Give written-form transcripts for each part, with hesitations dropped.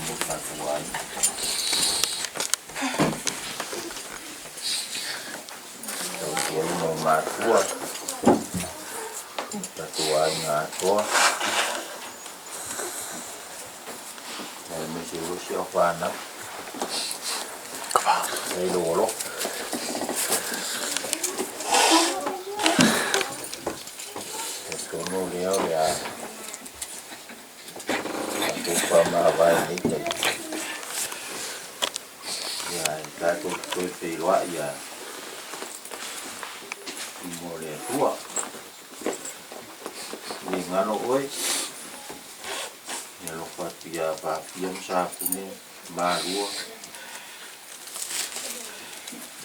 mo tatou aiga. Tautua le mau matua, tatou aiga atoa, aemaise foi si au fanau. Faafetai i lou alofa. Talitonu o lea o le a tatou faamavae i lenei taimi. Ia, e tatou te toe feiloai lava i luma o le Atua. E le galo oe, e alofa atu ia Pafia ma Safune, Malua,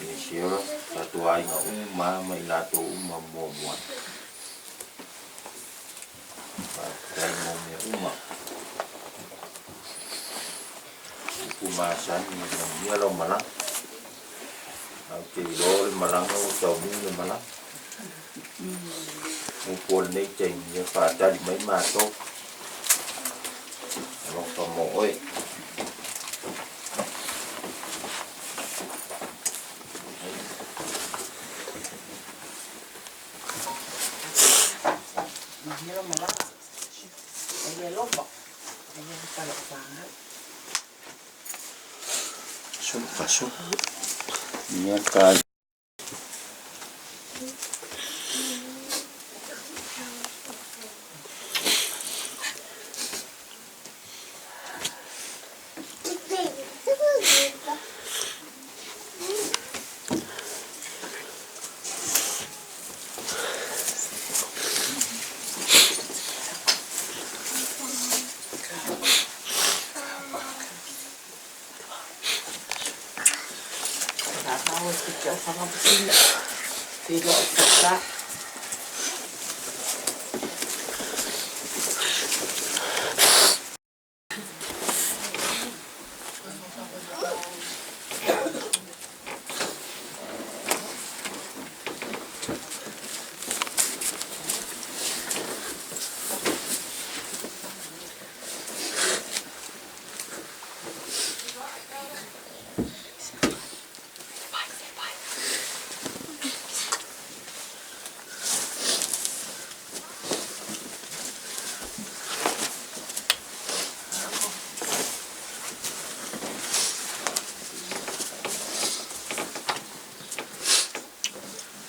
Elisera, tatou aiga uma ma i latou uma muamua. Faafetai mo mea uma. Upu masani e manuia lau malaga. Ae ou te iloa o le malaga ua taunuu le malaga. Upu o lenei taimi, ia faatali mai matou. Alofa mo oe. Manuia lau malaga. Ai alofa. Ai alofa lau fanau. Ia ka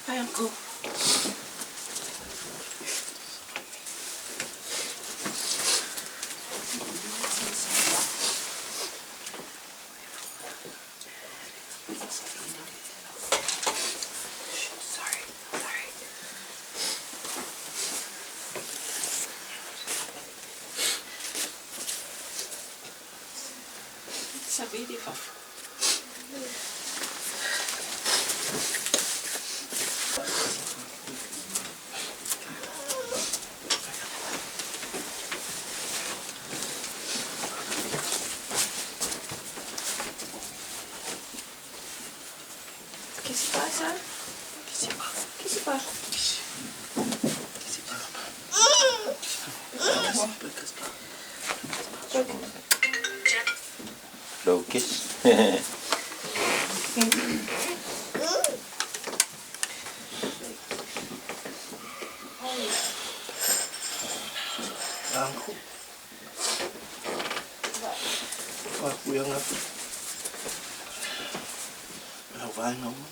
Hi, Uncle. Sorry, sorry. Savili fafo. Qu'est-ce qui se passe, hein? Qu'est-ce qui se passe? Qu'est-ce qui se passe? Qu'est-ce qui se passe? Blow kiss. Aku. Faapuiaga lau vaega uma.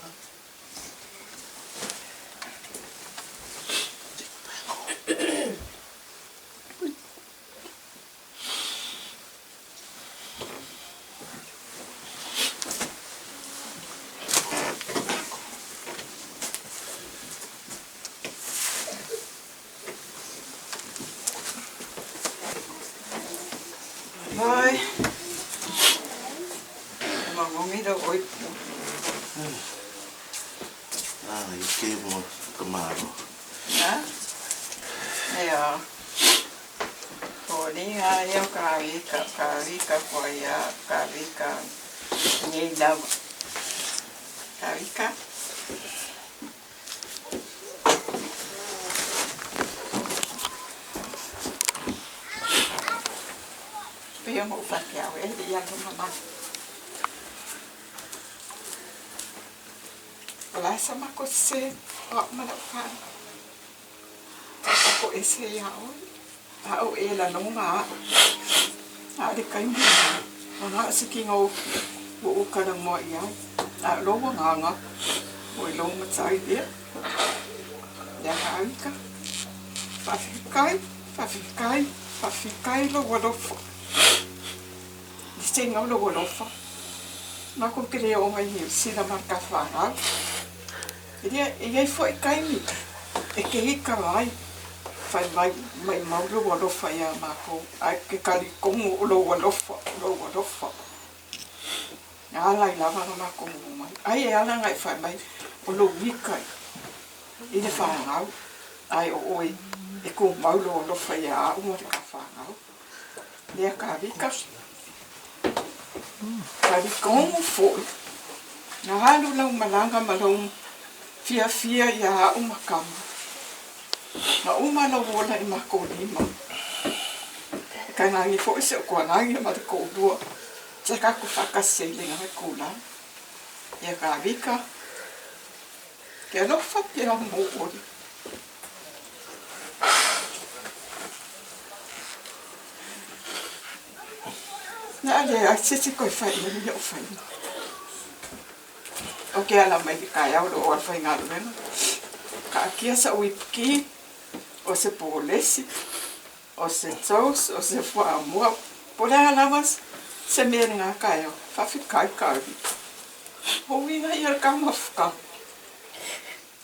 Bye. Magogi lau oi. Ah, i ke mo ka malo. Ha? Ia. Foliga ia o kavika, kavika foi ia, kavika nei lava. Kavika. Pei ona ou faapea au e le i alu mamao. O le a sa matou sese o au ma lau fanau? Tatou ese ia oe, a o e lalona au. A o le taimi lena, ua na o se tino ua ou talanoa i ai, a o lou agaga, ua i lou matai lea. Ia Kāika, faafetai, faafetai, faafetai lou alofa. I se tino lou alofa, matou te le oo mai i Niu Sila ma le ta fanau. E i ai foi taimi e te ita ai, fai mai, maimau lou alofa iā matou, ae ou te talitonu o lou alofa, o lou alofa. Na ala ai lava ona matou omai. Ai e ala ona e fai mai, o lou ita i le fanau, ae o oe e tumau lou alofa iā au ma le ta fanau. Lea Kavika, talitonu foi, na alu lau malaga ma lou fiafia ia au ma tama. Na uma lou ola i matou lima. E tainane foi si ou tualagi ma le toalua sa tatou faatasi ai i lena itula. Ia Kavika, ke alofa pea mo oe. Na a leai se isi toe fai i ai mea o faiga. Ou te ala mai i le taeao o lou ala faigaluega, taatia sa'u ipuki, o se polesi, o se toast, o se fuamoa, po o le a lava se mea i lena taeao, faafetai Kari. Ua uiga ia le tama fuka.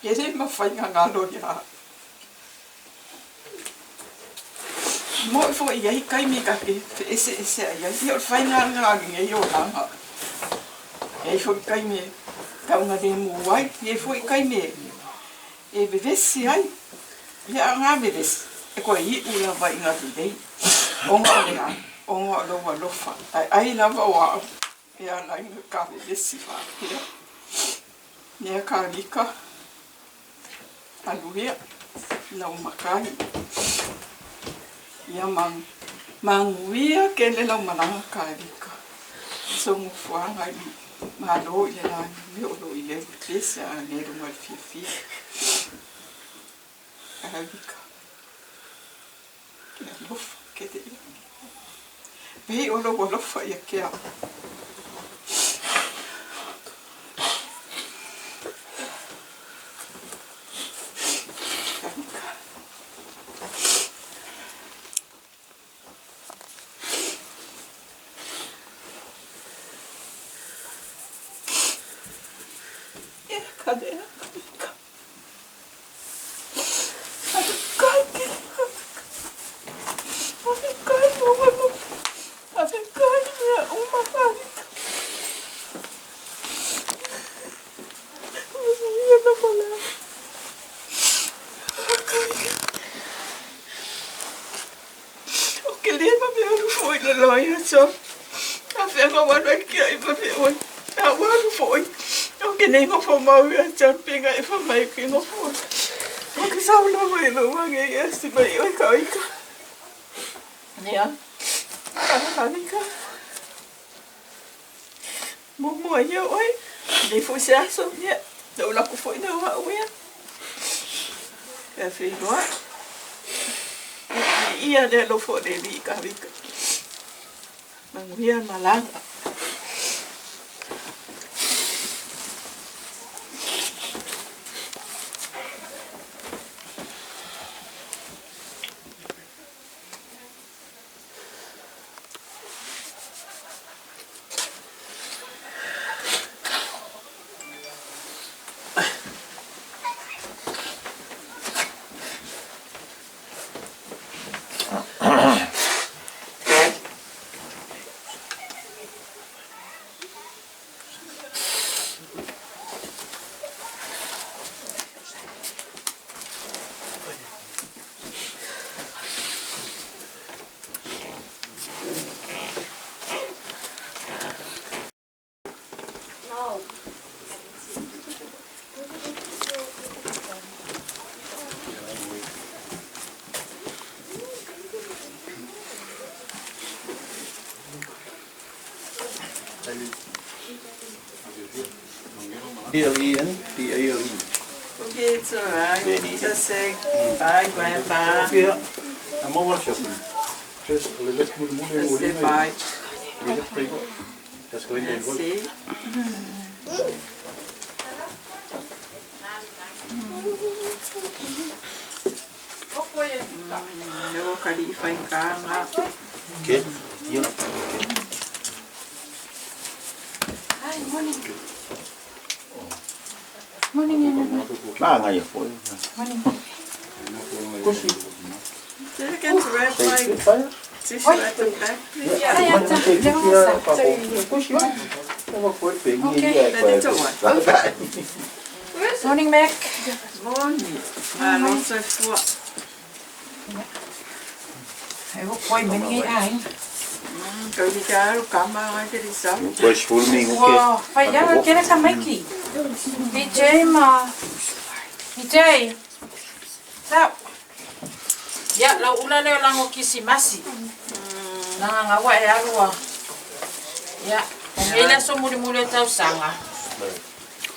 E le mafai ona galo ia au. Moe foi i ai taimi ta te feeseeseai ai, ia o le faiga lena o lenei olaga. E i ai foi taimi e taugalemu ai, e i ai foi taimi e vevesi ai. Ia a na vevesi, e toe iu lava ina lelei, ona o le a? Ona o lou alofa, ae ai lava o au e ala ai ona ta vevesi faapea. Ia Kālika, alu ia lau matai. Ia manuia tele lau malaga Kālika. Sogofuaga i Malo i le lagi o lo o i ai le pese a agelu ma le fiafia. Kālika, ke alofa tele ia. Pei o lou alofa ia te au. Ia ka lea, ka. Ou te le vave alu foi i le lawyer so afea na ou alu ai kiaʻi vave ʻoe a ua alu foi ou te le nofo mau ia te au pe na e fai mai ou te nofo ou te sau lava i lou age ia si mai ʻoe ka ika ia ka muamua ia ʻoe nei foi se aso ia na ou lako foi lea o au ia e feiloai ia le alofa o le Alii ka vika manuia malaga. D-L-E-N, D-A-L-E. Okay, it's alright. Just say bye, grandpa. Just say bye. Merci. Leo ka li whaikanga. Okay. Yeah. Hi, morning. Morning, everyone. Ma ngai foi. Morning. Did it get red like tissue at the back, please? Morning, Mac. Morning. Malo soifua. Ai, o koi meni ai. Kau ni ka alu kama ngai te risa. Ua, whai ia, kera ka maiki. DJ ma. DJ. Tau. Ia, lau ula leo lango kisimasi. Nanga ngawa e alua. Ia, o ngei la so muri muri o tausaga.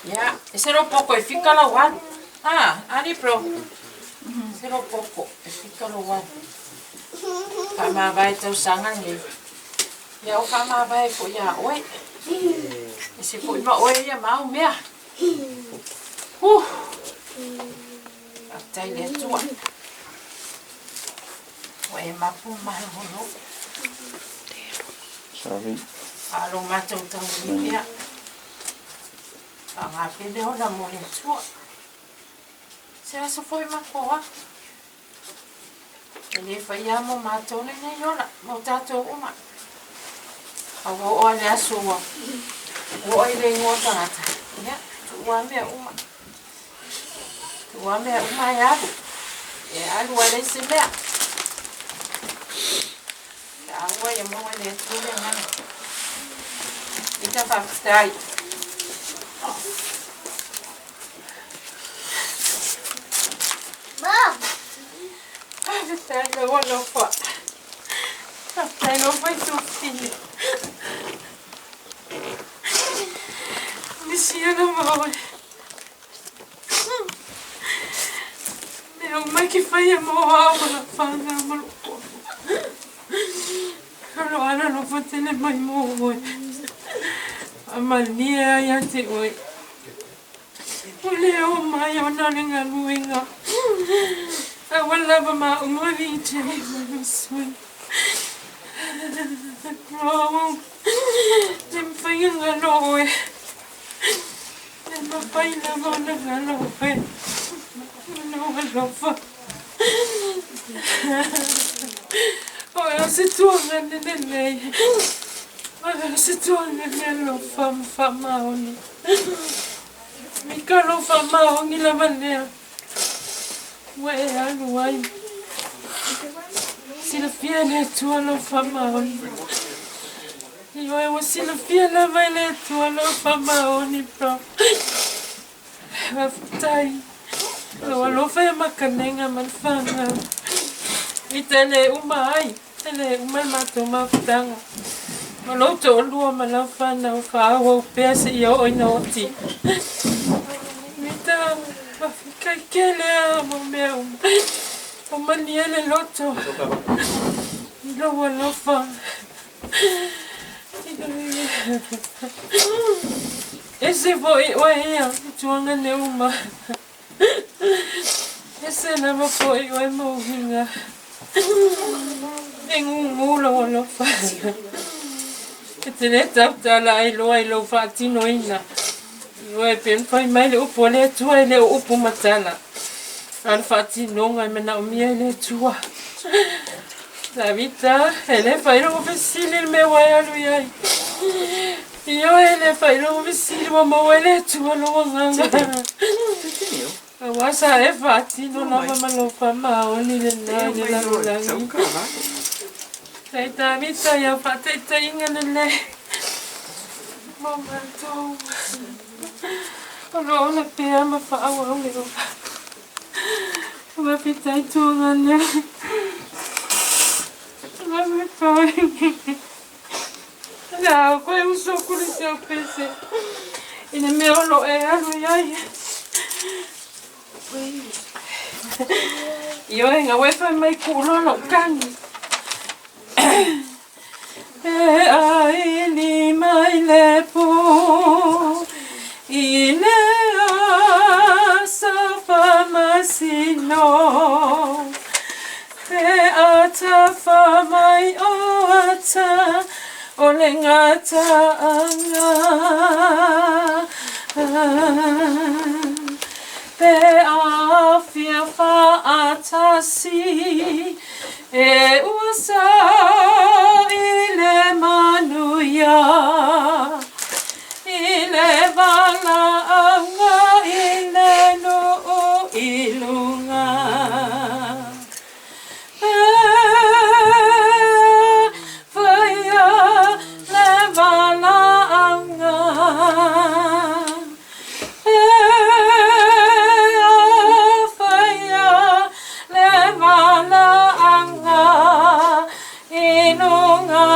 Ia, e se ro poko e fika lau alu. Ah, ali bro. Se ro poko e fika lau alu. Whaamavae tausaga nei. Ia o whaamavae fo ia oe. E se foi ma oe ia mau mea. Huh. Faafetai le Atua. Ua e mapu malolo. Sorry. Alo matou tauli pea. Faagape lea ona mo le Atua. Se aso foi makoa. E le faia mo matou lenei ola, mo tatou uma. A ua oo lava le aso ua oo ai le igoa o tagata. Ia, tuu lava mea uma. Tuu lava mea uma e alu. E alu lava e leai se mea. Pe a ua ia maua e le Atua le agaga. Ita faafetai. Faafetai lau alofa. Faafetai lau faitofine. Nisi ana maoe. Mea uma ke whaia mō au ma la whānau ma lo kō. Ka roa ana alofa tele mai mō oe. Whamalie ai ia te oe. O le o mai ona le galuega. Aua lava ma uma VJ ma lo sui. Bro, le mawhai ngalo oe. Le mawhai lava ona ngalo oe. Ono alofa. O se tuaga le lelei. O se tuaga le alofa ma faamaoni. Mika lo faamaoni lava lea. Ua e alu ai. Silafia e le Atua lou faamaoni. Ioe, ua silafia lava e le Atua lou faamaoni, bro. Faafetai. Lou alofa ia makanega ma le fanau. I te le uma ai, e le uma le matou mafutaga. Ma lou toalua ma lau fanau faaauau pea seia oo ina oti. Mita, faafetai tele lava mo mea uma. Ua malie le loto i lou alofa. Ese foi oe ia i tuaga le uma. Ese lava foi oe ma uiga. E gugu lou alofa. E te le tautala ai loa i lou faatinoina. Ioe, pe mafai mai le upu a le Atua e le o upu matala. A o le faatinoga e manaomia e le Atua. Tavita, e le faailoga fesili le mea ua e alu i ai. Ioe, e le faailoga fesili ua maua e le Atua lou agaga. Aua sa e faatino lava ma lou faamaoni lena i le lalolagi. Hei Tavita, ia faataitaiga lelei mo matou. O lo o ola pea ma faaauau le ola. Faafetai Tuagana. Faafetai. Le a koe uso kuli se au pese. I le mea o lo e alu i ai. Ioe nga ue fai mai ku uloa lou kagi. E aili mai le po i le aso faamasino. Pe atafa mai o ata o le gataaga. Pe aafia faatasi e ua sa i le manuia. I le valaauga i le nuu i luga. E faia le valaauga. E faia le valaauga i luga.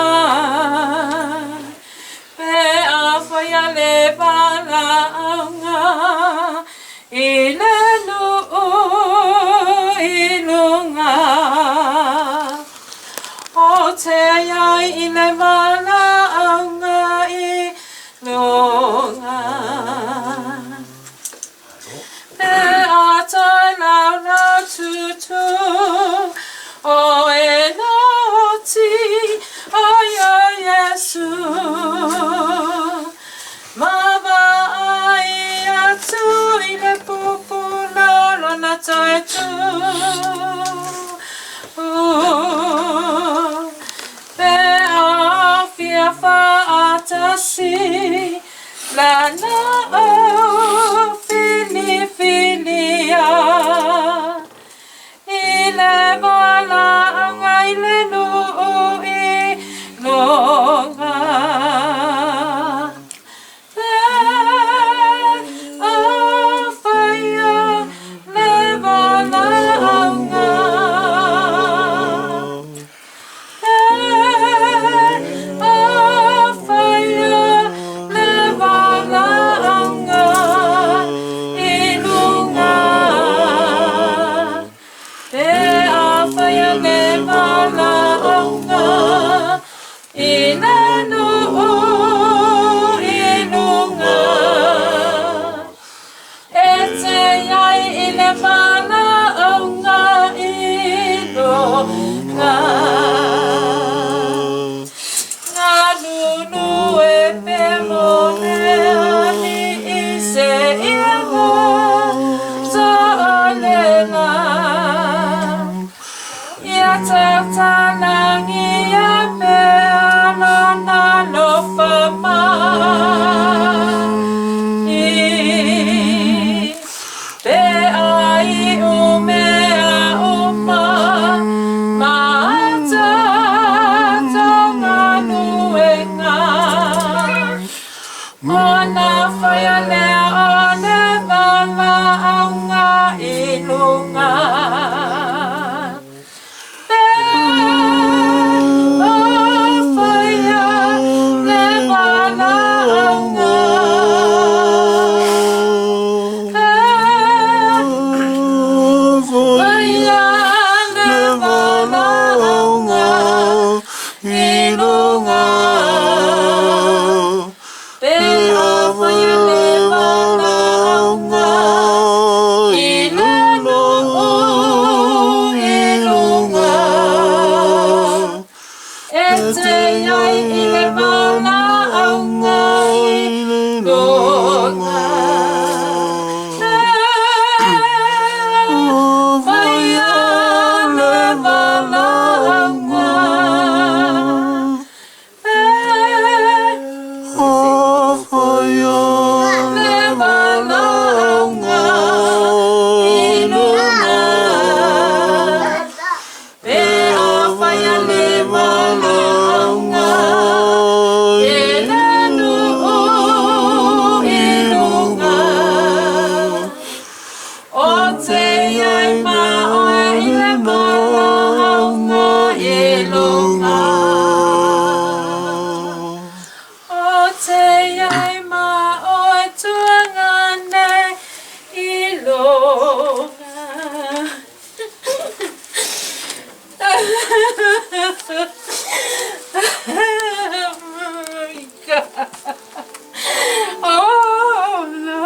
Pe afaia le valaauga i le nuu i luga. O te ai i le valaauga i luga. Pe a toe laulau tutu o e naoti o ia Iesu. Ma vaai atu i le pupula o lona toe tu. Pe aafia faatasi lana au filifilia. I le valaauga i le nuu i luga. Pe afaia le valaauga. Pe afaia le valaauga i luga. Pe afaia le valaauga i le nuu i luga. E te ai i le valaauga i luga. Ngalulu e pe mo le alii seia taalega. Ia tautalagia pea lona alofa mai. Pe aiu mea uma ma a tatou galuega. Ona faia lea o le valaauga i luga. Pe afaia le valaauga. Pe faia le valaauga i luga. Pe afaia le te ai ma o tuangane i longa. My God. Oh no.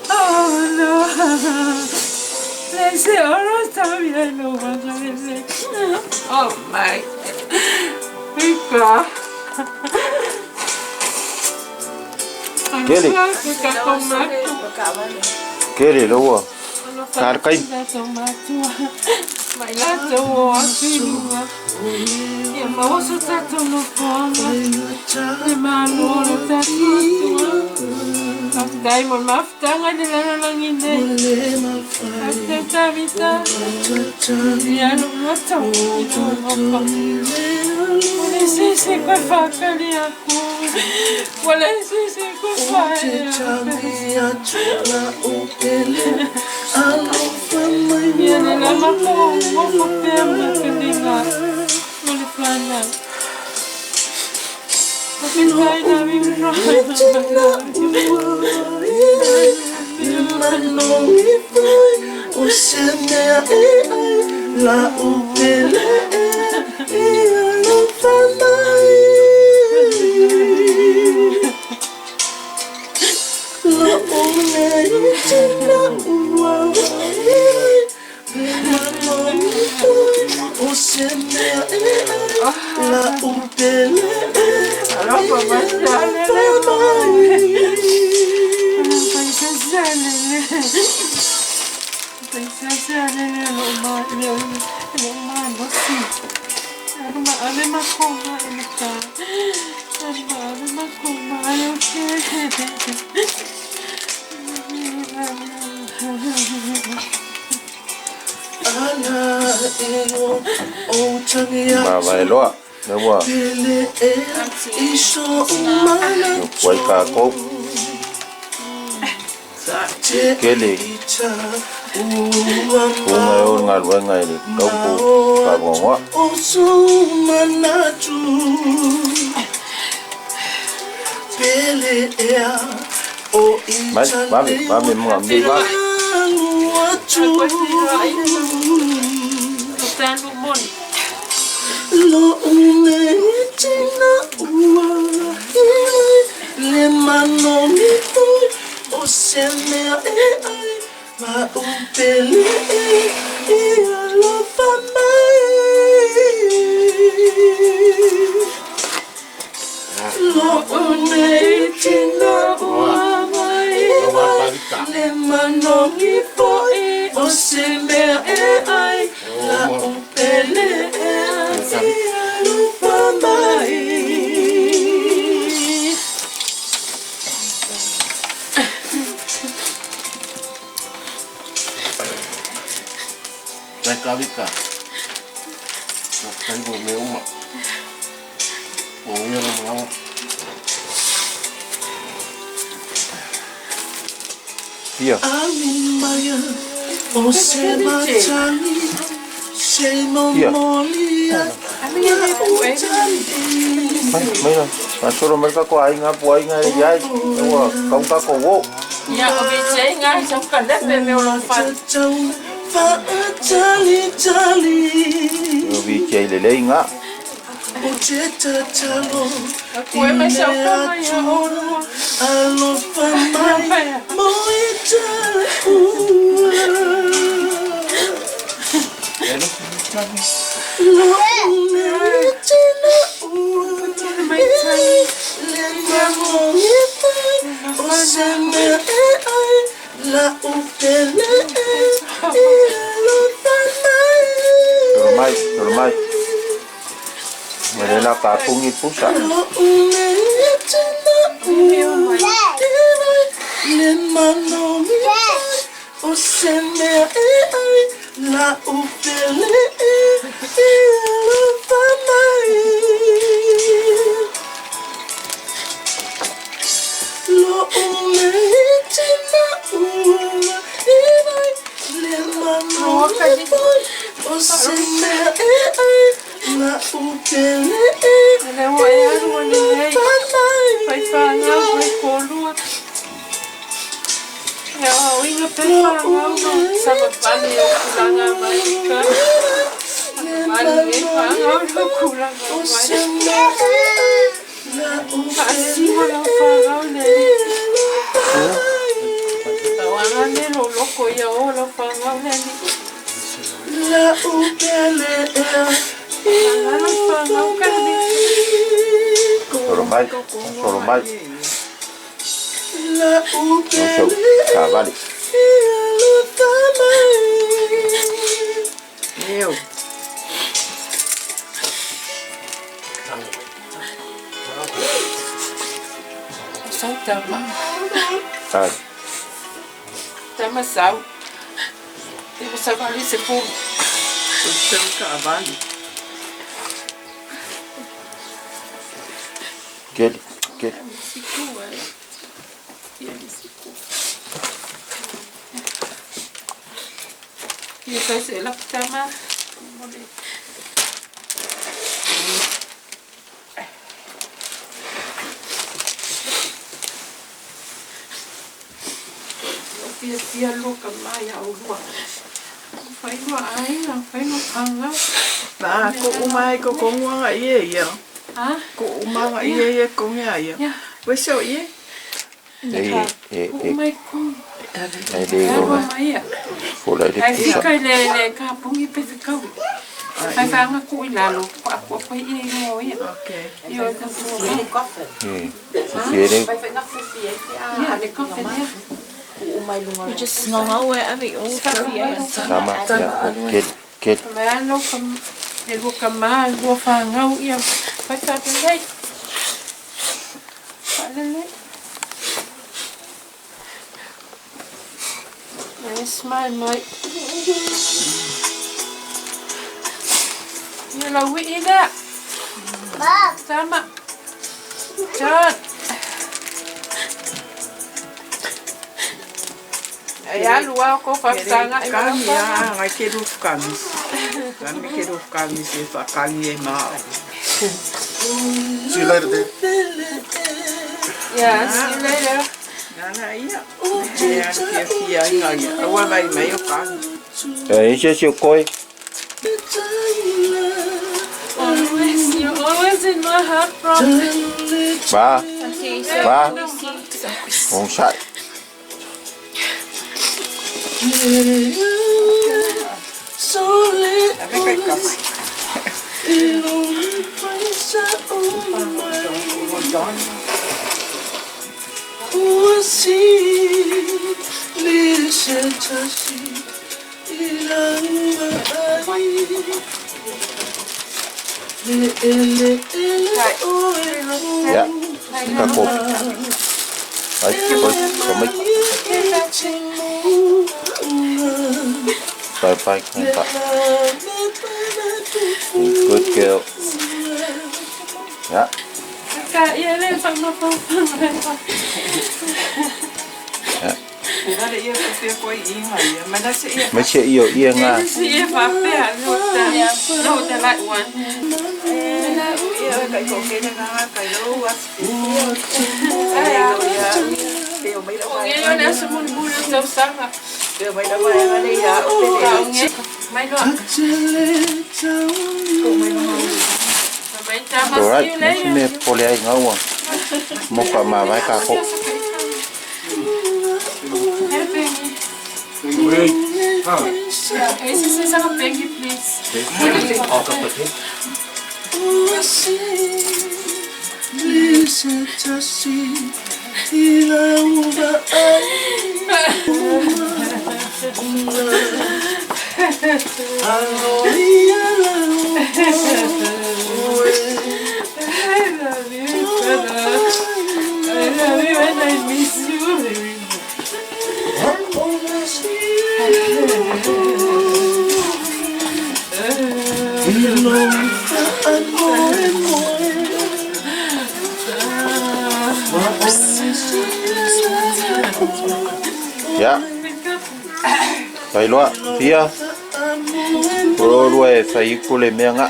Oh no. Oh my God. Kele. Kele loa. Karkai. Mai la o atu Ia maoso tatou nofoaga le malo o le tatou atua. Faafetai mo le mafutaga i le lalolagi nei. Faafetai Tavita. Ia lou loto i lou alofa. O le sese koe faakali aku. Ua le sese koe faele aku. Ia le lama ko ngofo pea ma kaliga. Mo le whanau. Faafetai la Alofa masalele Paisasalele lo ma lo ma bosi. Arma ave makoma emita. Arma ave makoma ayoke. Ma vai loa. Me ua. Wai ka ko. Kele. Unga o ngā luenga i le kaupu ka ngongoa. Mai, mami, mami mga mi ba. Tanu moni. Kavika. Kai mo me uma. O ia no malawa. Ia. Ia. Mai, mai la. Masoro mai ka ko ai ngā pu ai ngā i ai. Ua, kau ka ko wo. Ia o VJ nga sa ka lepe me o lon fa. O VJ le lei ngā. Koe me sa ka mai ia o lua. Toro mai, toro mai. Me la ka pungi pusa. Le o e aru o le nei. Fa'agau savavali o kulaga mai ka savavali e fa'agau lau kulaga mai. Fa'asino lau fa'agau le alii. Tauaga le loloko ia o lau fa'agau le alii. Fa'aga lau fa'agau ka alii. Solo mai, solo mai. O sau savali. Eo. Sau tama. Ai. Tama sau. E ua savali se pulu. O sau ka'avali. Keli, keli. Ia fai se lapu tama. O fiafia loka mai au lua. Fai lua aiga, fai lua fagau. Na ko umai ko konguanga ie ia. Ha? Ko umanga ie ie konga ia. Ia. Wese o ie? E, e, Uu e, mai ku. e le Ae lua lona. mai ia. Fola i le Ai pusa. fika i le le kapungi pe fikau. Fai fanga ku i lalo. Pa ku pa i i o ia. Okay. I o ka tua mai. E, fufi e le. Ia, le kofe lea. We just ngongau e ave o Tama, ia, keli, keli. Mai alo ka le lua ka ma, lua whangau ia. Fai whaalelei. Whaalelei. Yes, mai mai. Ia lau wii lea. Tama. John. E alu au ko whakatanga e Kami mana a ngai ke ruf kamis. Kami ke ruf kamis e whakangi e maa. See you later, Dad. Yeah, see you later. Nana ia. E ana fia fia inga ia. Aua mai mai o kami. E, isi si o koe. Always, you're always in my heart, bro. Ba, ba. Ong sai. Ave kai kama. Ia. Ka ko. Ai, koi, ko mai. Bye bye, kong Good girl. Ia. Ka ia le whakamapau. Ia. Nana ia fia koe inga ia. Mana se ia. Mai se io ia ngā. Se ia whapea, no ta, no the light one. Ia kai ko kene ngā kai lo as. Ai ia. Peo mai la O nge le asa mulu mulu tau sanga. Peo mai la wai ngā ia o te Ka o nge. Mai loa. Mai tama, see Alright, you me later. me pole ai ngaua. Mo ka ma vai ka ko. Hey, Pengy. Yeah, hey, se sanga Pengy, please. Oh, ka pate. I love you, brother. I love you and I miss you very much. Ia. Fai loa, fia. O lua e fai iku le mea ngā.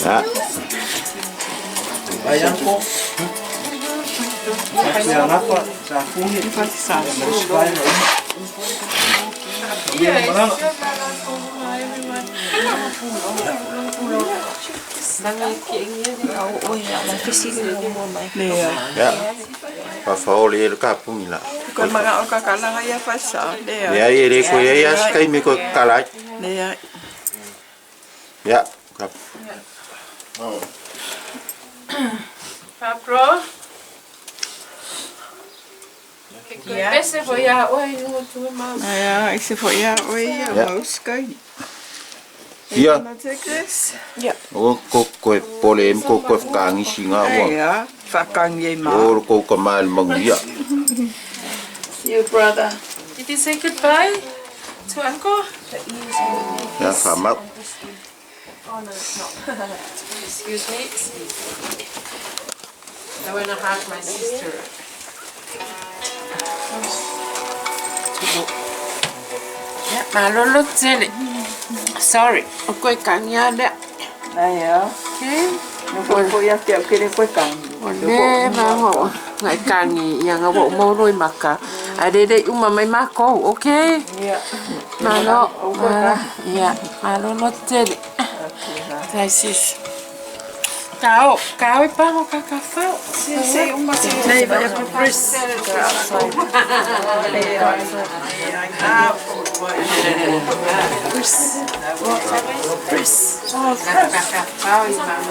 Ia. Vai uncle. Ia napa sa kuni. Sa Ma le vai na. Ia malanga. Lea. Ia. Faafaoli le kapugi la. Koe maga'o kakalaga ia fa'asa'a lea. Leai e lē koe ai a se taimi koe kakala ai. Lea. Ia ka. Pablo. Pese foi a oi no tu ma. Aia, i se fo'i a oe ia Ia. mau se kai. Ia. Wanna take this? O ko koe pole em ko koe whakaangisi ngā ua. Aia, whakaangi ai mā. O kou ka mai le manuia. See you, brother. Did you say goodbye to uncle? Ia whamau. Excuse me. I wanna hug my sister. Yeah, malolo tele. Sorry, o koe kangia lea. Aia. Okay. No koe fo'i a te au kere koe kangi. O le ma ngai kangi ia nga wo mo roi maka. A re re uma mai mako, okay? Ia. Malo, malo, ia, malolo tele. Tai sis. Kao, kao e pango kakafau. Se uma se. Nei vai a Bruce. Bruce. Bruce. Kakafau e mama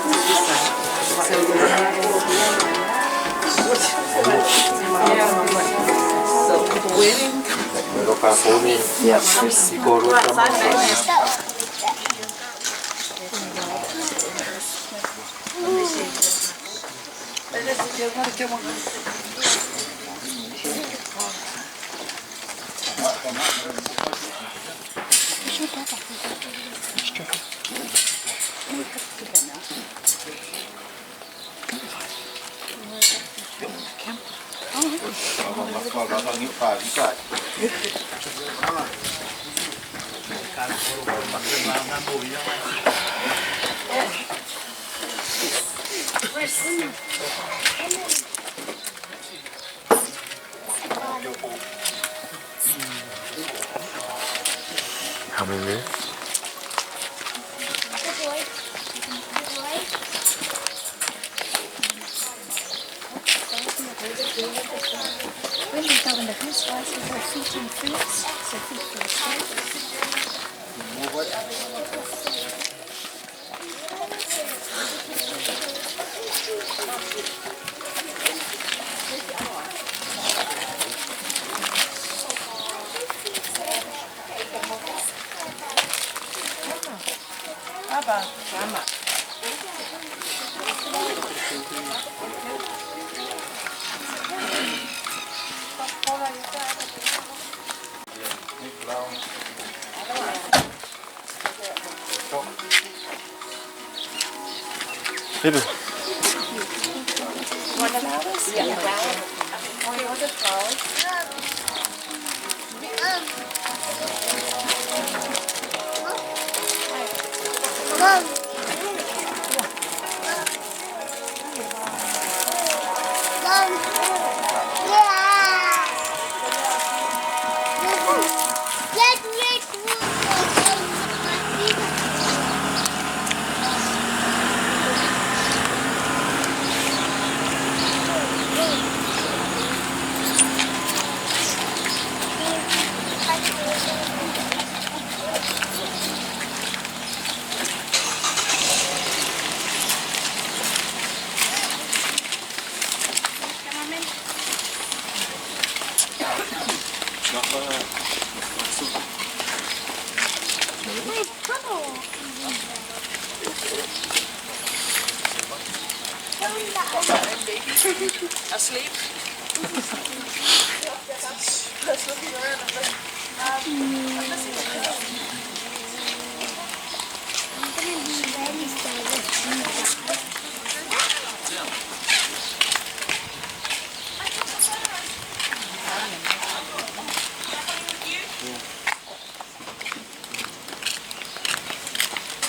Ro ka fōni. Ia. I kōrua tama. How many minutes? When we go in the house, we go feet and fruits, so feet first. Baba, mama. Baby. Want the flowers? Yeah. Oh, you want the flowers? Mom. Mom. Yeah. Let me Asleep.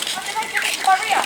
I'm gonna be ready for this.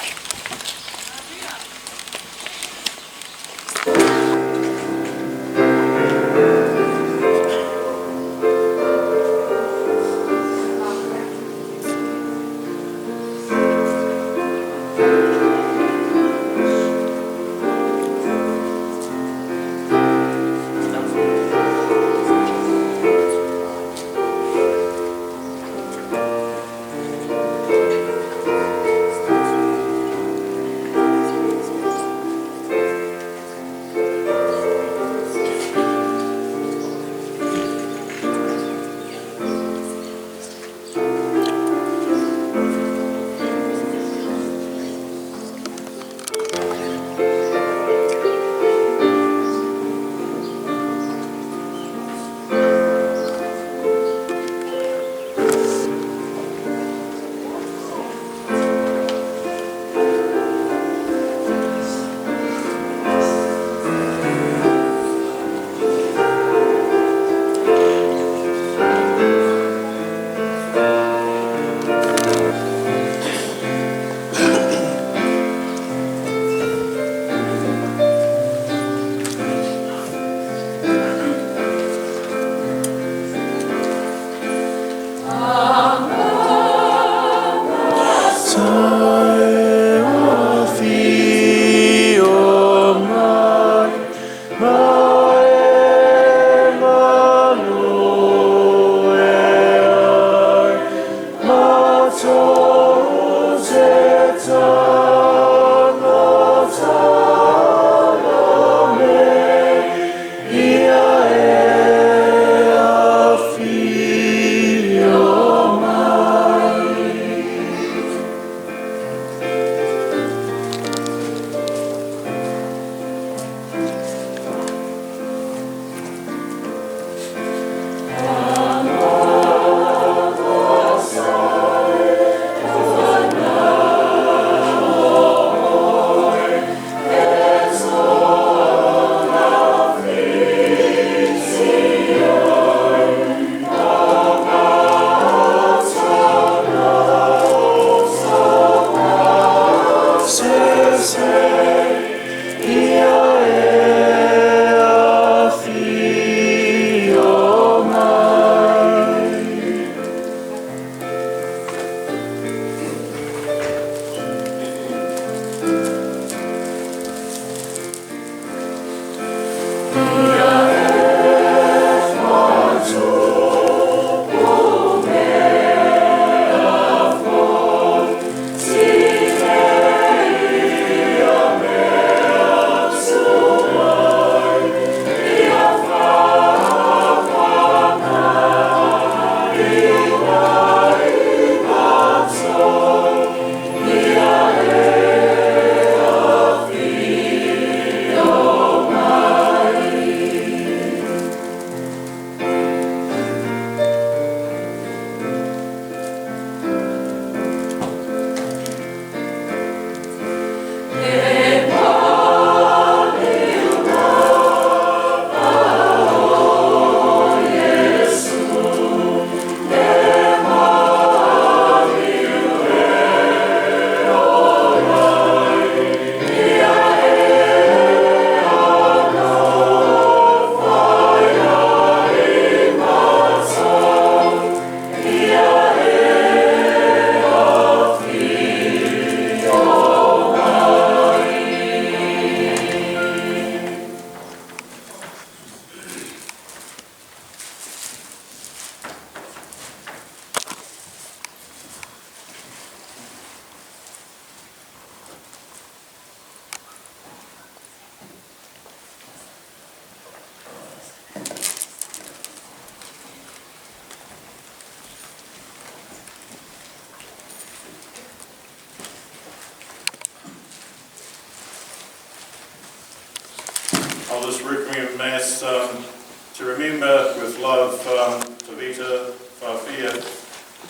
Mass to remember with love Tavita Faafia,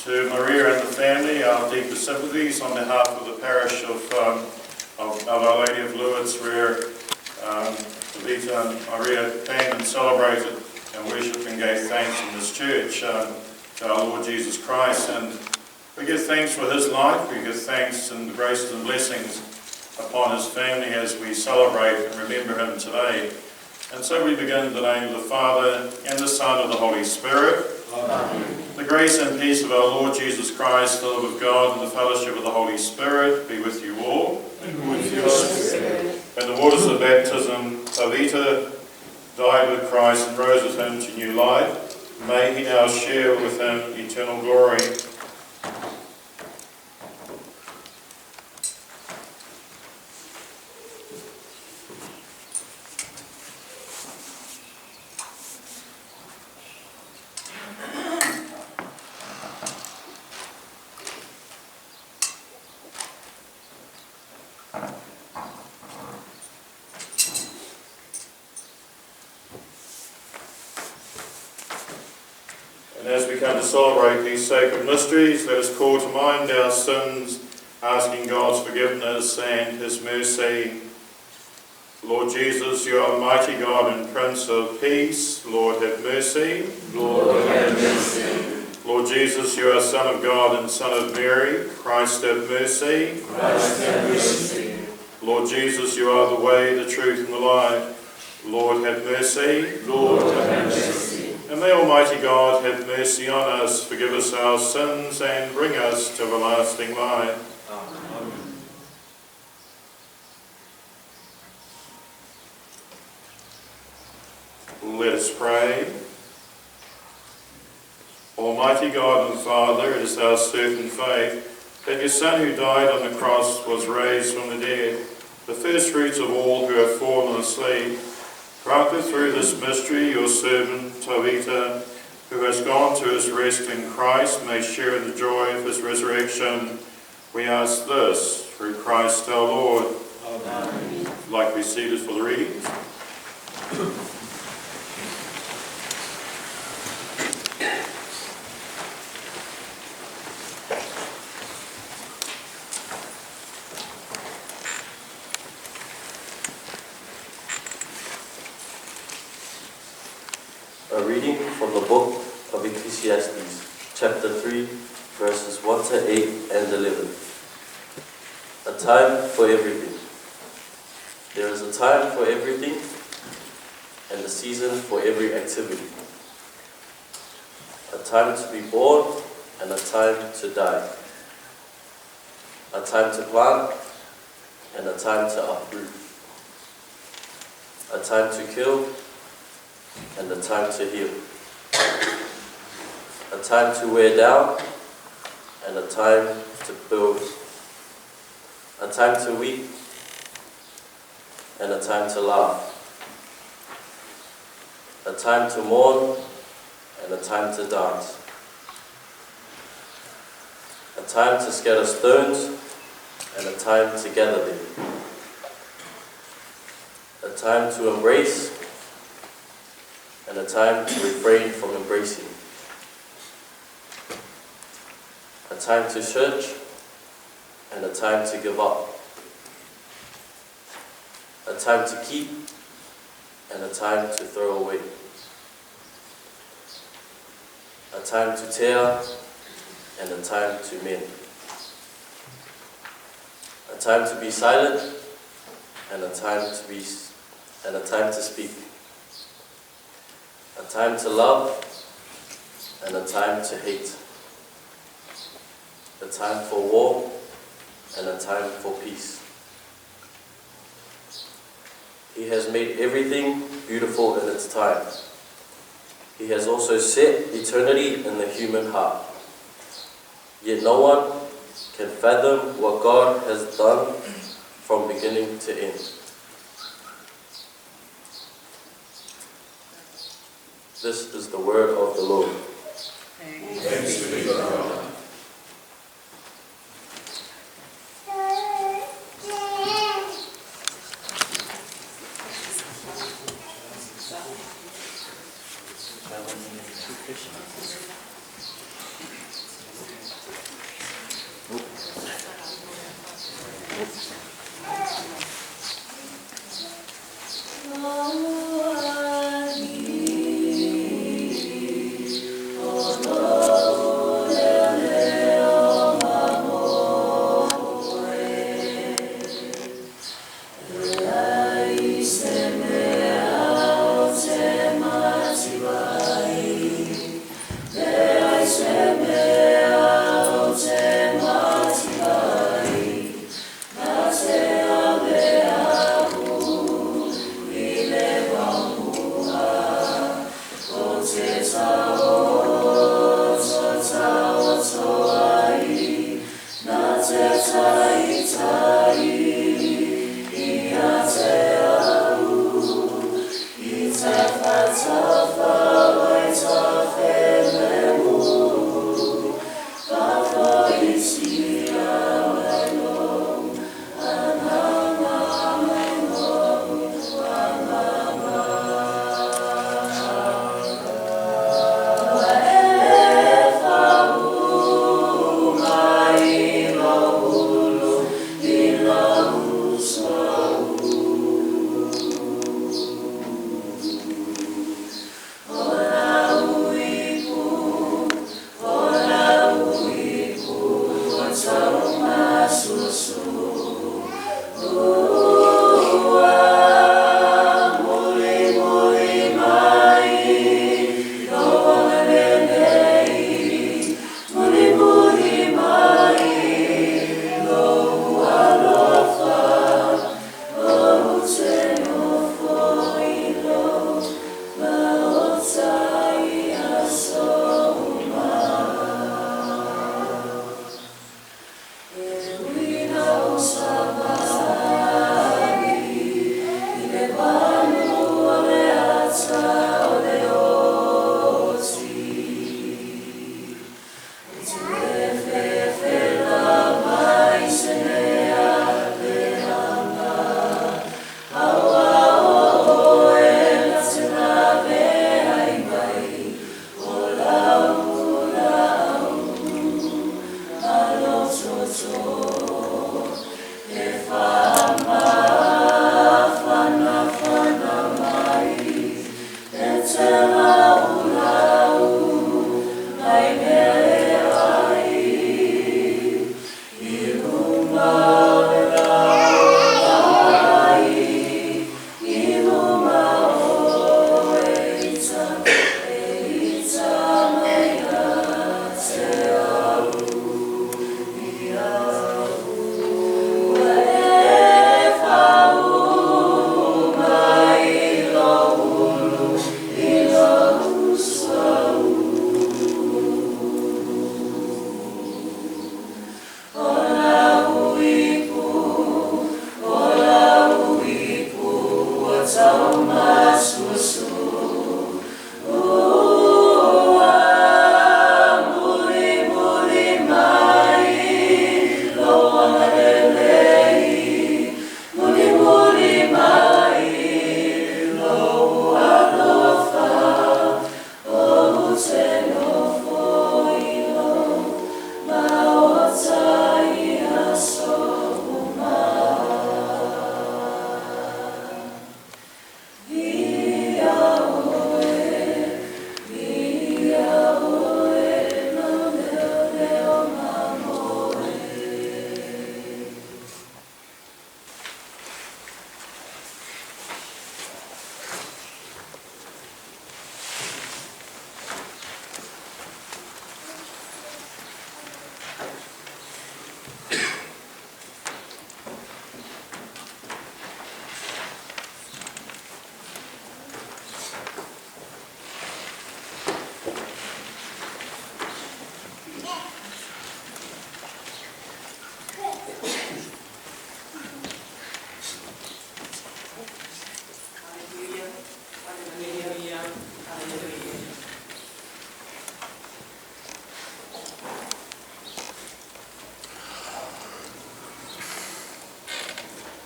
to Maria and the family, our deepest sympathies on behalf of the parish of Our Lady of Lourdes, where Tavita and Maria came and celebrated and worshipped and gave thanks in this church to our Lord Jesus Christ. And we give thanks for his life, we give thanks and the graces and blessings upon his family as we celebrate and remember him today. And so we begin in the name of the Father, and the Son, and the Holy Spirit. Amen. The grace and peace of our Lord Jesus Christ, the love of God, and the fellowship of the Holy Spirit be with you all. And with your spirit. In the waters of baptism, Tavita died with Christ and rose with him to new life. May he now share with him eternal glory. And as we come to celebrate these sacred mysteries, let us call to mind our sins, asking God's forgiveness and his mercy. Lord Jesus, you are mighty God and Prince of Peace. Lord, have mercy. Lord, have mercy. Lord Jesus, you are Son of God and Son of Mary. Christ, have mercy. Christ, have mercy. Lord Jesus, you are the way, the truth, and the life. Lord, have mercy. Lord, have mercy. And may Almighty God have mercy on us, forgive us our sins, and bring us to everlasting life. Amen. Let us pray. Almighty God and Father, it is our certain faith that your Son who died on the cross was raised from the dead, the first fruits of all who have fallen asleep. Grant that through this mystery your servant Tavita, who has gone to his rest in Christ, may share in the joy of his resurrection. We ask this through Christ our Lord. Amen. I'd like to be seated for the readings. A reading from the book of Ecclesiastes, chapter 3, verses 1 to 8 and 11. A time for everything. There is a time for everything and a season for every activity. A time to be born and a time to die. A time to plant and a time to uproot. A time to kill and a time to heal. A time to wear down and a time to build. A time to weep and a time to laugh. A time to mourn and a time to dance. A time to scatter stones and a time to gather them. A time to embrace and a time to refrain from embracing. A time to search and a time to give up. A time to keep and a time to throw away. A time to tear and a time to mend. A time to be silent and a time to be and a time to speak. A time to love and a time to hate. A time for war and a time for peace. He has made everything beautiful in its time. He has also set eternity in the human heart. Yet no one can fathom what God has done from beginning to end. This is the word of the Lord. Thanks be to God.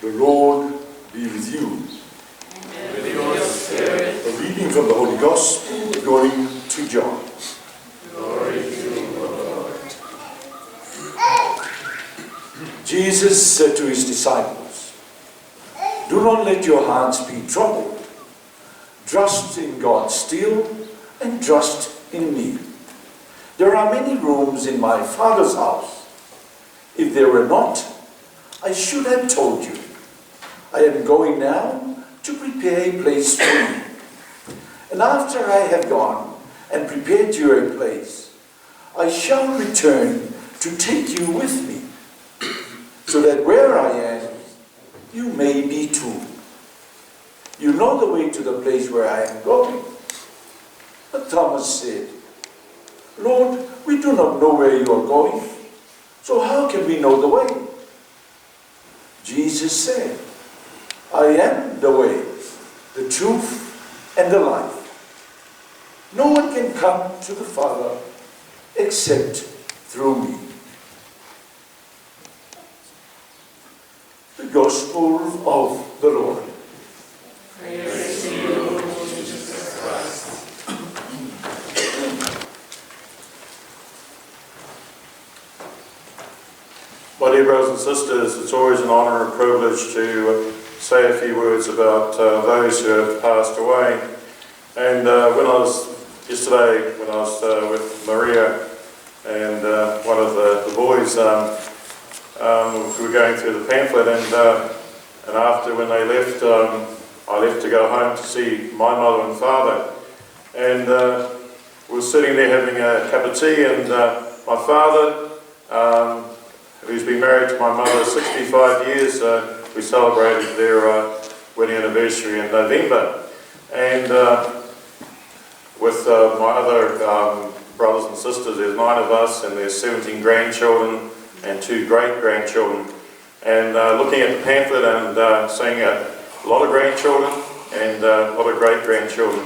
The Lord be with you. And with your spirit. A reading from the Holy Gospel according to John. Glory to you, Lord. Jesus said to his disciples, Do not let your hearts be troubled. Trust in God still, and trust in me. There are many rooms in my Father's house. If there were not, I should have told you. I am going now to prepare a place for you. And after I have gone and prepared you a place, I shall return to take you with me, so that where I am, you may be too. You know the way to the place where I am going. But Thomas said, Lord, we do not know where you are going, So how can we know the way? Jesus said, I am the way, the truth, and the life. No one can come to the Father except through me. The Gospel of the Lord. Praise to you, Lord Jesus Christ. My dear brothers and sisters, it's always an honour and privilege to say a few words about those who have passed away. And when I was, yesterday, when I was with Maria and one of the boys, we were going through the pamphlet, and after when they left, I left to go home to see my mother and father. And we were sitting there having a cup of tea, and my father, who's been married to my mother 65 years, we celebrated their wedding anniversary in November. And with my other brothers and sisters, there's 9 of us, and there's 17 grandchildren and 2 great-grandchildren. And looking at the pamphlet and seeing a lot of grandchildren and a lot of great-grandchildren,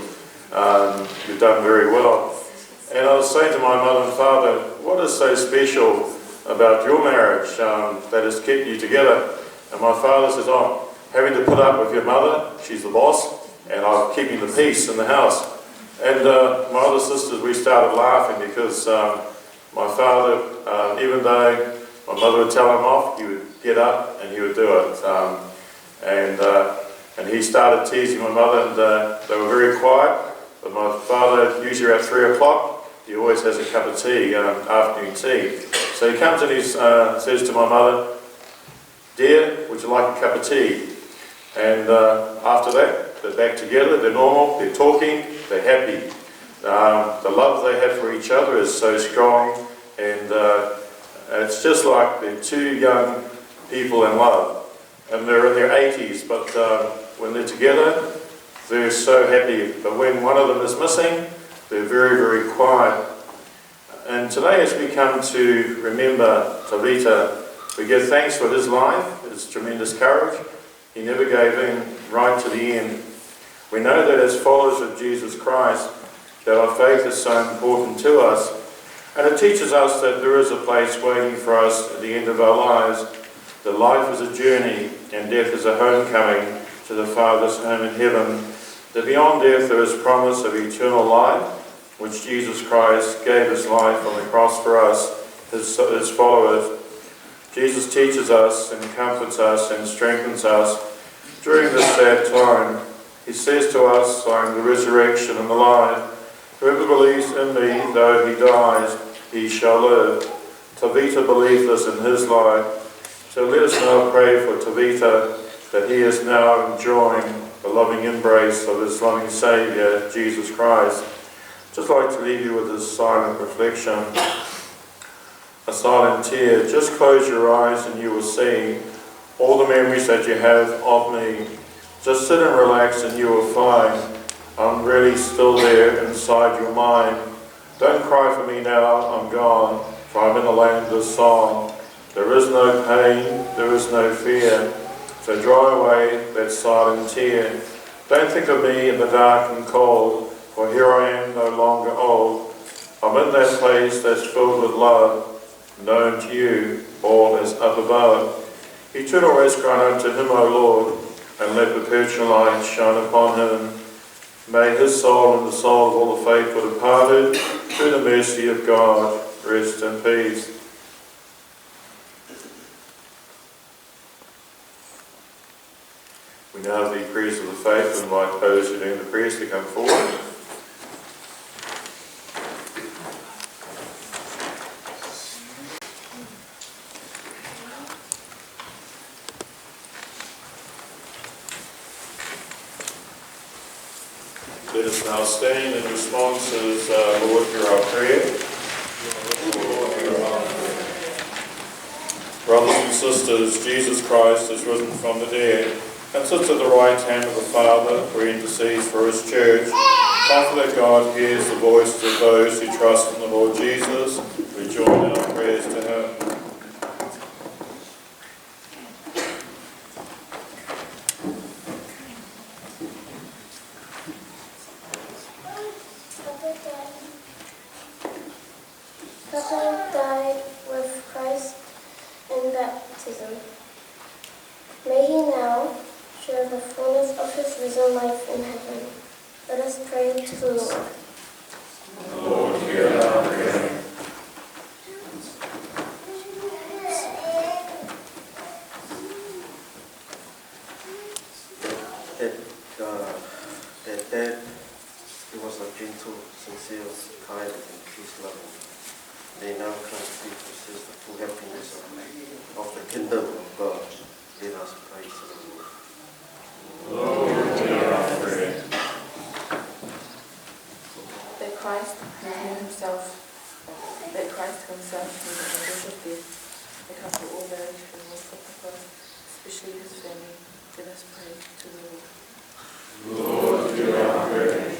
you've done very well. And I was saying to my mother and father, what is so special about your marriage that has kept you together? And my father says, oh, having to put up with your mother, she's the boss, and I'm keeping the peace in the house. And my other sisters, we started laughing because my father, even though my mother would tell him off, he would get up and he would do it. And he started teasing my mother, and they were very quiet. But my father, usually around 3 o'clock, he always has a cup of tea, afternoon tea. So he comes and he says to my mother, dear, would you like a cup of tea? And after that, they're back together, they're normal, they're talking, they're happy. The love they have for each other is so strong, and it's just like they're two young people in love. And they're in their 80s, but when they're together, they're so happy. But when one of them is missing, they're very, very quiet. And today, as we come to remember Tavita, we give thanks for his life, his tremendous courage. He never gave in right to the end. We know that as followers of Jesus Christ, that our faith is so important to us. And it teaches us that there is a place waiting for us at the end of our lives. That life is a journey and death is a homecoming to the Father's home in heaven. That beyond death there is promise of eternal life, which Jesus Christ gave his life on the cross for us, his followers. Jesus teaches us and comforts us and strengthens us during this sad time. He says to us, I am the resurrection and the life. Whoever believes in me, though he dies, he shall live. Tavita believed this in his life. So let us now pray for Tavita, that he is now enjoying the loving embrace of his loving Saviour, Jesus Christ. Just like to leave you with this silent reflection, a silent tear. Just close your eyes and you will see all the memories that you have of me. Just sit and relax and you will find I'm really still there inside your mind. Don't cry for me now, I'm gone, for I'm in the land of song. There is no pain, there is no fear, so dry away that silent tear. Don't think of me in the dark and cold, for here I am no longer old. I'm in that place that's filled with love, known to you all as up above. Eternal rest grant unto him, O Lord, and let perpetual light shine upon him. May his soul and the soul of all the faithful departed, through the mercy of God, rest in peace. We now have the prayers of the faith and invite those who are doing the prayers to come forward. Let us now stand in response as Lord, hear our prayer. Lord, hear our prayer. Brothers and sisters, Jesus Christ is risen from the dead and sits at the right hand of the Father, who intercedes for his church. Confident that God hears the voices of those who trust in the Lord Jesus, we join our prayers to him. baptism. May he now share the fullness of his risen life in heaven. Let us pray to the Lord. Lord, hear our prayer. That, that dad, he was a gentle, sincere, kind, and peace-loving. May now come to possess the full happiness of the kingdom of God. Let us pray to the Lord. Lord, hear our prayer. That Christ, who knew himself, that Christ himself knew the anguish of death, may comfort all those who mourn for Papa, especially his family. Let us pray to the Lord. Lord, hear our prayer.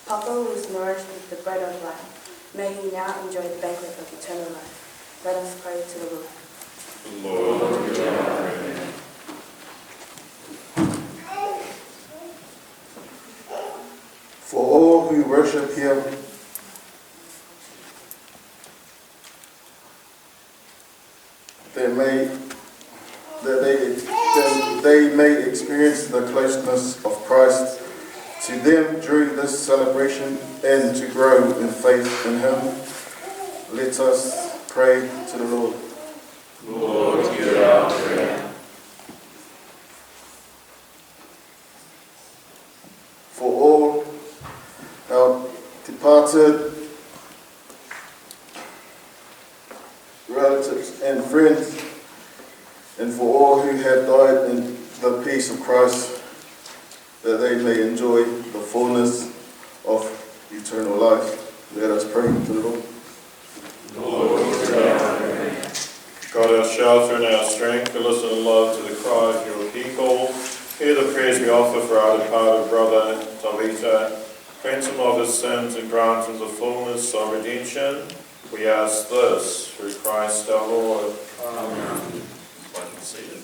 Papa was nourished with the bread of life. May he now enjoy the banquet of eternal life. Let us pray to the Lord. Lord, hear our prayer. For all who worship him, that they may experience the closeness of Christ to them during this celebration and to grow in faith in him. Let us pray to the Lord. Lord, hear our prayer. For all our departed relatives and friends, and for all who have died in the peace of Christ, that they may enjoy the fullness of eternal life. Let us pray to the Lord. Lord, hear our prayer. God, our shelter and our strength, to listen in love to the cry of your people. Hear the prayers we offer for our departed brother, Tavita. Cleanse him of his sins and grant him the fullness of redemption. We ask this through Christ our Lord. Amen. Might be seated.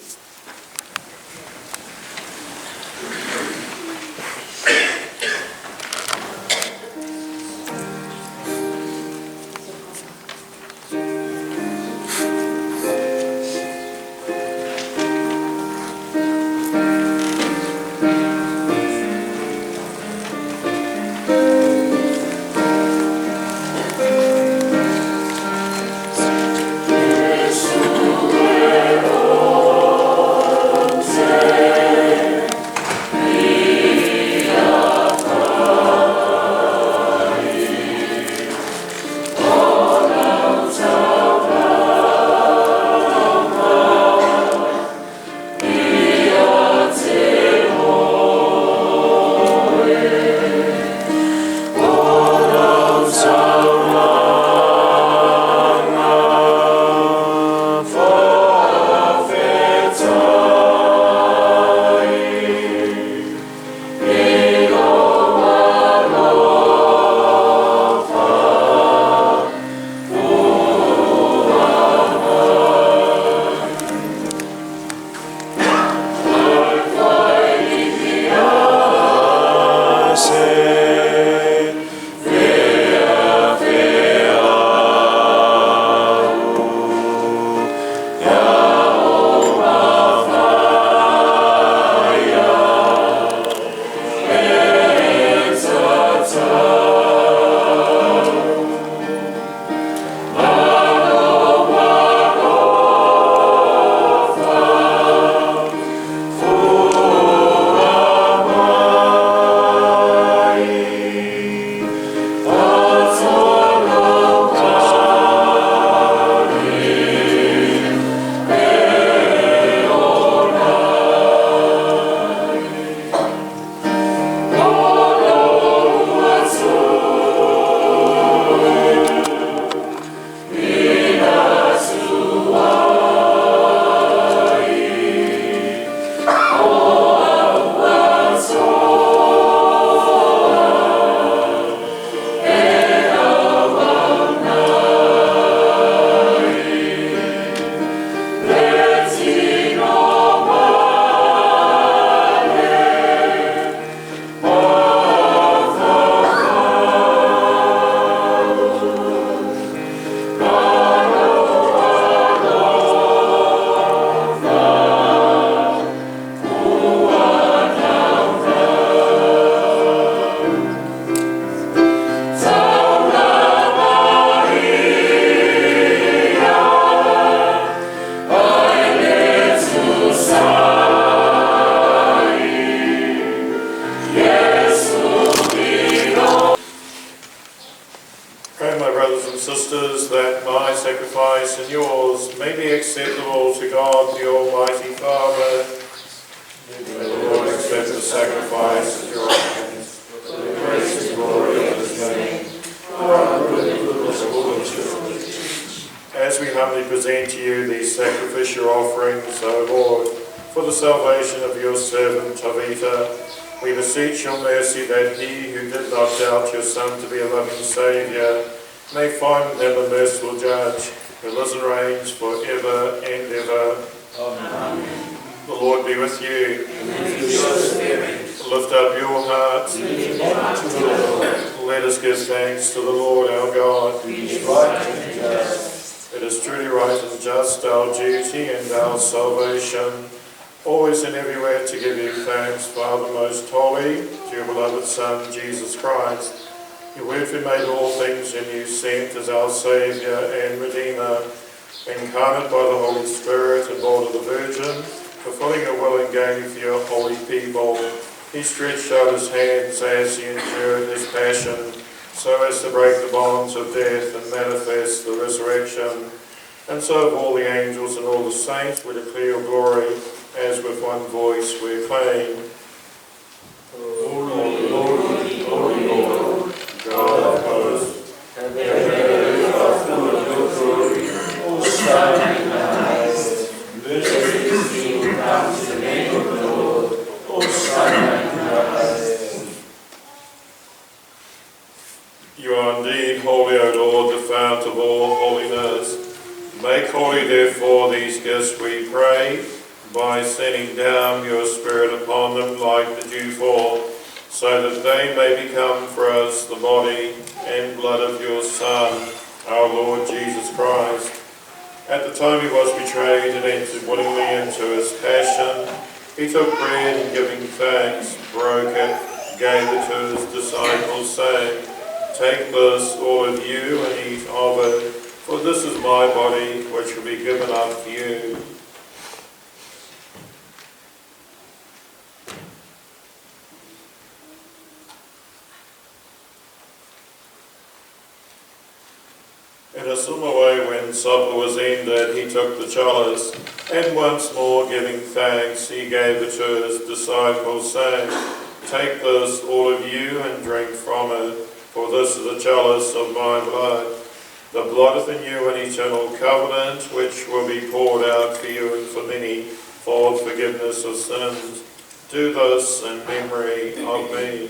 Yes, sisters, that my sacrifice and yours may be acceptable to God, the Almighty Father. May the Lord accept the sacrifice at your hands, for the grace and glory of his name, for our good and goodness of all the church. As we humbly present to you these sacrificial offerings, O Lord, for the salvation of your servant Tavita, we beseech your mercy that he who did not doubt your Son to be a loving Saviour may find with him a merciful Judge, who lives and reigns for ever and ever. Amen. The Lord be with you. And with your spirit. Lift up your hearts. Lift up to the Lord. Let us give thanks to the Lord our God. It is right and just. It is truly right and just, our duty and our salvation, always and everywhere to give you thanks, Father most holy, to your beloved Son, Jesus Christ. Your word who made all things and you sent as our Saviour and Redeemer, incarnate by the Holy Spirit and born of the Virgin, fulfilling your will and gaining for your holy people. He stretched out his hands as he endured his passion, so as to break the bonds of death and manifest the resurrection. And so of all the angels and all the saints we declare your glory, as with one voice we acclaim. Holy, holy, holy Lord, God of hosts, heaven and earth are full of your glory. Hosanna in the highest. Blessed is he who comes in the name of the Lord. Hosanna in the highest. You are indeed holy, O Lord, the fount of all holiness. Make holy, therefore, these gifts, we pray, by sending down your Spirit upon them like the dewfall, so that they may become for us the body and blood of your Son, our Lord Jesus Christ. At the time he was betrayed and entered willingly into his passion, he took bread and, giving thanks, broke it, gave it to his disciples, saying, "Take this, all of you, and eat of it, for this is my body, which will be given up for you." In a similar way, when supper was ended, he took the chalice, and once more giving thanks, he gave it to his disciples, saying, "Take this, all of you, and drink from it, for this is the chalice of my blood, the blood of the new and eternal covenant, which will be poured out for you and for many for forgiveness of sins. Do this in memory of me."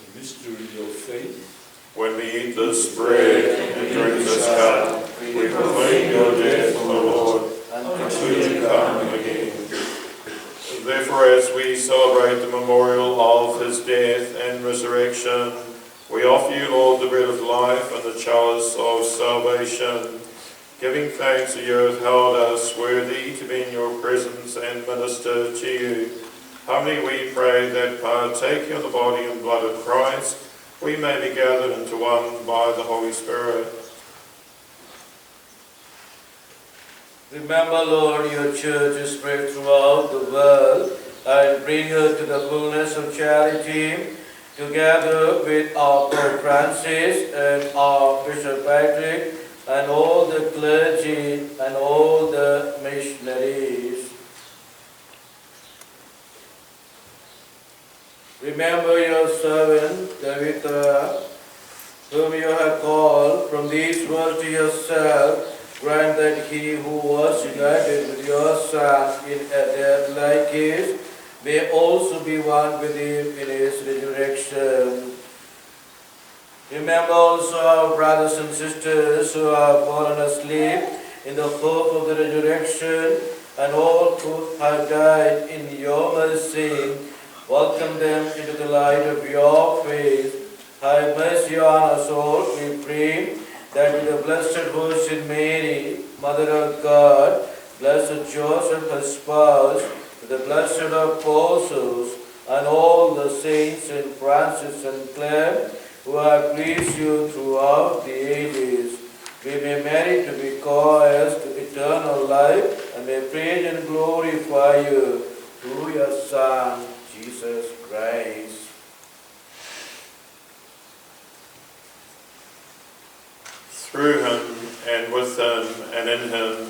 The mystery of faith. When we eat this bread and drink this cup, we proclaim your death, O Lord, until you come again. Therefore, as we celebrate the memorial of his death and resurrection, we offer you, Lord, the bread of life and the chalice of salvation, giving thanks that you have held us worthy to be in your presence and minister to you. Humbly we pray that, partaking of the body and blood of Christ, we may be gathered into one by the Holy Spirit. Remember, Lord, your church is spread throughout the world, and bring her to the fullness of charity, together with our Pope Francis and our Bishop Patrick, and all the clergy and all the missionaries. Remember your servant, Tavita, whom you have called from this world to yourself. Grant that he who was united with your Son in a death like his may also be one with him in his resurrection. Remember also our brothers and sisters who have fallen asleep in the hope of the resurrection, and all who have died in your mercy. Welcome them into the light of your face. Have mercy on us all, we pray, that with the Blessed Virgin Mary, Mother of God, Blessed Joseph, her spouse, with the blessed apostles, and all the saints and Francis and Clare, who have pleased you throughout the ages, we may merit to be co-heirs to eternal life may praise and glorify you through your Son, Jesus Christ. Through him, and with him, and in him,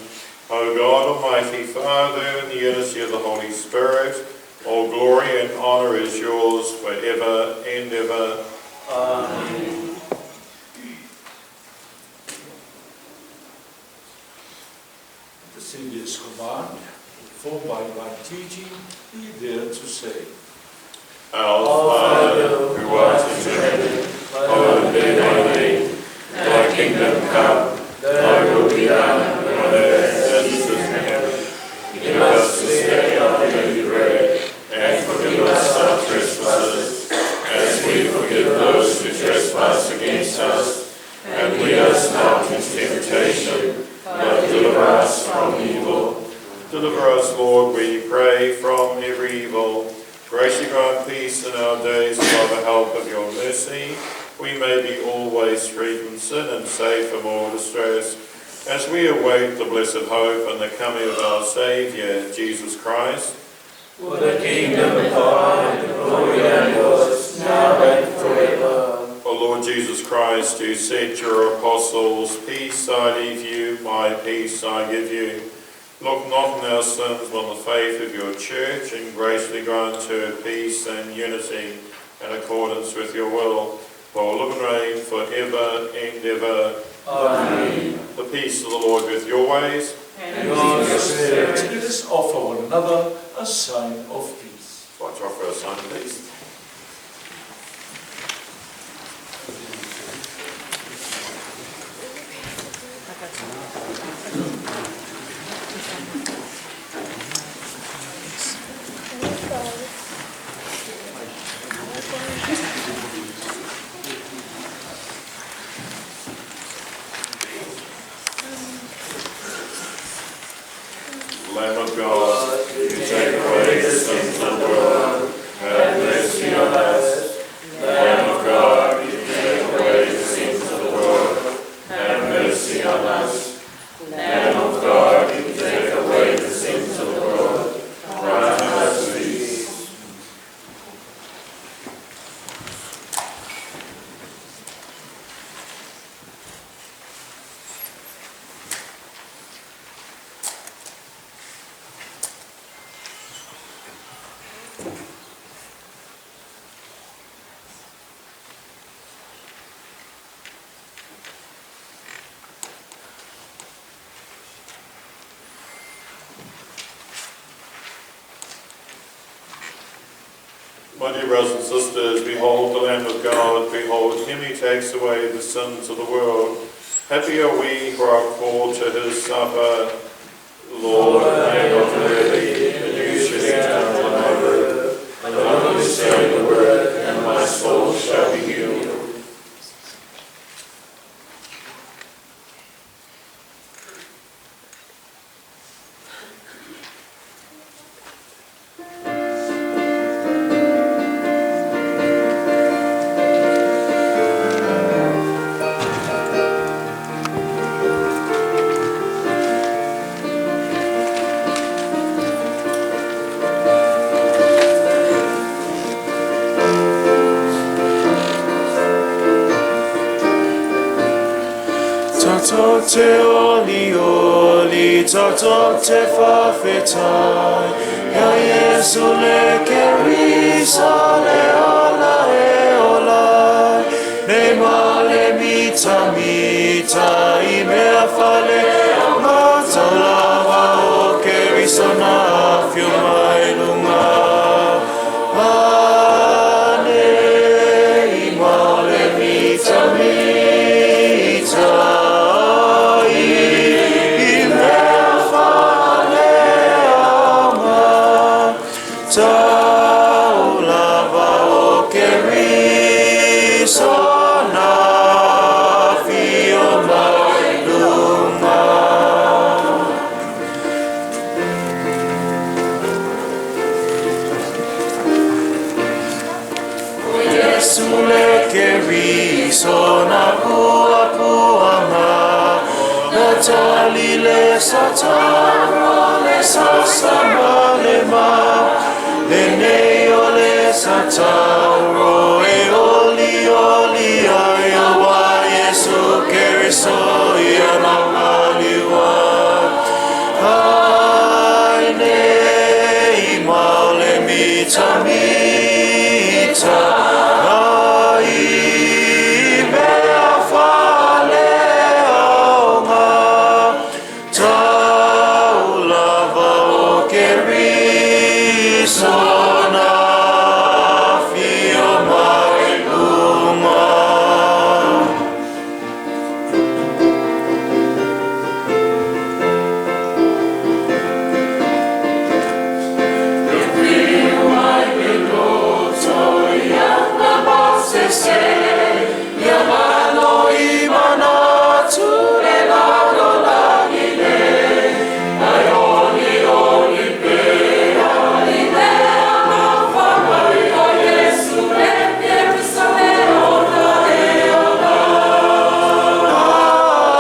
O God, Almighty Father, in the unity of the Holy Spirit, all glory and honour is yours forever and ever. Amen. At the Saviour's command, informed by divine teaching, be there to say, Our Father, who art in heaven, hallowed be thy name. Thy kingdom come, thy will be done on earth as it is in heaven. Give us this day our daily bread, and forgive us our trespasses, as we forgive those who trespass against us. And lead us not into temptation, but deliver us from evil. Deliver us, Lord, we pray, from every evil. Graciously grant peace in our days, by the help of your mercy we may be always free from sin and safe from all distress, as we await the blessed hope and the coming of our Saviour, Jesus Christ. For the kingdom, the power, and the glory are yours, now and forever. O Lord Jesus Christ, who said to your apostles, Peace I leave you, my peace I give you. Look not on our sins, but on the faith of your church, and graciously grant her peace and unity in accordance with your will, who will live and reign forever and ever. Amen. The peace of the Lord with your ways. And your spirit. Let us offer one another a sign of peace. I'd like to offer a sign of peace. Lamb of God, you take away the sins of the world, have mercy on us. Lamb of God, you take away the sins of the world, have mercy on us. Lamb of God, you take away the sins of the world, grant us peace. My dear brothers and sisters, behold the Lamb of God, behold him who takes away the sins of the world. Happy are we who are called to his supper. Lord, I am not worthy that you should enter under my roof, but only say the word, and my soul shall be healed. Tato te oli oli, tato te whawhetai, Ia Iesu le kerisa le ola e ola, Nei male mita mita i mea whale, Mata lava o kerisa nā whiu mai lunga. Ane i male mita mita i mea whale anga, Tau lava o kerisa nā whiu mai lunga. Iesu le keriso na pua pua ma, na tali le sa taro le sa sa ma le ma le nei o le sa taro e oli oli ai o wa Yesu Keriso ia na maliwa ai nei maole mita mita ai mea faleaoga taulava o Keriso na fio mai luga.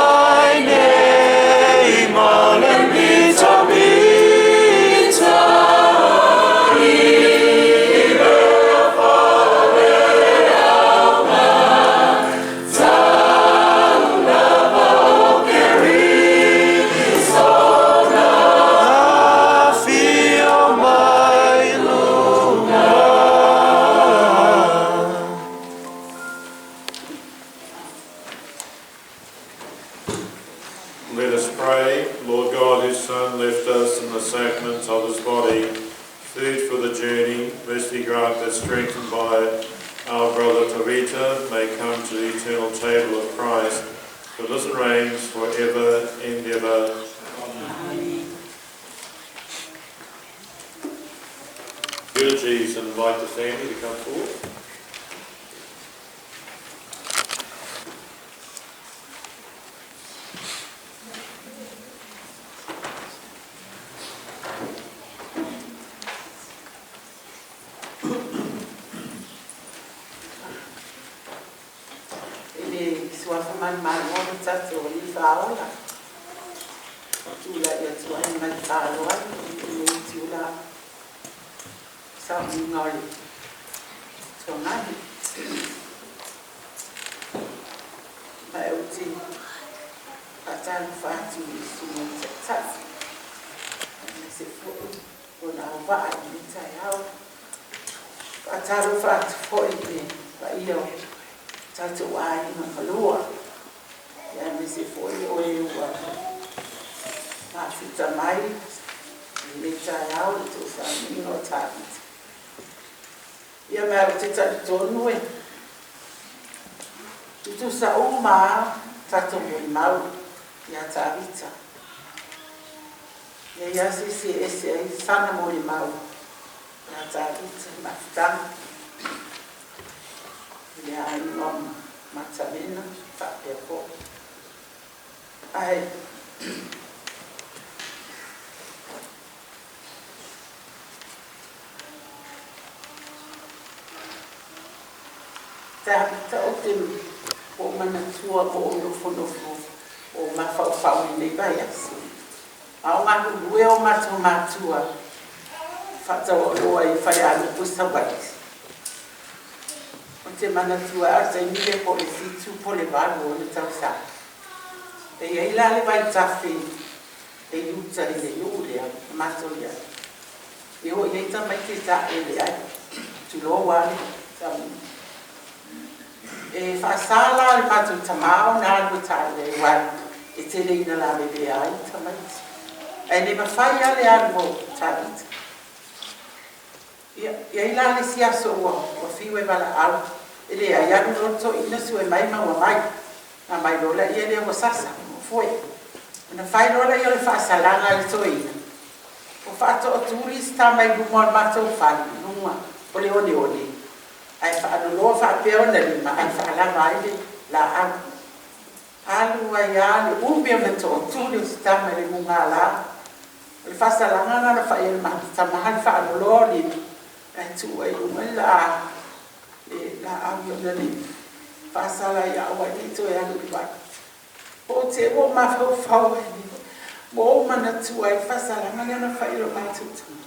Ai nei maole mita mita i mea faleaoga taulava o Keriso na fio mai luga. Let us pray. Lord God, whose Son left us in the sacrament of his body, food for the journey, mercy grant that strengthened by our brother Tavita may come to the eternal table of Christ, who lives and reigns forever and ever. Amen. Eulogies and invite the family to come forward. I le suafa manumalo le tatou Alii Faaola, tulai atu ai ma le faaaloalo i lenei itula sauniga o le Tuagani. Ma ou te faatalofa atu i le Susuga i le Taitai, aemaise foi lona auvaa i lenei taeao. Faatalofa atu foi i le paia o tatou aiga kalua, aemaise foi o e ua mafuta mai i lenei taeao i le tou sauniga o Tavita. Ia ma ou te talitonu e tutusa uma lava tatou molimau ia Tavita. E leai lava se isi e ese ai sana molimau ia Tavita i mafutaga i le aiga o Matalena faapea foi. Ae Tavita ou te ua ou manatua po o nofonofo o mafaufau i lenei vaiaso. A o galulue o matou matua faataualoa i Falealupo i Savaii. Ou te manatua lava o le taimi lea po o le 7 po o le 8 ona tausaga. E i ai la le vaitafe e i uta i le nuu lea na matou i ai. E oo i ai tamaiti e taele ai, tulou lava le tauga. E faasa la le matou tama ona alu e taele ai aua e tele ina lavevea ai tamaiti. Ae le mafai lava le alu o Tavita. Ia, i ai la le isi aso ua fiu e valaau, e leai, alu loa le toeaina sue mai ma ua mai. Na mai loa laia lea ua sasa, ua foe. Ona fai loa laia o le faasalaga a le toeaina, ua faatootuli si tama i luma o le matou fale, i luga o le oneone, ae faaloloa faapea ona lima ae faalava ai le laau. Alu ai lava le umi o le tootuli o si tama i le mugala. O le faasalaga lena na fai e le matou tama, le faaloloa o lima ae tuu ai i luga le laau i ona lima. Faasala ai, aua ne i toe alu i vai. Po o te ua ou mafaufau ai ma ou manatua ai le faasalaga lea na fai i lo matou tama.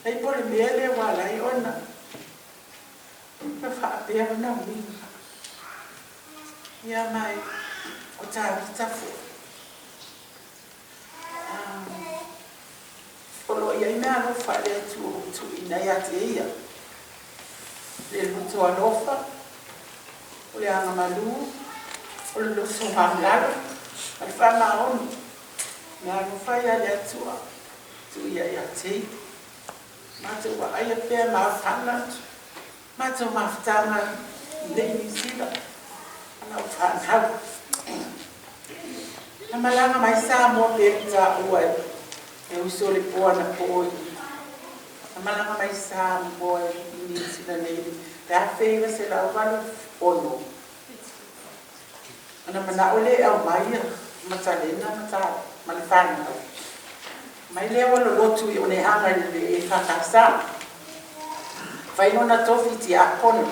Ai po o le mea lea ua ala ai ona faapea ona uiga. Ia ma o Tavita foi. O lo o i ai meaalofa a le Atua ua tuuina ia te ia, le loto alofa, o le agamalu, o le loto maualalo, ma le faamaoni. Meaalofa ia a le Atua tuuina ia te ia. Matou vaaia pea ma aofana atu, matou mafutaga i Niu Sila, ana ou fanau. Na malaga mai Samoa pei ona taua e le uso le po anapo i na malaga mai Samoa i Niu Sila nei i le 1986. Ona manao lea e aumai ia Matalena ma le fanau. Mai lea ua lolotu i Oneaga i le EFKS. Fai lona tofi tiakono.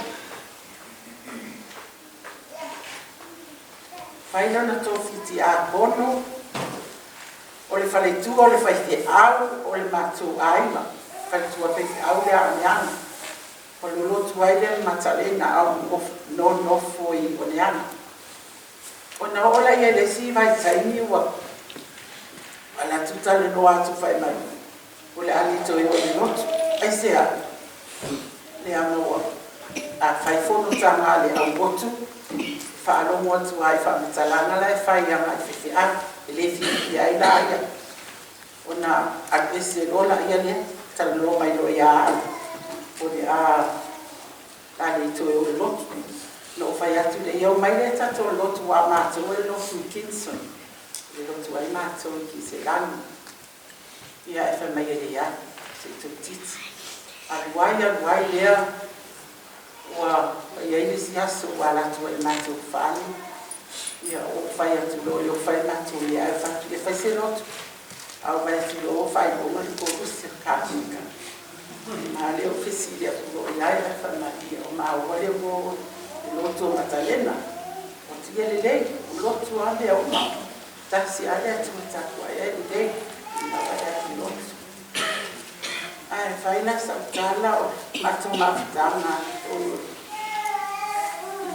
Fai lona tofi tiakono o le faletua o le faifeau o le matou aiga. Faletua faifeau lea a Oneaga. Ua lolotu ai lea ma Matalena a o nonofo i Oneaga. Ona oo laia i le isi vaitaimi ua alu atu talanoa atu fai mai, o le a le toe oo i le lotu. Aisea? Leaga ua a fai fonotaga a le aulotu, e faalogo atu lava i faamatalaga la e fai agai i faifeau, e le fiafia ai la ia. Ona alu ese loa laia lea, talanoa mai loa ia au, o le a le toe oo i le lotu. Na ou fai atu lea, ia omai lea tatou lotu aua o matou e lotu i Kingston, e lotu ai matou i Kiselani. Ia e fai mai e leai, se i toeitiiti. Alu ai, alu ai lea, ua i ai le isi aso ua alu atu ai i le matou fale, ia ou fai atu loa, o fai le matou mea, ae fai atu, ia fai se lotu. A ou vaai atu loa ua faailoga le koluse a le Kapenta. Ma lea ou fesili atu loa i ai, ae fai mai, ia o maua lea ua o i le lotu o Matalena. Ou atu, ia lelei, o lotu lava mea uma. Tasi lava le Atua tapuai ai lelei, ina vaai atu i lotu. Ae fai la sau tala o le matou mafutaga i le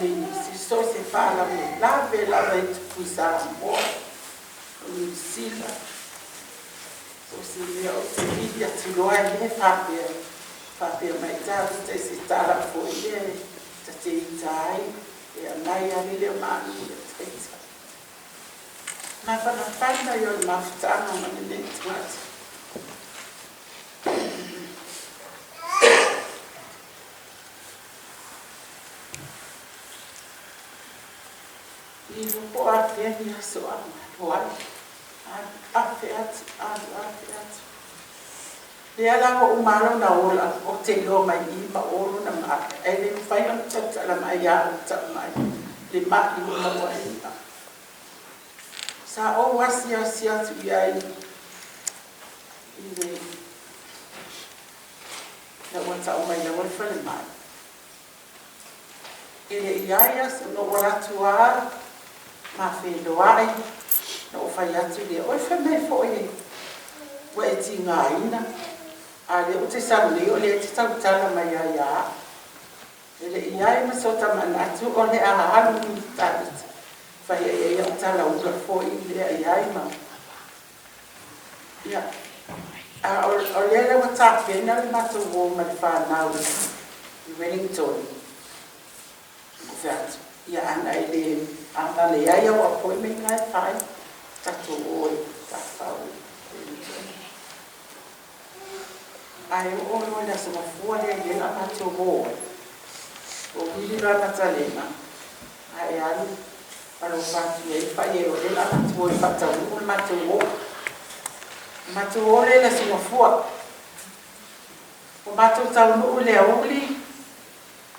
Niu So o se faalavelave lava i tupu i Samoa, o Niu Sila, so o se mea ou te vili atu loa e le faapea, faapea mai Tavita i se tala foi lea ta te ita ai, e aumai lava le leo malu ia te ita. Mafanafana ia o le mafutaga ma lenei tagata. Le iloa po o afea ni aso a malo ai. Alu afe atu, alu afe atu. Lea la ua uma lava lona ola, ou te iloa mai i ma o lona male, ae le mafai ona tautala mai ia au tau mai le ma'i ua maua ai ia. Sa ou asiasi atu i ai i le ina ua tau mai lava le falemai. E le i ai aso, na ou alu atu lava ma feiloai, na ou fai atu lea, oi fai mai foi ua e tigaina, a o lea ou te sau nei o lea e te tautala mai lava ia au. E le i ai ma sota manatu o le a alu i Tavita, fai ai ai au talaula foi lea i ai ma ia. A o lea lea ua tapena le matou uo ma le fanau i Wellington. Ou fai atu, ia ana e le, ana leai au appointment na e fai, tatou o e tafafao i Wellington. Ae oo loa i le aso mafua lea i lea matou o ai, ua vili loa Matalena, ae alu alofa atu i ai fai e o lea la matou o e faataunuu le matou o. Matou o lea i le aso mafua. Ua matou taunuu i le aoauli,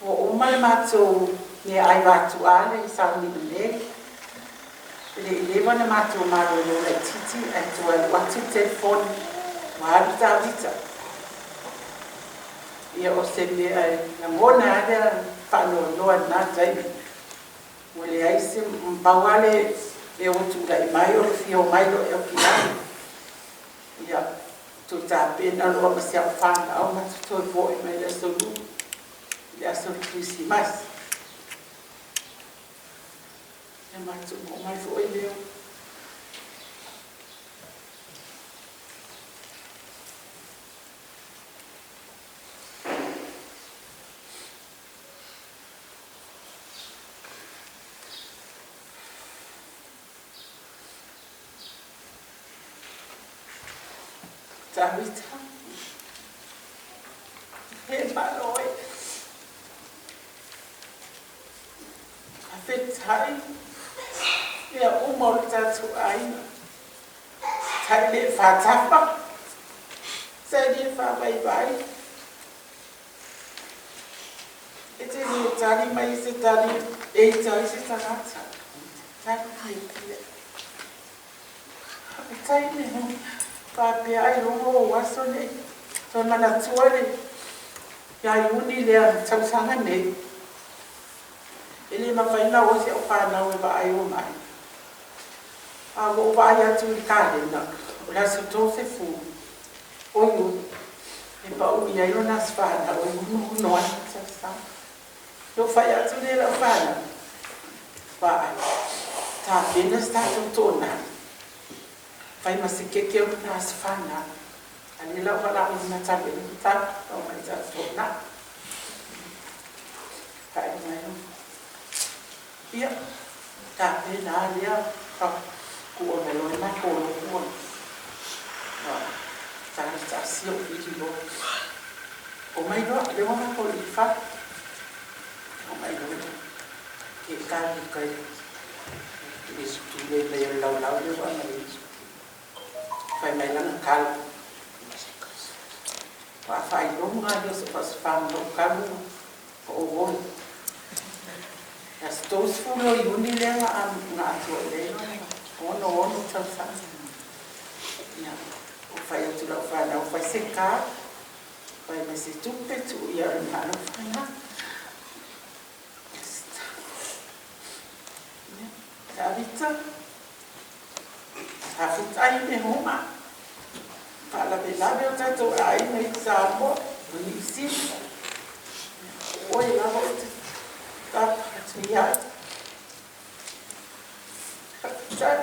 ua uma le matou meaai vatu'a le sauniga nei. E le i leva ona matou malolo laitiiti ae toe alu atu le telefoni, ua alu Tavita. Ia o se mea e lagona lava le faanoanoa i lena taimi. Ua leai se, pau lava le Lea ua tulai mai o le fia omai loa e Aukilani. Ia, toe tapena loa ma si au fanau matou toe fo'i mai le Aso Lua, i le aso o le Kerisimasi. Ia matou oo mai foi lea. Tavita, e malo e. Faafetai mea uma o le tatou aiga. Tai le faatafa, tai le faavaivai. E te le tali mai i se tali e ita ai se tagata. Tali fiafia. Faafetai mea faapea ailoga o aso nei. Toe manatua le ia Iuni lea tausaga nei. E le mafai ona o si au fanau e vaai o mai. A ua ou vaai atu i le kalena, o le aso 30 o Iuni, e pau i ai lona aso fanau e 66 ai tausaga. Lou fai atu lea i lau fanau, vaai, tapena se tatou toonai, fai ma se keke o lona aso fanau. A lea la ua valaauina talu ai le tala, omai tatou toonai. Faaiu mai loa. Ia, tapena lava lea, kuua mai loa e matou lotu a taasia ou vili loa. Omai loa, lea ua matou i le fale. Omai loa lea. Ke kali kai le tule mai o le laulau lea ua aumai ai. Fai mai lana tala. Ua faailoga lea o se faasofaga o kalu o oi. Le aso 30 o Iuni lea na atoa i ai lona 66 tausaga. Ia, ua fai atu lau fanau, fai se ka, fai mai se tupe, tuu ia o le malo fanau. Ia, Tavita, faafetai i le homa. Faalavelave o tatou aiga i Samoa ma Niu Sila. O oe lava ou te tapa atu i ai. Faafetai.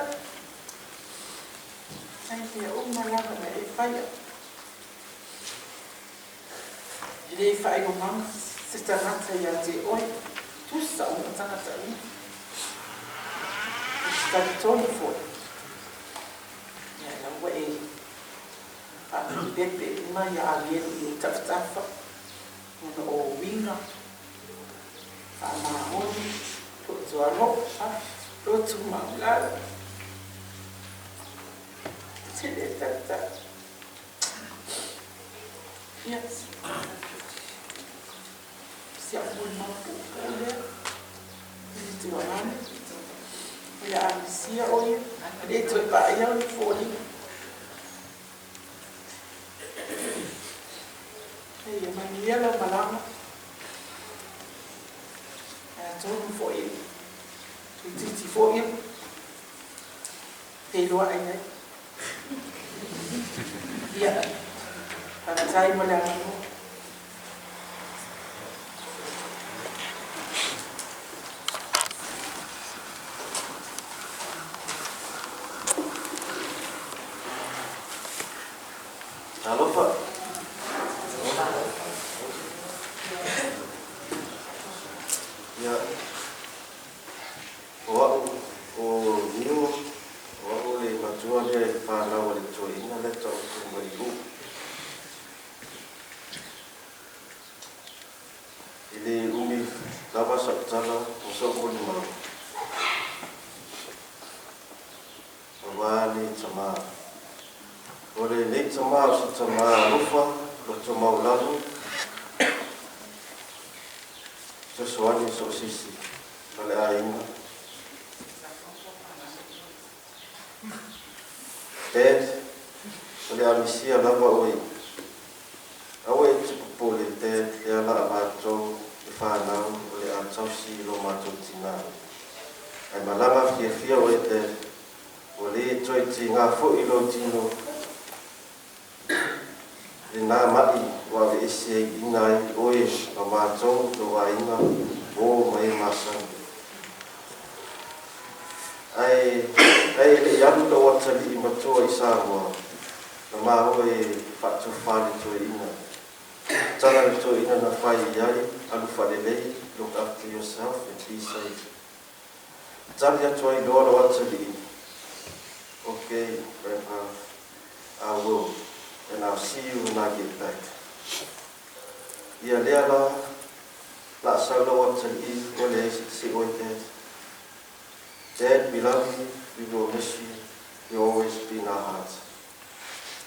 Ai mea uma lava na e faia. E le faailogaga se tagata ia te oe, tusa uma tagata uma. Ou te talitonu foi, ia la ua e faapepepe uma ia agelu i ou tafatafa, ona o uiga, faamahoni, loto alofa, loto maualalo. Tele tata. Ia, si au molimau puupuu lea i le tuualalo. O le a misia o ia, e le toe vaaia ona foliga. Ia manuia lau malaga. Ae atonu foi toeitiiti foi feiloai ai. Ia, faafetai mo le avanoa. Talofa. Ia, o au, o Niu, o au le matua lea i le fanau a le toeaina lea taoto mai i o. E le umi lava sa'u tala ma sa'u molimau, auā le tamā. O lenei tamā o se tamā alofa, loto maualalo, fesoasoani i so o se isi ma le aiga. Dad, o le a misia lava oe. Aua e te popole, Dad, lea la a matou le fanau o le a tausi i lo matou tinā. Ae malaga fiafia oe, Dad. tigā foʻi lou tino i lenā maʻi ua aveeseina ai oe ma matou tou aiga, uō ma e masani. Ae ae e leʻi alu lou atalii matua i Samoa, na māua e faatufā le toeaina. Tala le toeaina na fai i ai, Alu faalelei, look after yourself and be safe. Tali atu ai loa lou atalii, Ok, grandpa, I will, and I'll see you when I get back. Ia lea la, la a sau lou atalii, ua leai se oe, Dad. Dad, we love you, we will miss you, you'll always be in our hearts.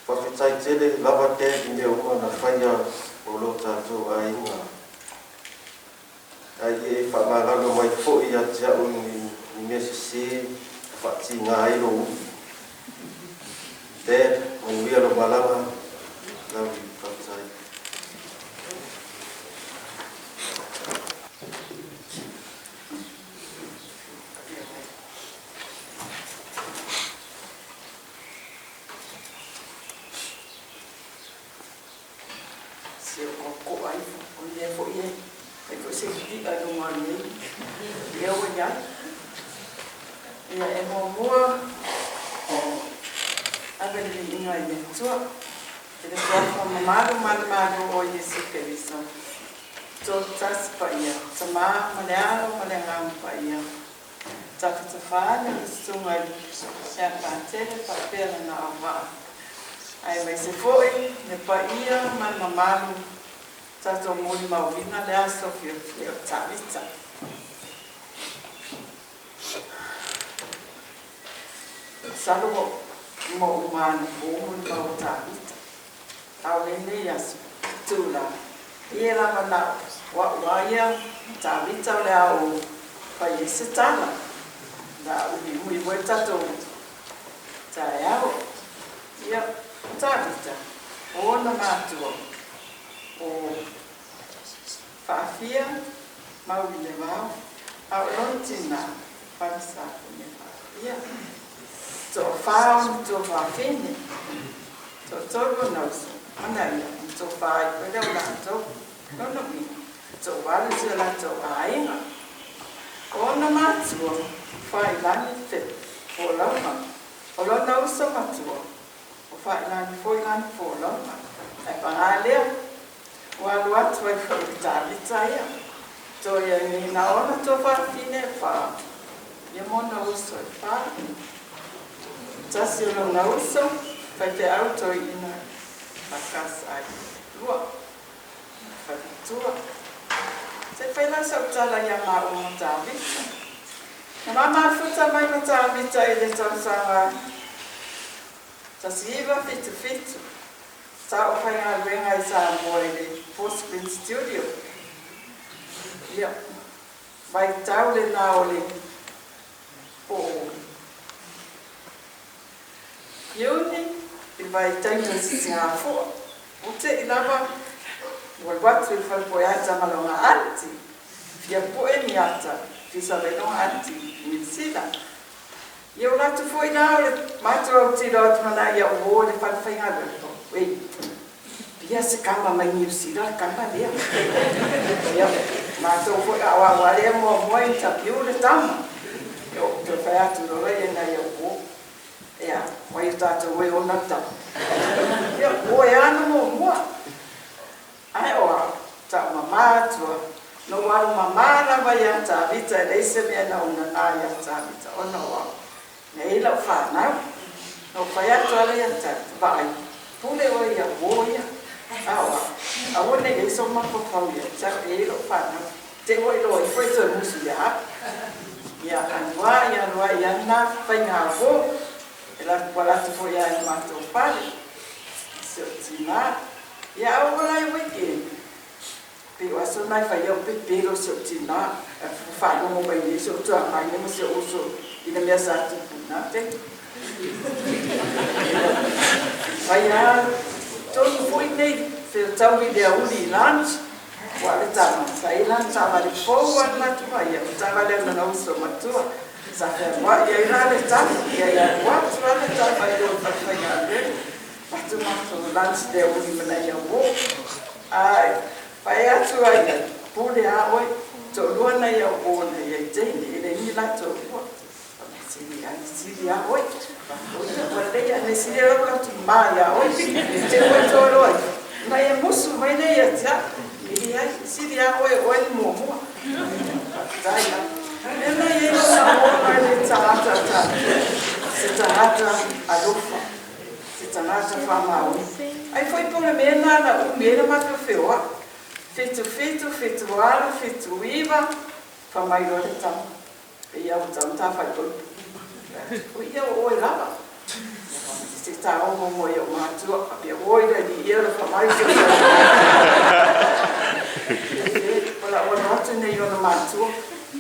Faafetai tele lava Dad i mea uma na faia mo lo tatou aiga. A ia e faamagalo mai foi ia te a'u ni mea sesē na faatigā ai lou upu. Dad, manuia lou malaga. Love you. Faafetai. Se o kokoa ifo, o le mea foi e fai foi se i'a i luga o lenei leo ua i ai. Ia, e muamua ave le viiga i le Atua, i le Suafa mamalu ma le Malo o Iesu Keriso, Toatasi Paia, Tama ma le Alo ma le Agaga Paia, Tafatafa ane le susuga i le Patele faapea lana auvaa, aemaise foi le paia ma le mamalu tatou molimauina le aso fiafia o Tavita. Masalo ua uma anapo molimau o Tavita, a o lenei aso, itula, ia lava na o a'u a ia ma Tavita o le a ou fai ai se tala, o le a umiumi foi le tatou taeao. Ia, o Tavita, o ona matua, o Faafia, Mauilevao, a o lona tinā, Falesafune Faafia. Toafā ona tuafafine, toatolu ona uso, ma na ia, ona toafa ai foi lea o latou. Lona uiga, toavalu si o latou aiga. O ona matua, Faiilagi Philip Folauga, o lona uso matua, o Faiilagi Foilagi Folauga, ae paga lea, Ua alu atu ai foi le Tavita ia. Toe ai nei na ona tuafafine e fa, ia ma ona uso e fa. Tasi o lona uso, faifeau toeaina fakas ai lua, faletua. Se i fai la sau tala ia maua ma Tavita. Na ma mafuta mai ma Tavita i le tausaga 1977. Sa ou faigaluega i Samoa i le Four Screen Studio. Ia, vaitau lena o le po o Iuni i le vaitaimi o le sisigafoa. Ua te i lava ua alu atu i le falepoe ata ma lona aunty, fia poe ni ata, fia sala i lona aunty i Niu Sila. Ia o latou foi la o le matou autilo atu ma na ia o le fale faigaluega oi pia se kama mai Niu Sila le kama lea. Ia matou foi a o au a lea muamua interview le tama. Ia ou toe fai atu loa ia na ia o ia wai o tatou e ona le tama. Ia o e ana muamua. Ae o au, taumamā atu au, na ou alu mamā lava iā Tavita e leai se mea na ou nanā iā Tavita ona o au, nei lau whānau. Na ou fai atu ala iā Tavita, Vaai, pule oe ia uō ia, a o au, aua nei i ai sou mafaufau ia te au e i lou whānau, te ua iloa ifo e toe musu ia au. Ia alu a, ia alu a ia na faiga uō, e ua latu foi ia i matou fale, si o tinā. Ia aua la e weekend. Pei o aso na e fai au pepelo si ou tina e faalogo mai nei si ou tuamaina ma si ou uso i le mea sa tupu na taimi. Fai a tonu foi nei feotau i le auli i lunch ua le tama sa i lana taavale fou a le latou ai ia o taavale a lona uso matua. Sa fealuai ai la le tama, ia i alu atu lava le tama i o i le falefaigaluega, avatu matou lunch i le aoauli ma nai uō. Ae fai atu ai ia, pule lava oe, toalua nai au uō na iai teine, e leai ni la toalua. Fai mai, sili lava, sili lava oe. Fai atu, ua lelei, a mea sili o lea ua latou mama ia oe, i te i ua e toa loa ifo, ona e musu mai lea ia te au. E leai, sili lava oe o oe le muamua. Faafetai lava. O le mea lena e i ai lou lagona i le tagata tatou, se tagata alofa, se tagata faamaoni. Ai foi po o le mea lena na umi ai le matou feoai, 77, 78, 79, fai mai loa le tama, Pei lava ua tau ta faaipoipo. O ia o oe lava. Se ta ogo mo i o matua, a pia oi le li ia le whamai se o la ua atu nei ona matua.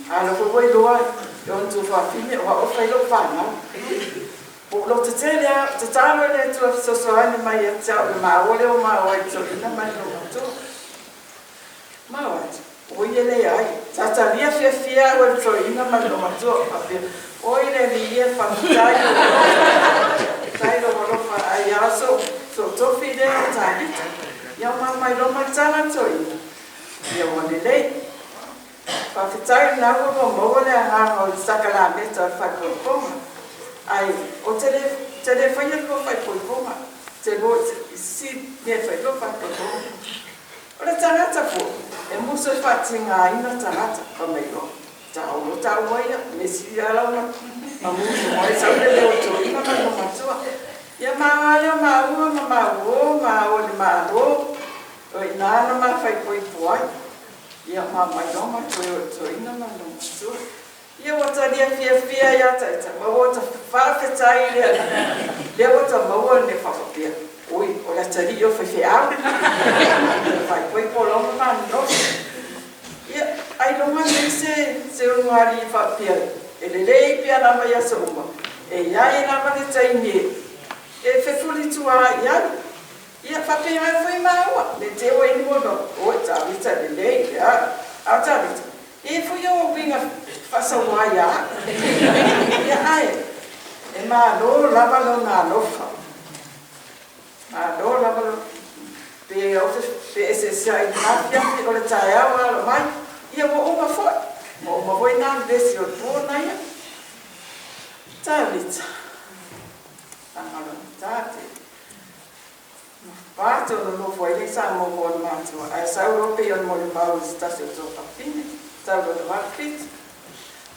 A lo foi loa i ona tuafafine o ao fai lou whanau. Po o lo tetele a, tatalo i le Atua fesoasoani mai ia te au le maua lea o maua i toeaina mai lou matua. Mau atu, o ia leai, sa talia fiafia au e le toeaina ma le loumatua o faapea, Oi le alii e, faafetai lou alofa, faafetai lou alofa, ai a sou, sou tofi lea o Tavita, ia mau mai loa ma le tala toeaina, ia ua lelei. Faafetai lena ua lua maua le agaga o le sakalameta o le faaipoipoga, ai o te le, te le faia le lua faaipoipoga, te lua, si mea e fai lua faaipoipoga. O le tagata foi, e musu e faatigaina tagata, fai mai loa, Taolo taua ia, me sili lava lau ma musu mai sau le leo toeaina ma le matua. Ia maua lea o maua ma mauō, ma o i le Malo, o i ina na ma faaipoipo ai. Ia ma mai loa ma toe o i le toeaina ma le matua. Ia ua talia fiafia ia Taita, ma ua ta faafetai i le Alii, lea ua ta maua le mea faapea, Oi, o le atalii o le faifeau, faaipoipo loa ma manunofo. Ia, ailoga nei se se ulugalii faapea, e lelei pea lava i aso uma, e i ai lava le taimi e fefulitua ai i ai. Ia, faapena foi maua, le te ua inu ona, oi, Tavita lelei, a, a Tavita, E foi o uiga faasaua ia au. Ia ae, e malo lava lona alofa. Malo lava lona, pe o te feeseeseai i lena afiafi o le taeao a alo mai, ia ua uma foi. Ua uma foi na vevesi o le po na ia. Tavita, Tagaloa tate. Ma pa tonu nofo ai le sa mo le matua, ae sau loa pei o le molimau i se tasi o tuafafine, sau loa i le 87,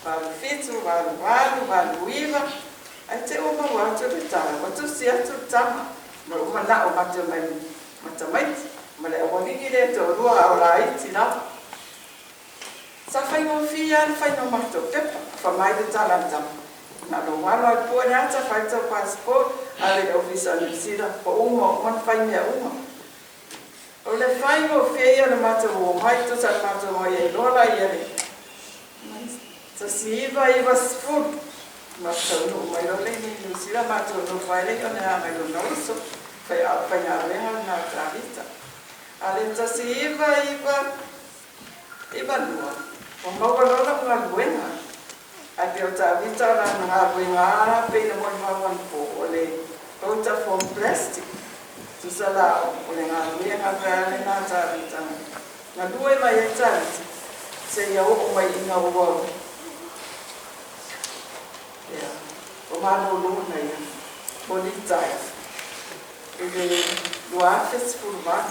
87, 88, 89, ae te i ua maua atu le tala, ua tusi atu le tama, ma lou manao ma te omai ma tamaiti, ma le aualii lea e toalua a o laiti lava. Sa faigofie lava le faiga o matou pepa, fa mai le tala a le tama, na o lou alo lava i le pua i le ata, fai tou passport, ave i le ofisa o Niu Sila, ua uma uma ona fai mea uma. O le faigofie ia o le matou o mai, tusa le matou omai ai loa la ia le 1990, matou taunuu mai loa lea i Niu Sila, matou nofo ai lea i Oneaga i lona uso, faigaluega lena o Tavita. A le 19 92, ua maua loa lau galuega. Ae pei o Tavita o lana galuega a pei na molimau anapo o le Rotaform Plastic. Tusa la o le galuega pea lena a Tavita na galue mai ai Tavita seia oo mai ina ua ia ua malolo na ia ua litaea i le 2018.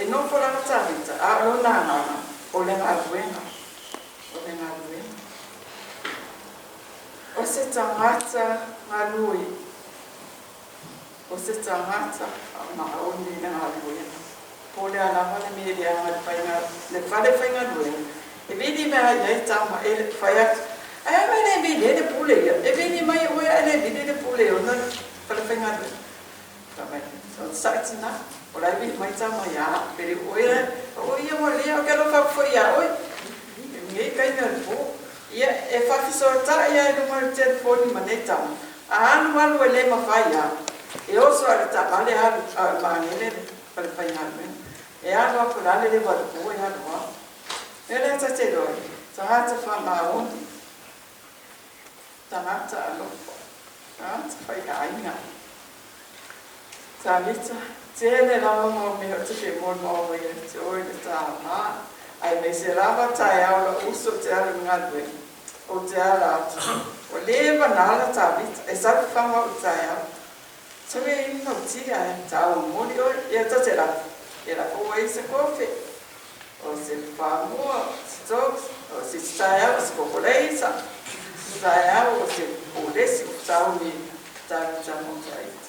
E nofo lava Tavita, a o lona agaga, o le galuega, o le galuega. O se tagata galue, o se tagata faamaoni i le galuega. Po o le a lava le mea e leaga i le faiga, le fale faigaluega, e vili mai lava i ai tama e fai atu, Ae a mea e le vili ai le pule ia? E vili mai oe ae le vili le pule e ona le fale faigaluega. Sa'i tina, o la e vili mai tama ia au, pe le o oe, o ia ua lea, ou te alofa atu foi ia oe, i lenei taimi o le po. Ia, e faafesootai lava i luga o le telefoni ma nei tama, a alu alu e le mafai lava, e oso lava i le taavale alu, a o le magele le falefaigaluega. E alu atu o le a le leva o le po e alu lava. O le mea lea ta te iloa ai, tagata faamaoni. Tagata alofa, tagata faiaiga. Tavita, tele lava mau mea ou te fia molimau ai ia te oe i le tālā, aemaise lava taeao lou uso ou te alu i le galuega, ou te ala atu, ua leva ona ala Tavita, e sau i faga ou i le taeao. Sau e inu lau ti ae taua momoli oe, ia ta te lafo, ia lafo ua i ai se kofe, o se pamua, o se toast, o se isi taeao o se kokoleisa, o se isi taeao o se pulesi ua sauni Tavita mo Taita.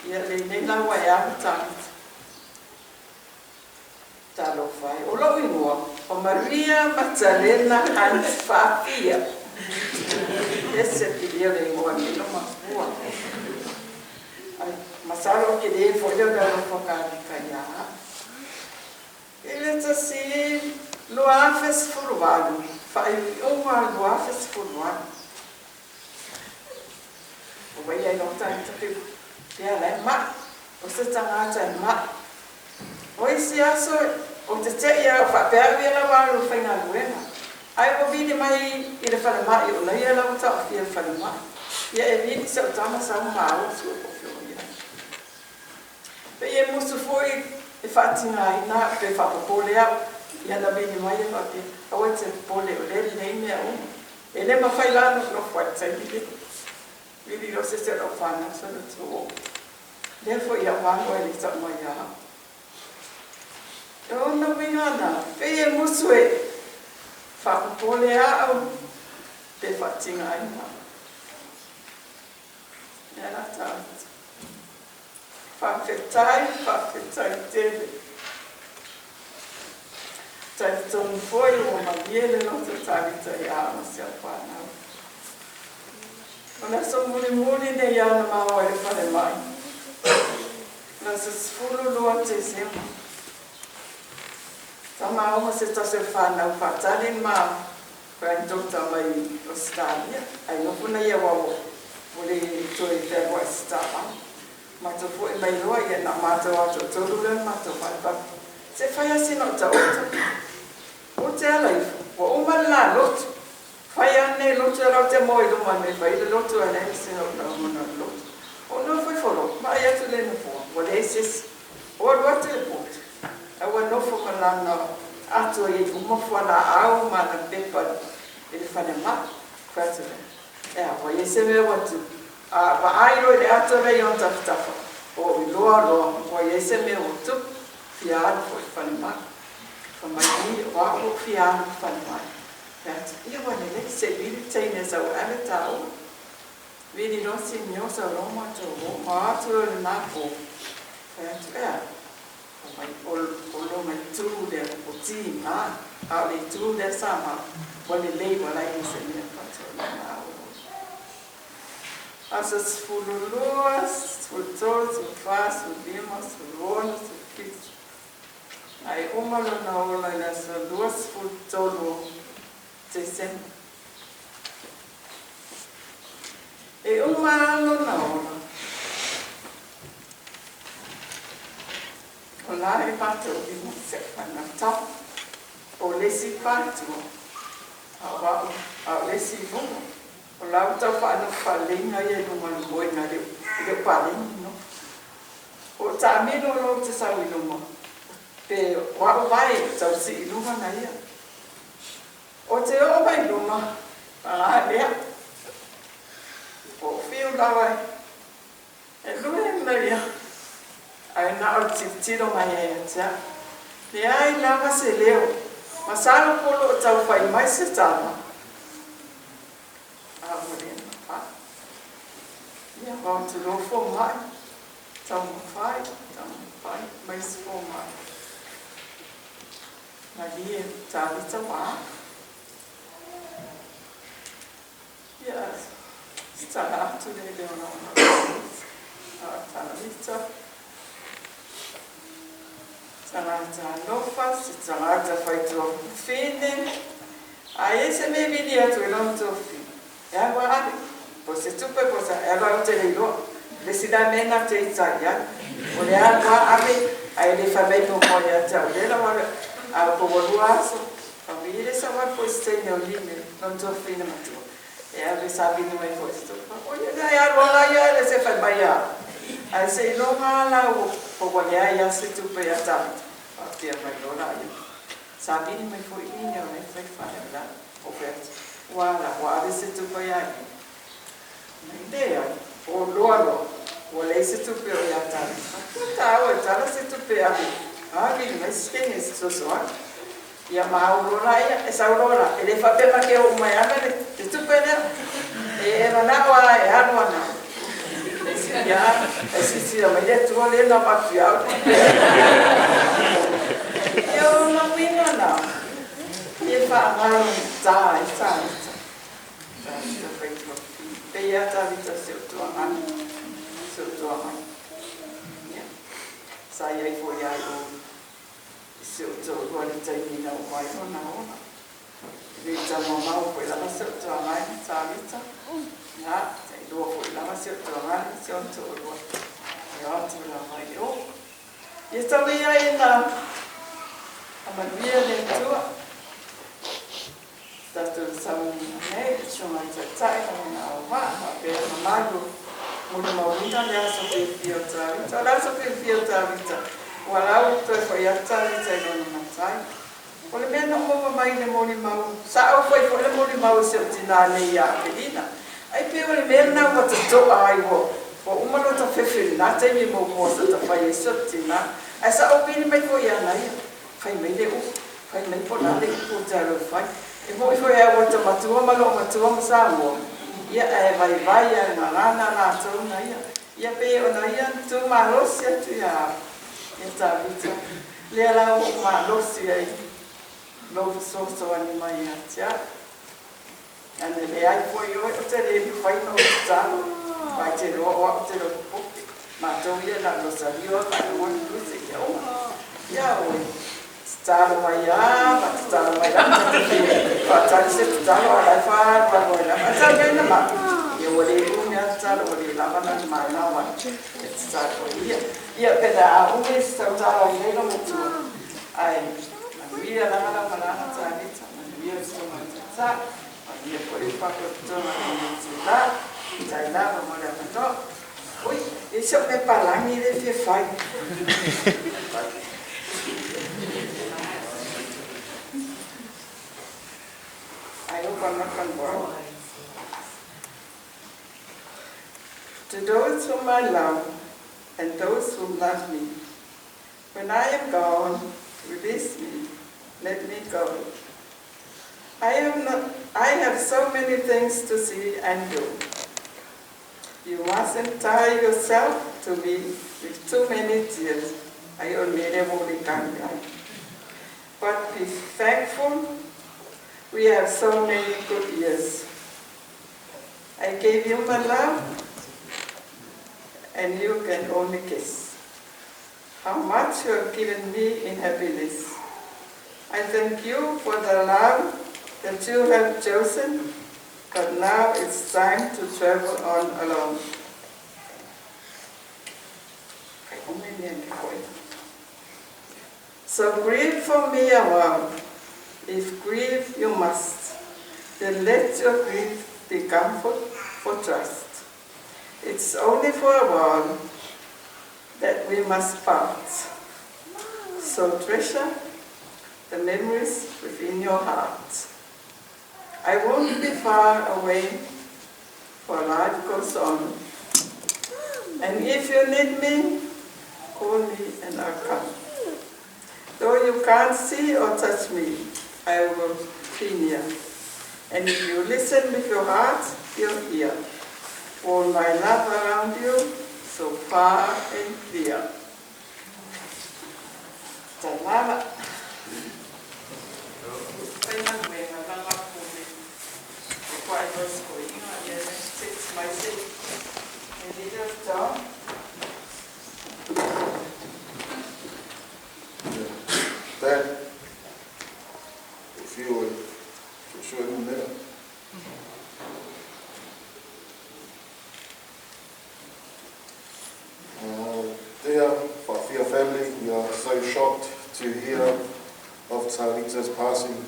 Ia lenei la ua e alu Tavita. Talofa e. O lou igoa o Maria Matalena Hunt Faafia. Ese pilia o le igoa nei lou makua. Ai, masalo o kele foi lea o le alofa kālika iā au. I le 2018, faaiuiuga o le 2018, O wai ai o tangata pe pea la e maʻi, o se tagata e maʻi. O isi aso o te teʻi a o faapea au ia lau alu i faigaluega, ae ua vili mai i le falemai o laia lau taofia i le falemai. Ia e vili si au tama sau maua sua po fio i ai. Pei e musu foi e faatigaina au pe faapopole au, ia na vili mai e faapea, aua e te popole o lea lelei mea uma. E le mafai la ona nofo ai i le taimi lenei. Vili loa se isi o lau fanau solo tu o. Lea foi ia ua alu ai le tau mai ia au. E ona uiga na, pei e musu e faapopole au pe faatigaina au. Lea la tatou. Faafetai, faafetai tele. Talitonu foi ua malie le loto Tavita ia au ma si au fanau. O le aso mulimuli nei ana maua i le falemai, o le aso 12 Tesema. Sa maua ma se tasi o le fanau faatali le ma granddaughter mai Ausetalia, ae nofo nei aua ua le toe fealuai i se taavale. Matou foi mai loa ia na o matou lava toatolu lea na matou fale. Se fai lava sina otaota. Ou te ala ifo, ua uma le la lotu. Fai lava lenei lotu e lau te moe i luma me fai le lotu ae leai se lagona o le lotu. Ou nofo ifo loa, vaai atu le nofoa, ua leai se isi. Ou alu atu i le potu, ae ua nofo ma lana ato e i ai uma fualaau ma ana pepa i le falemai. Fai atu lea, E a, ua i ai se mea ua tupu? A vaai loa i le ato lea i ona tafatafa, o iloa loa ua i ai se mea ua tupu, fia alu foi i le falemai. Fai mai i, o au ua ou fia alu i le falemai. Fai atu, ia ua lelei, se i vili le teine sau e ave tāua. Vili loa Simio sau loa matou o, ma o atu loa i lena po. Fai atu, e a? Fai mai, o lona itu lea, o tīgā, a o le itu lea sa ma, ua lelei ua leai ma se mea. Fai atu, o lena ua. Aso 12, 13, 14, 15, 16, 17. Ae uma lona ola i le aso 23 o Tesema. E uma lava lona ola. O la e matou lima se fanau o le isi pātua, a o au, a o le isi i luga. O la ua tau faanofo faalelei ia i luga o le moena e le o paleni no. O taamilo loa ou te sau i luma, pe o au vae e tau sii i luga na ia. O te oo mai luma, a lea, o fiu lava e lue na ia, ae na o le tilotilo mai ai ia te au. Leai lava se leo, masalo po o lo o tau fai mai se tala, a ua le mafai. Ia vao tulou fomai, taumafai, taumafai mai se fomai. Malie, Tavita ua. Ia, se tala atu lea i le onaona o Tavita. A o Tavita, tagata alofa, se tagata fai tuafafine, a i ai se mea e vili atu e lona tuafafine, e alu a ave, po o se tupe po o se a, e alu a ou te le iloa. Le isi la mea na te ita i ai, o le alu a ave, ae le fai mai muamua ia te au, lea la ua ave, a po ua lua aso, Fa mai le sau alu foi se teine o Lime, lona tuafafine matua. E ave savini mai foi se tupe. O ia lea e alu ala ia e le se fai mai a. Ae seiloga lava la ua leai lava se tupe ia Tavita, faapea mai loa laia. Savini mai foi i i o lea e fai faalavelave. Ou fai atu, Ua a la, ua ave se tupe ia ia? Mai leai, o loa loa, ua leai se tupe o ia Tavita. Ua taua e tala se tupe e ave, ave mai se kene e fesoasoani. Ia ma au loa laia, e sau loa la, e le faapea ma te oo mai ana le tupe lea. E manao lava e alu ana. Ia, e silasila mai le Atua lea na avatu ia au le tupe. Ia o lona uiga la, e faagaita ai Tavita. Tavita Faitoa. Pei lava Tavita si ou tuagai, si ou tuagai. Ia, sa i ai foi lava i o i si ou toalua i le taimi na oo mai lona ola. E le i taumamao foi lava si ou tuagai ma Tavita, ia, tailua foi lava si ou tuagai ma si ona toalua. E o atu lava i o. Ia tau ia ina faamanuia le Atua. Tatou sauniga nei, le Susuga i le Taitai ma lona auvaa, faapea mamalu molimauina le aso fiafia o Tavita. O le aso fiafia o Tavita, ua lau toe foi atu Tavita i lona matai. O le mea na ou maua mai i le molimau, sa ou fai foi le molimau i si ou tinā nei ia Akelina, ai pei o le mea lena ua toto'a ai ua ua uma lota fefe i lena taimi muamua sa ta fai ai si ou tinā. Ae sa ou pili mai foi ia na ia, fai mai le upu, Fai mai po o le a le upu o te alo e fai. E moni foi au ua ta matua ma lou matua ma Samoa, ia ae vaivai a e gagana latou na ia. Ia pei ona ia na tu malosi atu ia ia Tavita, lea la ua ou malosi ai lou fesoasoani mai ia te au. Ana leai foi oe ou te le mafai ona ou tatalo, aua e te iloa o au ou te loto pope. Matou ia na o Rosalio a faalogo atu foi seia uma. Ia oe, tatalo mai a ma tatalo mai lava ta te fia faatali se tatalo a o la e faaalualu ai lava. Ae tali ai na matou, ia ua le umi a tatalo ua le lava na manawa e tatalo ai ia. Ia pe na a umi se tautalo ai nei lo matua, ae manuia lava lau malaga Tavita. Manuia le susuga i le Taitai, manuia foi le faatotoga i lenei itula, faafetai lava mo le avanoa. Ui, e i se mea palagi lea e fia fai. I hope I'm not going to borrow. To those whom I love and those who love me, when I am gone, release me, let me go. I am not, I have so many things to see and do. You mustn't tie yourself to me with too many tears. I only But be thankful we have so many good years. I gave you my love, and you can only kiss. How much you have given me in happiness. I thank you for the love that you have chosen, but now it's time to travel on alone. So grieve for me a while, if grieve you must, then let your grief be comfort for trust. It's only for a while that we must part. So treasure the memories within your heart. I won't be far away, for life goes on. And if you need me, call me and I'll come. Though you can't see or touch me, I will be near. And if you listen with your heart, you'll hear all my love around you, so far and clear. Talava. Faigaluega lava ko le requirements ko inga ia le text mai se e leader down. Dad, if you would, for sure, in Dear Faafia family, we are so shocked to hear of Tavita's passing.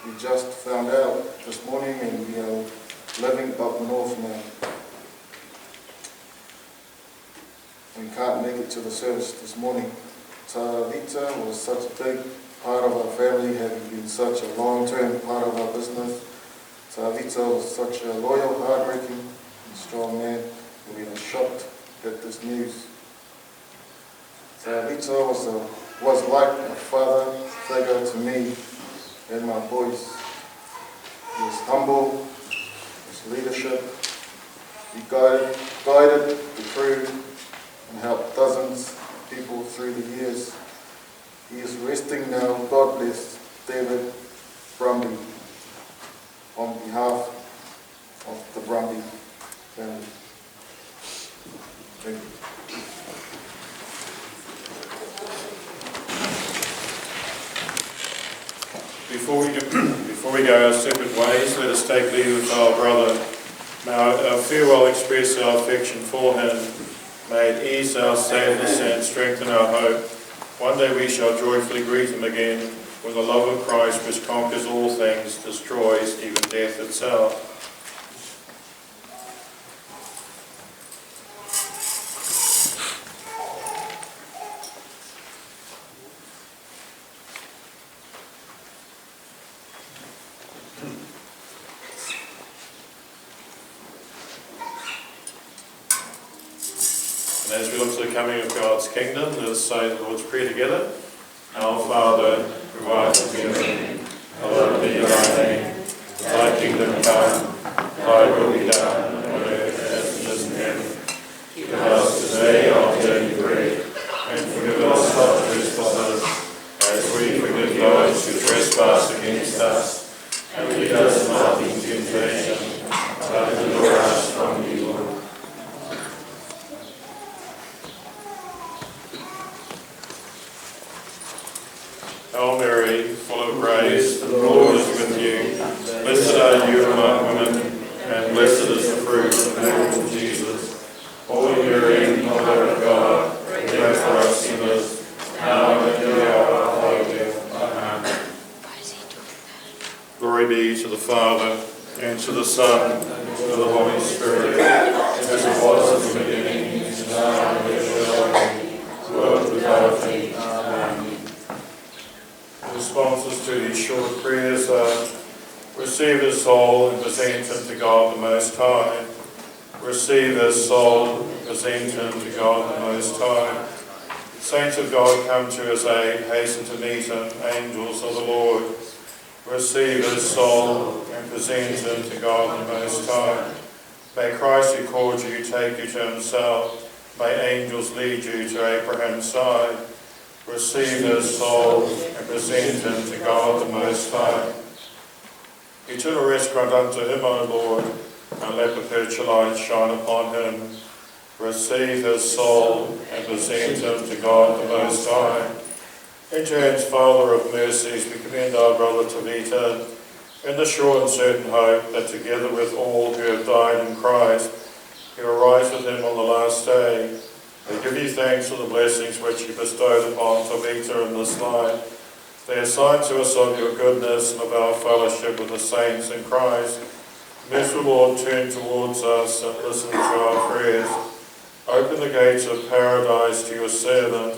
We just found out this morning and we are living up north now and can't make it to the service this morning. Tavita was such a big part of our family, having been such a long-term part of our business. Tavita was such a loyal, hardworking, and strong man, and we are shocked at this news. Tavita was, a, was like a father figure to me and my boys. He was humble, his leadership, he guided, guided the crew and helped dozens of people through the years. He is resting now. God bless David Brumby on behalf of the Brumby family. Thank you. Before we, go, before we go our separate ways, let us take leave of our brother. May our farewell express our affection for him. May it ease our sadness and strengthen our hope. One day we shall joyfully greet him again with the love of Christ which conquers all things, destroys even death itself. And as we look to the coming of God's kingdom, let us say the Lord's Prayer together. Our Father, who art in heaven, hallowed be thy name. Thy kingdom come, thy will be done, on earth as it is in heaven. Give us today our daily bread, and forgive us our trespasses, as we forgive those who trespass against us. And lead us not into temptation, but deliver us from evil. Hail Mary, full of grace, the Lord is with you. Blessed are you among women, and blessed is the fruit of the womb, Jesus. Holy Mary, Mother of God, pray for us sinners, now and at the hour of our death. Amen. Glory be to the Father, and to the Son, and to the Holy Spirit, as it was in the beginning, is now, and ever shall be, world without end. Amen. The responses to these short prayers are, receive his soul and present him to God the Most High. Receive his soul and present him to God the Most High. Saints of God, come to his aid, hasten to meet him, angels of the Lord. Receive his soul and present him to God the Most High. May Christ who called you take you to himself. May angels lead you to Abraham's side. Receive his soul and present him to God the Most High. Eternal rest grant unto him, O Lord, and let perpetual light shine upon him. Receive his soul and present him to God the Most High. Into your hands, Father of mercies, we commend our brother Tavita, in the sure and certain hope that together with all who have died in Christ, he will rise with him on the last day. We give you thanks for the blessings which you bestowed upon Tavita in this life. They are signs to us of your goodness and of our fellowship with the saints in Christ. Merciful Lord, turn towards us and listen to our prayers. Open the gates of paradise to your servant,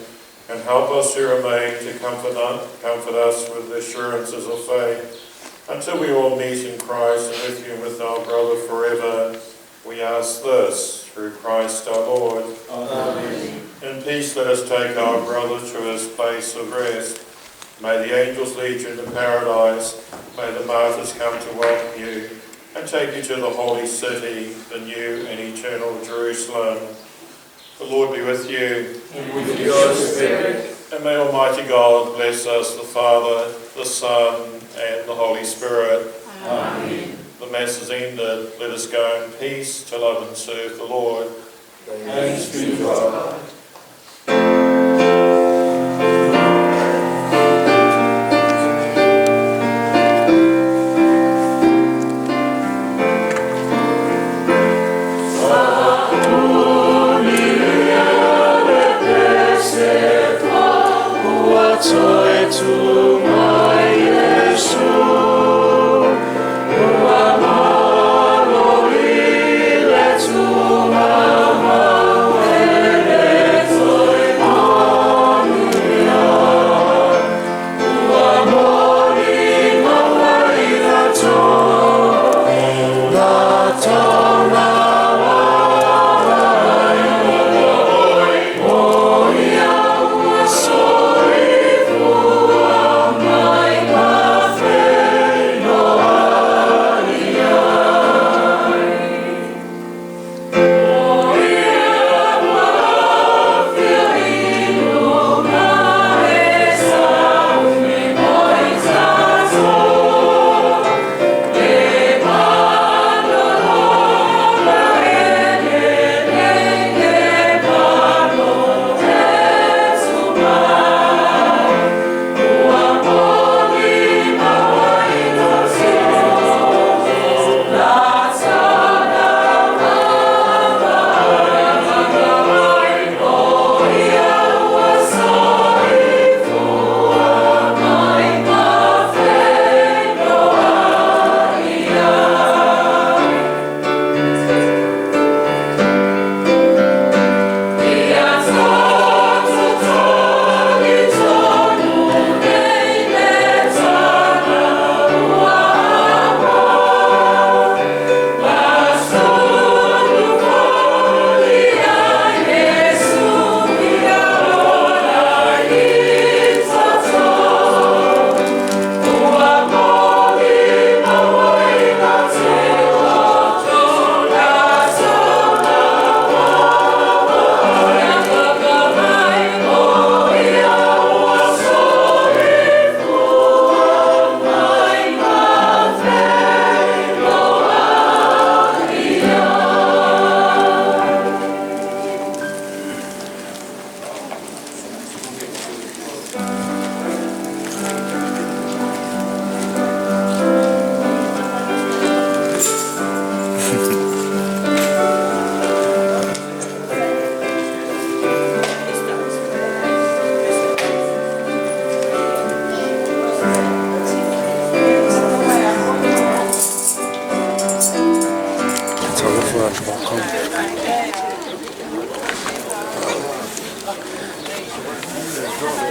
and help us who remain to comfort us with the assurances of faith, until we all meet in Christ and with you and with our brother forever. We ask this through Christ our Lord. Amen. In peace let us take our brother to his place of rest. May the angels lead you into paradise. May the martyrs come to welcome you and take you to the holy city, the new and eternal Jerusalem. The Lord be with you. And with your spirit. And may Almighty God bless us, the Father, the Son, and the Holy Spirit. Amen. The Mass is ended. Let us go in peace to love and serve the Lord. Thanks be to God. To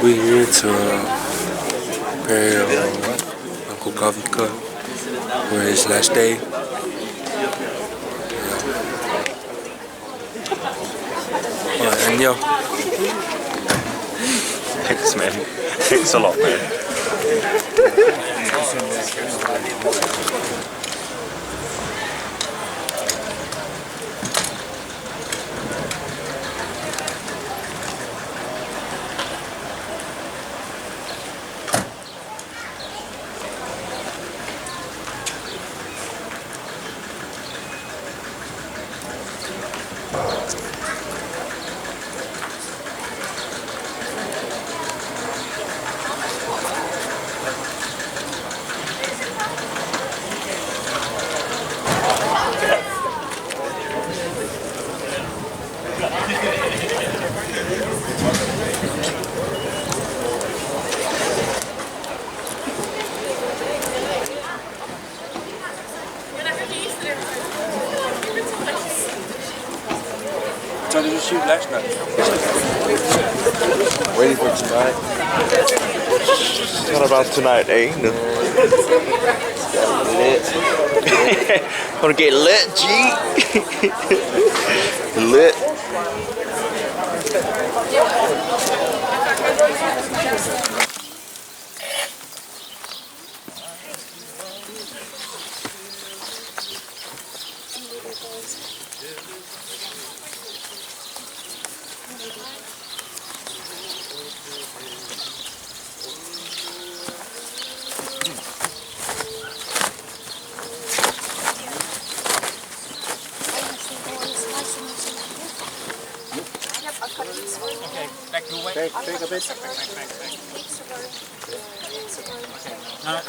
We're here to bury Uncle Gavika for his last day. Yeah. And yeah. Thanks, man. Thanks a lot, man. So did you shoot last night? Waiting for tonight. It's not about tonight, eh? No. Lit. Wanna get lit, G? Lit. Okay, back your way. Back, back a bit. Back, back, back, back. Okay. No.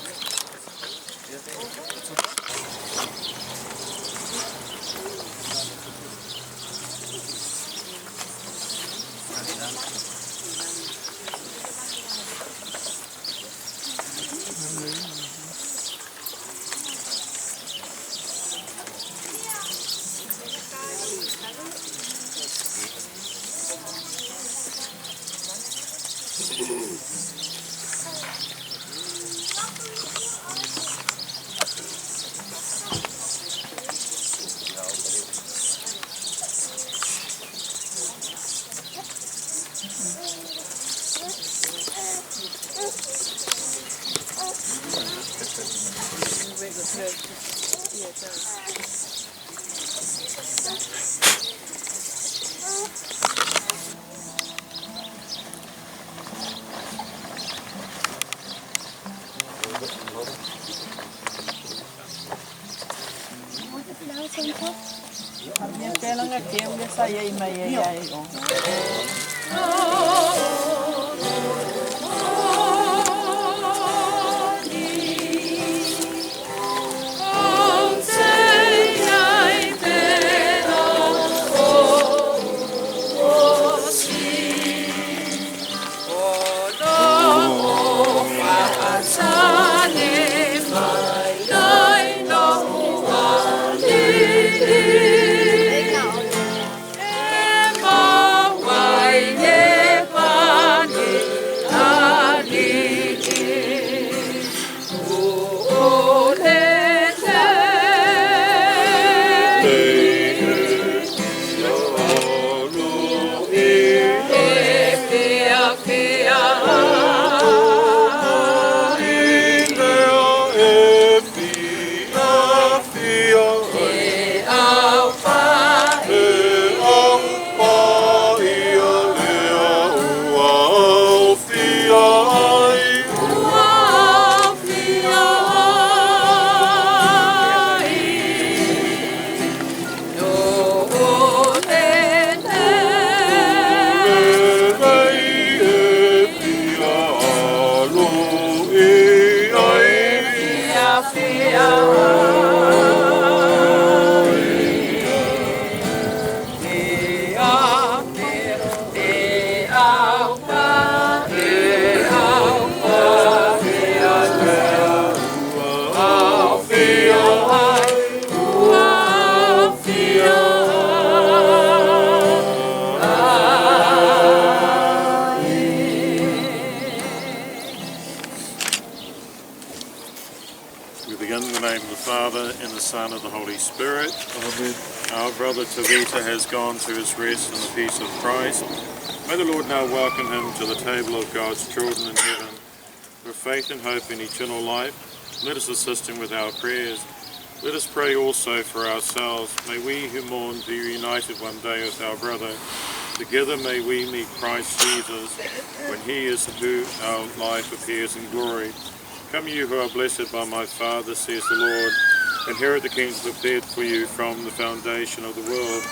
begin in the name of the Father, and the Son, and the Holy Spirit. Amen. Our brother Tavita has gone to his rest in the peace of Christ. May the Lord now welcome him to the table of God's children in heaven. With faith and hope in eternal life, let us assist him with our prayers. Let us pray also for ourselves. May we who mourn be reunited one day with our brother. Together may we meet Christ Jesus when he is who our life appears in glory. Come you who are blessed by my Father, says the Lord, inherit the kingdom prepared for you from the foundation of the world.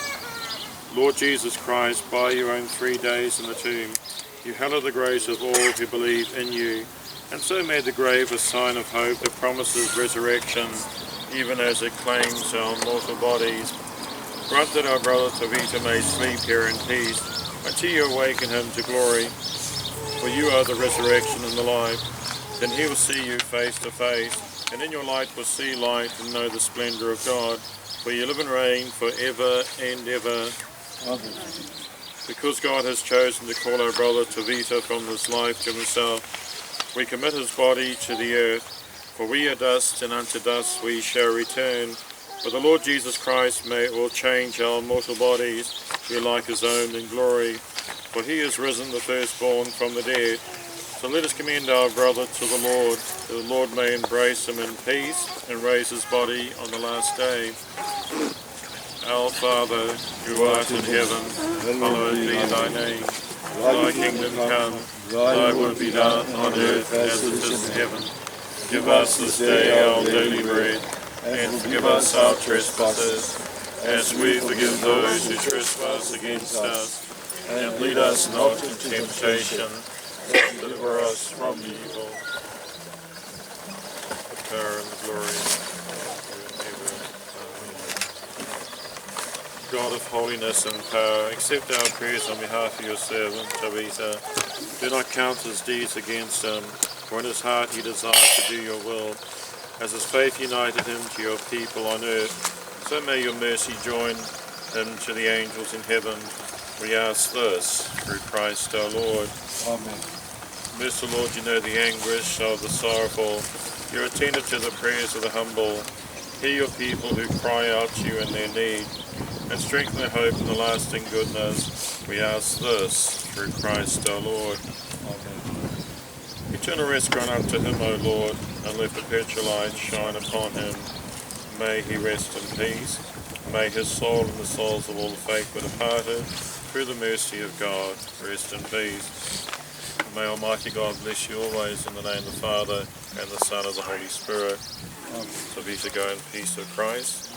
Lord Jesus Christ, by your own 3 days in the tomb, you hallowed the grace of all who believe in you, and so made the grave a sign of hope that promises resurrection, even as it claims our mortal bodies. Grant that our brother Tavita may sleep here in peace, until you awaken him to glory. For you are the resurrection and the life. Then he will see you face to face, and in your light will see light and know the splendour of God. For you live and reign for ever and ever. Amen. Because God has chosen to call our brother Tavita from this life to himself, we commit his body to the earth. For we are dust, and unto dust we shall return. But the Lord Jesus Christ may all change our mortal bodies to be like his own in glory. For he is risen, the firstborn from the dead. So let us commend our brother to the Lord, that the Lord may embrace him in peace and raise his body on the last day. Our Father, who art in heaven, hallowed be thy name. Thy kingdom come, thy will be done on earth as it is in heaven. Give us this day our daily bread, and forgive us our trespasses, as we forgive those who trespass against us. And lead us not into temptation, but deliver us from evil. The power and the glory, forever. Amen. God of holiness and power, accept our prayers on behalf of your servant Tavita. Do not count his deeds against him, for in his heart he desired to do your will. As his faith united him to your people on earth, so may your mercy join him to the angels in heaven. We ask this through Christ our Lord. Amen. Merciful Lord, you know the anguish of the sorrowful. You are attentive to the prayers of the humble. Hear your people who cry out to you in their need, and strengthen their hope in the lasting goodness. We ask this through Christ our Lord. Amen. Eternal rest grant unto him, O Lord, and let perpetual light shine upon him. May he rest in peace. May his soul and the souls of all the faithful departed, through the mercy of God, rest in peace. May Almighty God bless you always in the name of the Father, and the Son, and the Holy Spirit. Amen. So be to go in peace of Christ.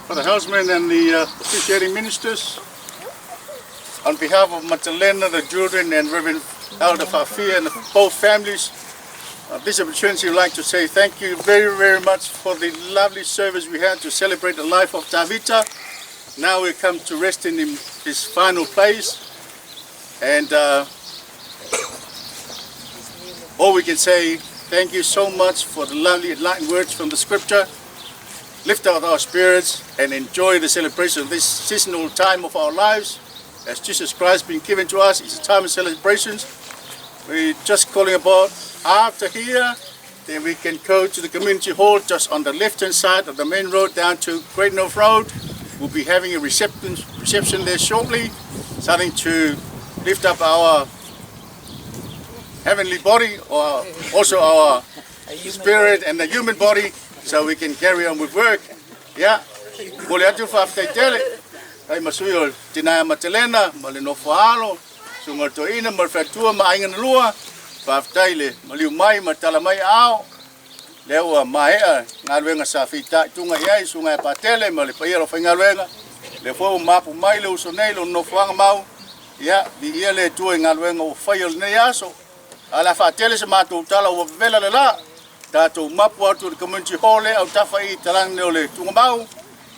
For the husband and the officiating ministers, on behalf of Magdalena, the children, and Reverend Elder Fafia and both families, this opportunity I'd like to say thank you very, very much for the lovely service we had to celebrate the life of Tavita. Now we come to rest in his final place, and all we can say, thank you so much for the lovely enlightened words from the scripture. Lift up our spirits and enjoy the celebration of this seasonal time of our lives. As Jesus Christ been given to us, it's a time of celebrations. We're just calling about after here, then we can go to the community hall just on the left-hand side of the main road down to Great North Road. We'll be having a reception there shortly, starting to lift up our heavenly body, or also our spirit and the human body, so we can carry on with work. Yeah. Mole atu whawhitai tele. Ai masui o tinaia Matalena, ma le nofo alo, sunga toina, ma le whatua, ma ainga na lua. Whawhitai le maliu mai, ma tala mai ao. Lea ua maea ngā sa whita tunga iai, sunga e patele, ma le paia lo whai ngā Le fo mapu mai le uso nei, lo nofoanga mau. Ia, vi ia le tua i ngā o whai o le nei aso. Ala whaatele se mātou tala ua vela le la. Tātou mapu atu le community hall le au tafa i talang ne o le tunga mau.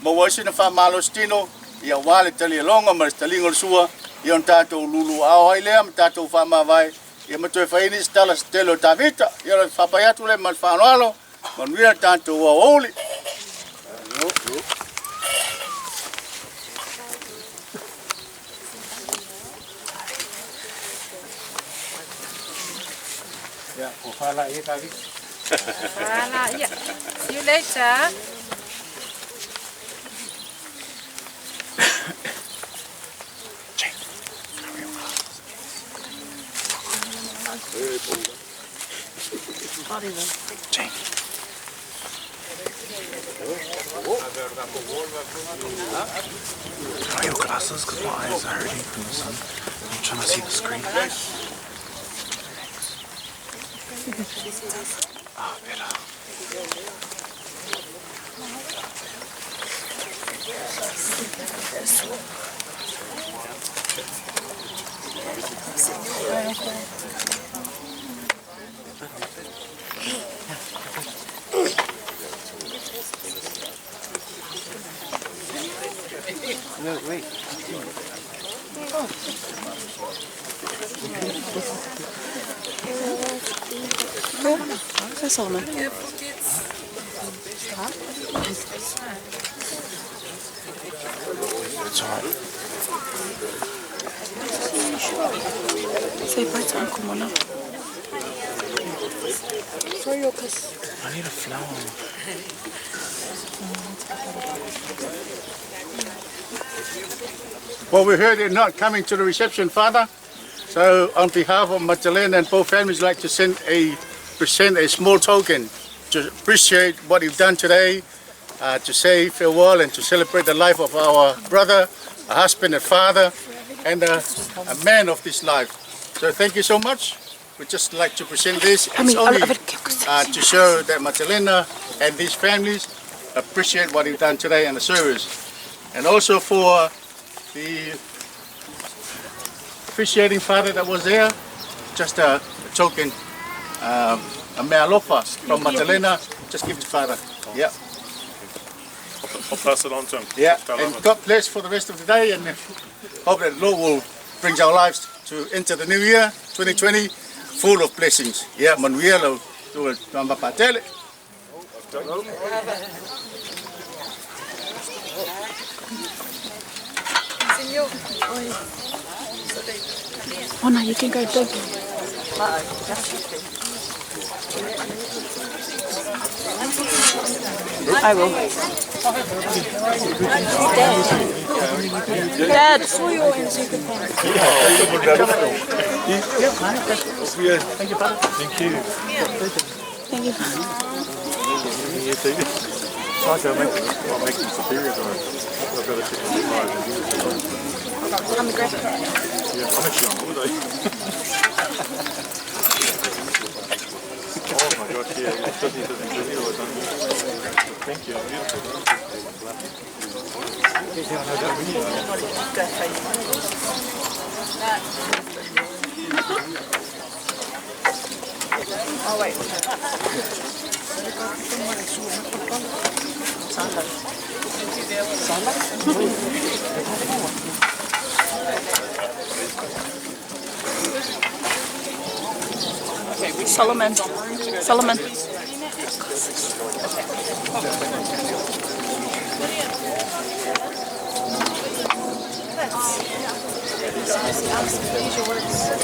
Ma ua isi na wha malo stino. Ia wā le tali alonga ma le talinga le sua. Ia on tātou lulu ao ai lea ma tātou wha mawai. Ia ma toe whaini se tala se tele o Tavita. Ia le whapai atu le ma le whaanoalo. Manuia tātou au oli. Yeah, o whala e Tavita. Whala, yeah. See you later. Jane. Can I your glasses? Because my eyes are hurting from the sun. I'm trying to see the screen. Ah, better. No, wait. It's alright. Say bye to Uncle Mona. Throw your kiss. I need a flower. Well, we heard they're not coming to the reception, Father. So on behalf of Magdalena and both families, I'd like to present a small token to appreciate what you've done today, to say farewell and to celebrate the life of our brother, a husband and father, and a man of this life. So thank you so much. We'd just like to present this. It's only to show that Matelena and these families appreciate what you've done today and the service. And also for the officiating father that was there, just a token, a mealofa from Matelena, just give to father. Yeah. I'll pass it on to him. Yeah, and God bless for the rest of the day, and hope that the Lord will bring our lives to enter the new year, 2020, full of blessings. Yeah, manuia lau tua patele. Oh no, you can go big. I will. Dad. Thank you, Father. Thank you. Thank you. I'll make them superior to I've got to check the I'm the graphic. Yeah, I'm actually on holiday. Oh my gosh, yeah, it's busy, busy, busy all the time. Thank you, beautiful. Oh, wait. Solomon. Solomon.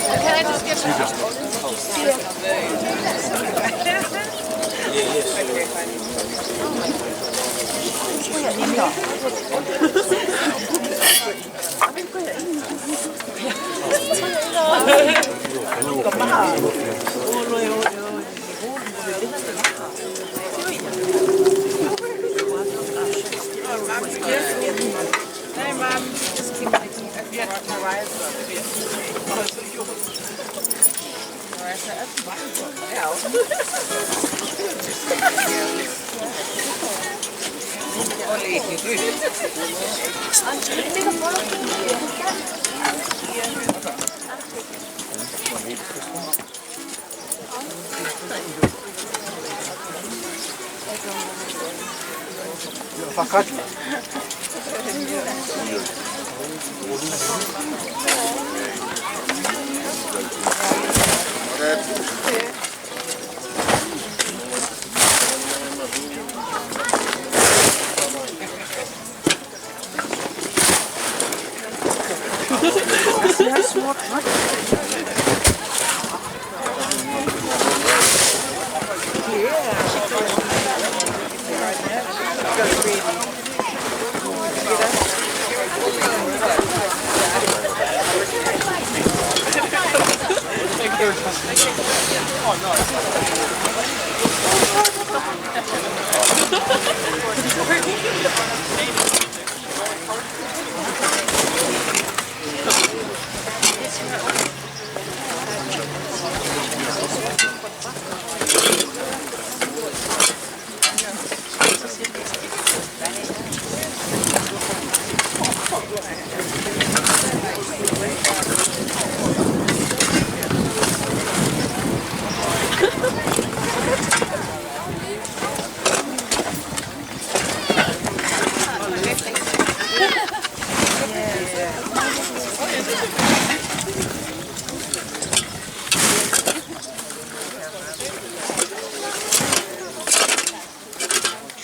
Can I just get Hey, Mum. Just keep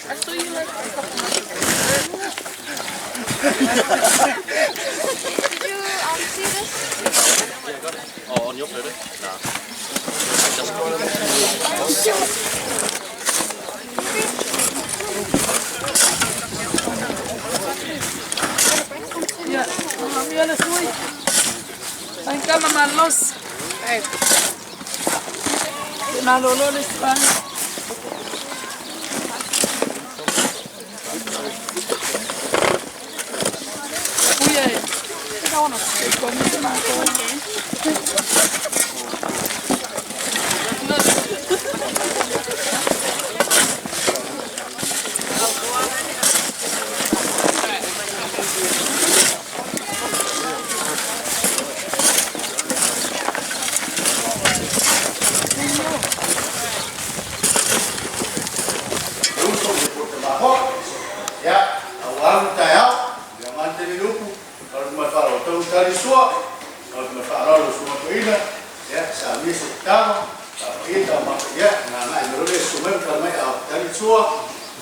I saw you like a couple months ago. Did you see this? Yeah, I got it. Oh, on your photo? Nah. Just got it. Yeah, Ia, na agai mai loa lea e susu mai ma tala mai, a o tali le sua,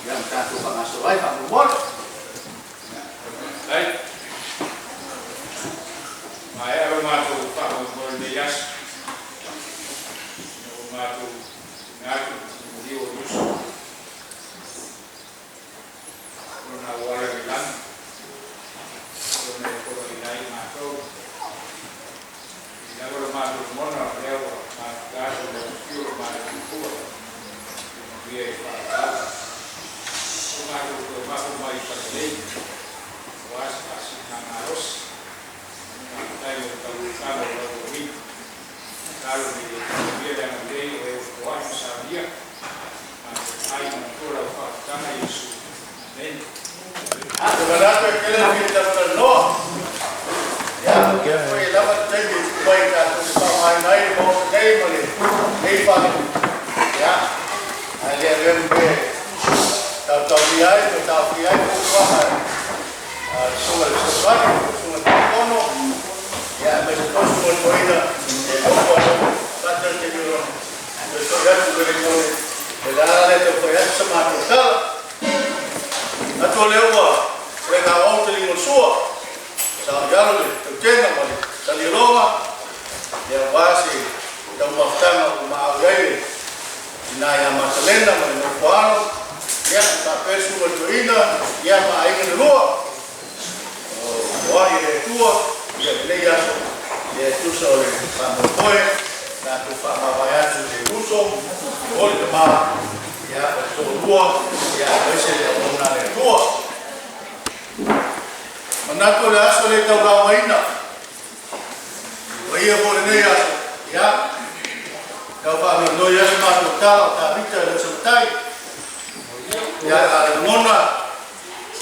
ia ma tatou faagasolo ai faamolemole. Faafetai. Maea lo matou faamoemoe i lenei aso, ina ua matou tuuina atu le maliu o Iesu i lona auala i le lagi, ona e poloaiina ai matou. E lava lo matou lagona o lea ua mafuta atu i lau afio lo matou Matua i manuia i faaaloalo. Ua matou toe mapu mai i Falelei aua se faasiligamalosi. Faafetai mo le tautatalo o lau auina. Tatalo ina ia tapuia le agalelei o e ua foai ma saunia. Matou ai manatua lau faaolataga Iesu. Amene. Ua manatu e tele le fia talatalanoa. Ia, o lea foi e lava le taimi e tuu mai tatou te faaaogaina ai le Maota nei ma lenei fale. Ia, ae le avea ma mea e tautaulia ai ma taofia ai fuafuaga a le Susuga i le Fesoasoani, le Susuga i le Taitaifono, ia, aemaise foi le Susuga i le Toeaina e nofo ai fata le taimi o lona toe foi atu i Ueligitone. O le ala lea e tau fai atu sa matou tala. Atu o lea ua legaoao taliga o le sua, sa o i alo le tautega ma le talialoga, ia aua se taumafataga ua maau i ai le tina ia Matalena ma le nofo alo, ia faapea le susuga i le toeaina, ia ma aiga na lua. O ai e le Atua, ia lenei aso, ia e tusa o le faamoemoe, tatou faamavae atu i le uso, o le tama, ia o le toalua, ia aemaise le auauna a le Atua. Manatu o le aso le taulaumaina, o ia foi lenei aso, ia, tau faanoinoi ai se matou tala o Tavita e le o se matai, ia a o le lagona,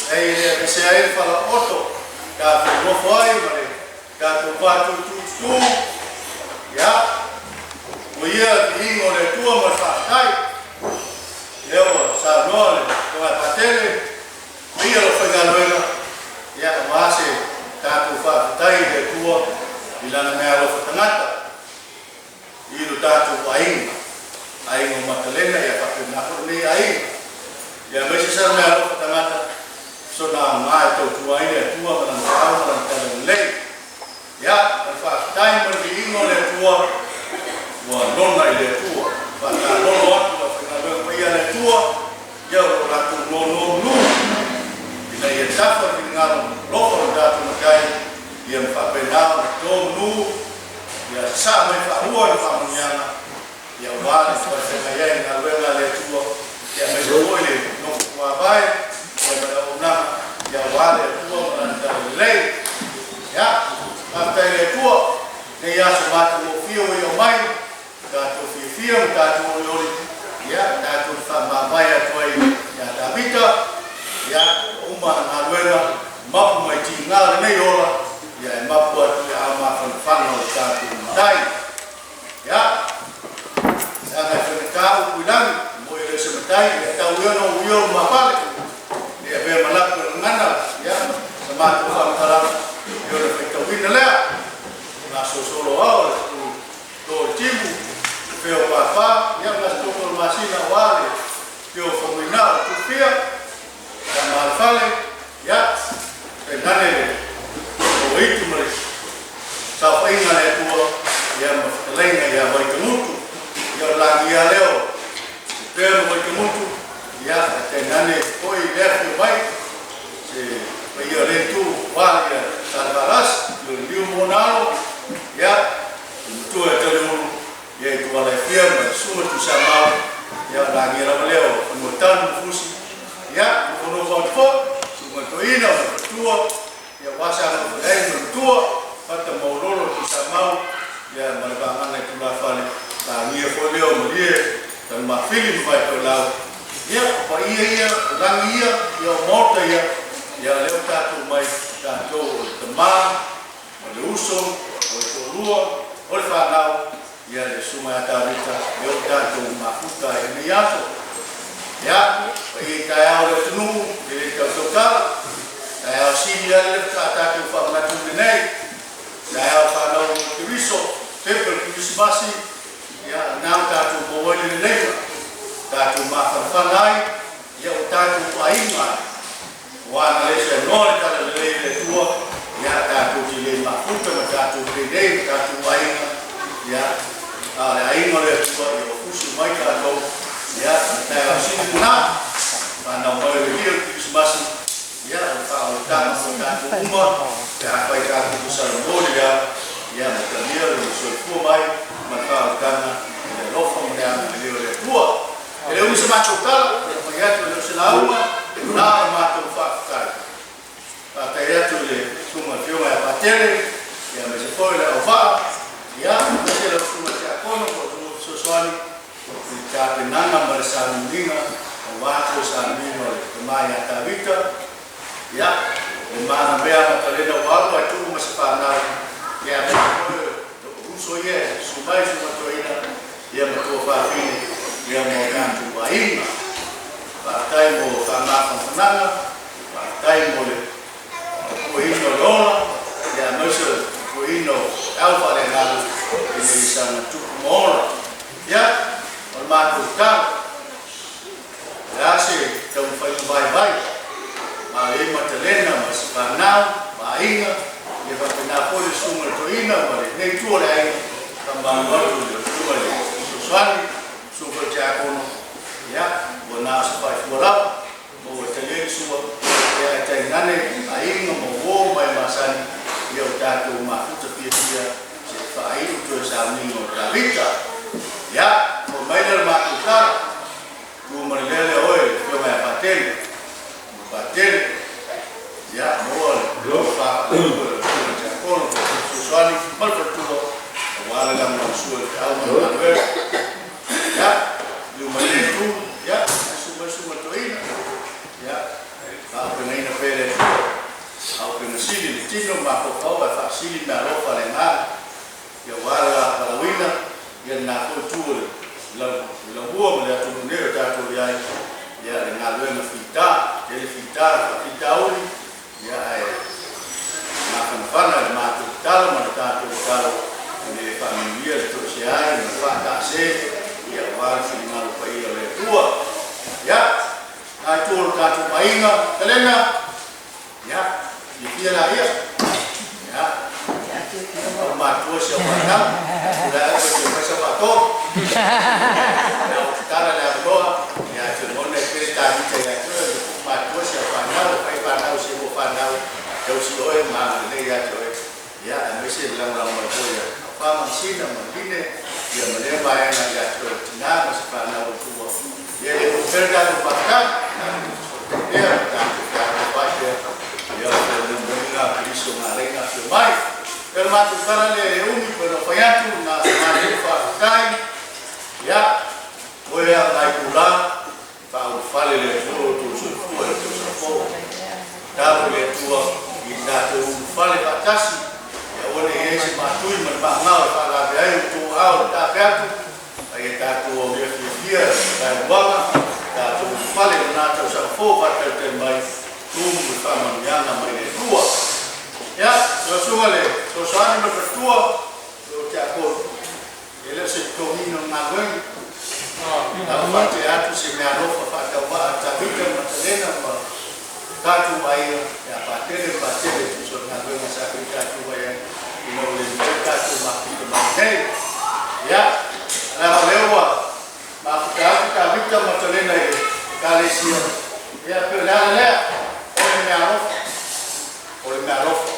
Leai e le aveesea ai le falaooto tatou nofo ai ma le tatou va tuutuututu. Ia, ua ia le viiga o le Atua ma le faafetai. Lea ua saunoa le Afioga ia Patele, paia lau faigaluega, ia aua se tatou faafetai i le Atua i Lana meaalofa tagata i lo tatou aiga, aiga o Matalena, ia faapena foi lenei aiga. Ia aemaise sana meaalofa tagata, sona aoga e tautua ai le Atua ma Lana Au ma Lana Talalelei. Ia, ma le faafetai ma le viiga o le Atua, ua nona i le Atua. Faataalolo atu le aufaigaluega paia a le Atua, ia o lo o latou nonomanu, ina ia tafa le finagalo alofa o lo tatou Matai, ia ma faapena ona tomanu, Ia sasaa mai faalua le faamanuiaga, ia aua le talafeagai ai i galuega a le Atua, ia aemaise foi le nofo tuavae, ia ma le auaunaga, ia aua le Atua ma Lana talalelei. Ia, faafetai i le Atua, lenei aso matagofie ua ia mai, tatou fiafia ma tatou olioli, ia tatou te faamavae atu ai ia Tavita, ia ua uma ana galuega, mapu mai tiga lenei ola, ia e mapu atu i aao mafanafana o le tatou Matai. Ia, leaga e faigata upu i lagi, moe e le o se matai, ia tau ia ona ou ia o lumafale, ne i avea ma lapu e gagana, ia, sa matou faamatalaga, ia ona faitauina lea, gasolosolo ao le To le timu, le fea o Pāpā, ia ma se toto o le masina aua le fia o Faumuina o le Tupia, tama a le fale, ia, tainane le Pouaitu ma le saofaiga a le Atua, ia ma fetalaiga ia Vaitagutu, ia o le lagia lea o Lepea ma Vaitagutu, ia, tainane foi le afio mai se paia o lea itu aua ia Salevalasi, i le liu ma ona alo, ia, Le matua ia Taliulu, ia i Tuala e fia ma le Susuga Tuisamau, ia o lagia lava lea o Fanuatanu ma Fusi, ia nofonofo atu foi, Susuga Toeaina ma le Faletua, ia aua sa nofo ai ma le matua, Fata Maulolo Tuisamau, ia ma le vagana i tulafale, lagia foi lea o Malie, Tanumafili ma Vaitoelau, ia o paia ia, o lagi ia, ia o maota ia, ia lea ua tatou mai, tatou o le tama, O le uso, o le toalua, o le fanau, ia le Susuga ia Tavita, lea ua tatou mafuta ai i lenei aso. Ia, paia i taeao o le atunuu, e le tautautala, taeao sili lava lea faatoa tatou faamanatu lenei, taeao fanau o le Keriso, pepa o le Kerisimasi, ia, lena ua tatou maua ai le lelei. se matou tala, e fai atu e le o se lauga, na o le matou faafetai. Faafetai atu i le Susuga Afioga ia Patele, ia aemaise foi le auvaa, ia aemaise lau Susuga Tiakono po o le fesoasoani i le tapenaga ma le sauniuniga aua toe sauniga o le tama ia Tavita. Ia, le magamea Matalena ua alu ae tuu ma se fanau, ia aemaise foi o uso ia e susu mai Susuga Toeaina, ia ma tuafafine, ia ma o tatou aiga. Faafetai mo faamafanafanaga, faafetai mo le tapuaiga o le ola, ia aemaise o le tapuaiga o feau faaleagaga ina ia saga tupu ma ola. Ia, o le matou tatalo, o le a se taumafaiga vaivai, ma o i ai Matalena ma se fanau, ma aiga, ia faapena foi le susuga i le toeaina ma lenei itu o le aiga, faamamalu atu i le Afioga i le Fesoasoani, susuga foi i le Tiakono, ia, ua na o se faifua lava, ma ua tali ai le sua, ia ae tainane aiga ma uo ma e masani, ia o tatou mafuta fiafia se i faaiu toe sauniga o Tavita. Ia, foi mai lea o le matou tala, tu ma le lea lea oe le Afioga ia Patele, ma Patele, ia, maua le tofa faaleatua i lau Susuga i le Tiakono po o le Fesoasoani ma le faletua, aua le lagolagosua i le feau ma le galuega. Ia, liliu mai lenei itu, ia, susu mai le Susuga i le Toeaina, ia, faaaupegaina pea e le Atua, auupega sili le tino ma mafaufau ae faasili meaalofa a le agaga, ia aua le valaauina, ia lena foi itu o le laumua ma le atunuu nei o tatou i ai, ia le galuega fita, tele fita, faafitauli, ia ae mafanafana i le matou tatalo ma le tatou tatalo ina ia faamanuia le toesea ai ma le faataase, ia aua le finagalo paia o le Atua. Ia, na itu o le tatou aiga, Kalena, ia, fiafia laia, ia, au matua si au fanau, tulai atu e toe fai sau faatolu. Ia, ua tatala le avanoa, ia, te lagona e pele Tavita ia te oe, o le matua si au fanau, e fai fanau i se lua fanau, tausi oe ma agalelei ia te oe, ia, aemaise le lagolago mai foi a Aofa ma Sina ma Line, ia ma lea vaega ia te oe le tina ma se fanau o tua. Ia, e le umi pea le tatou faafetai, tatou fesootai pea, tatou fealofai pea, ia, o le molimoliga a Keriso na ala ai ona afio mai. Ia, o le matou tala lea e umi pei ona fai atu, na o se matou faafetai, ia, oe lava nai itula, faaulufale le Atua o outou soifua i le tausaga fou. Tatalo i le Atua i tatou ulufale faatasi, ia aua ne i i ai se maatui ma le maagao e faalave ai outou aao i le taape atu, a ia tatou aulia fiafia le vaeluaga, tatou ulufale i lena tausaga fou faatalitali mai, tumu i faamanuiaga mai le Atua. Ia, lau Susuga i le Fesoasoani ma le Faletua, o Tiakono, e le o se totogiina o le galuega. Na o faatea atu se meaalofa faatauvaa a Tavita ma Matalena ma tatou aiga ia Patele ma Patele e tusa o le galuega sa fai tatou ai ai ina ua le mafai ona tatou mafuta mai nei. Ia, leaga o lea ua mafuta atu Tavita ma Matalena i le Ekalesia, ia pei o le ala lea, o le meaalofa, o le meaalofa.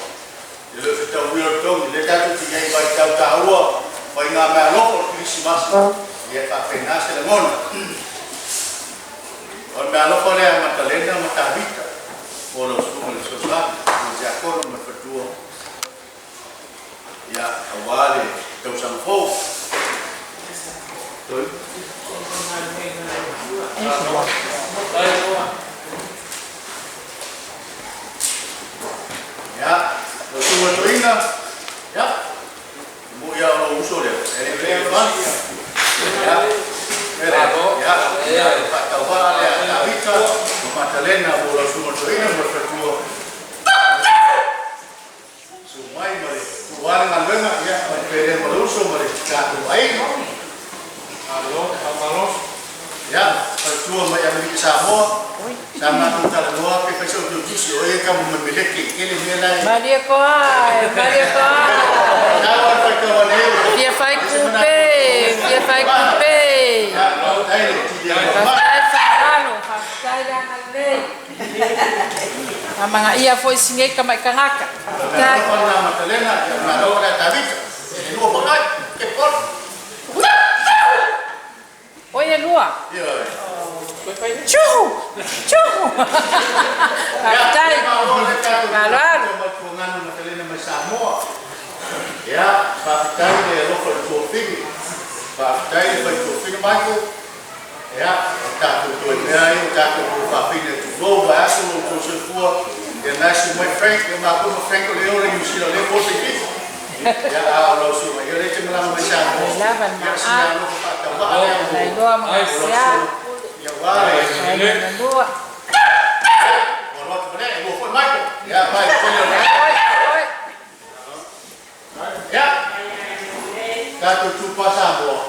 E le o se tauia o le togi, lea tatou te i ai i vaitau taua, faiga meaalofa o le Kerisimasi, ia e faapena se lagona. O le meaalofa lea a Matalena ma Tavita mo lau susuga i le Fesoasoani, le Tiakono ma le faletua, ia, aua le tausaga fou. Ia, lau susuga i le toeaina, ia, e moni lava o lou uso lea, e le mea e fai. Ia, ia, ia, le faatauvaa lea a Tavita ma Matalena mo lau susuga i le toeaina ma le faletua. Susu mai ma le tuua le galuega, ia, ma le pele ma le uso ma le tatou aiga. Malo, faamalo. Ia, faletua mai Amerika Samoa, sa matou talanoa pe fai sau tusi o oe e tama mai meleke i tele mea la e. Malie koa, malie koa. Tau le faitau a le Fia fai kupe, fia fai kupe. Ia, faafetai le tili atu mai. Faafetai faamalo, faafetai le agalelei. Faamagaia foi sinei tamai tagata. Faafetai. Alofa lena Matalena, ia malo lea Tavita. E lua foi ai, ke polo. Oi e lua. Ioe. Tchurru! Tchurru! Faafetai. Faaaloalo. Ia, faafetai le alofa i le tuafili. Faafetai le fai tuafili Michael. Ia, o tatou toe mea ai o tatou tuafafine tulou vaeatu lo outou soifua. Ia nai su mai Frank, ia matou ma Frank o le o le New Zealand le po se fiti. Ia, a o lau suaga, ia le te malaga mai Samoa. Lava le Ia, sina maa. alofa faatauvaa lea mo Na iloa ma o lau gasia. Ia, ua le. Ai na lua. Ua lotu ma lea, ua foi Michael. Ia, vai, foi le. Oi, oi. Ia, tatou tupa Samoa.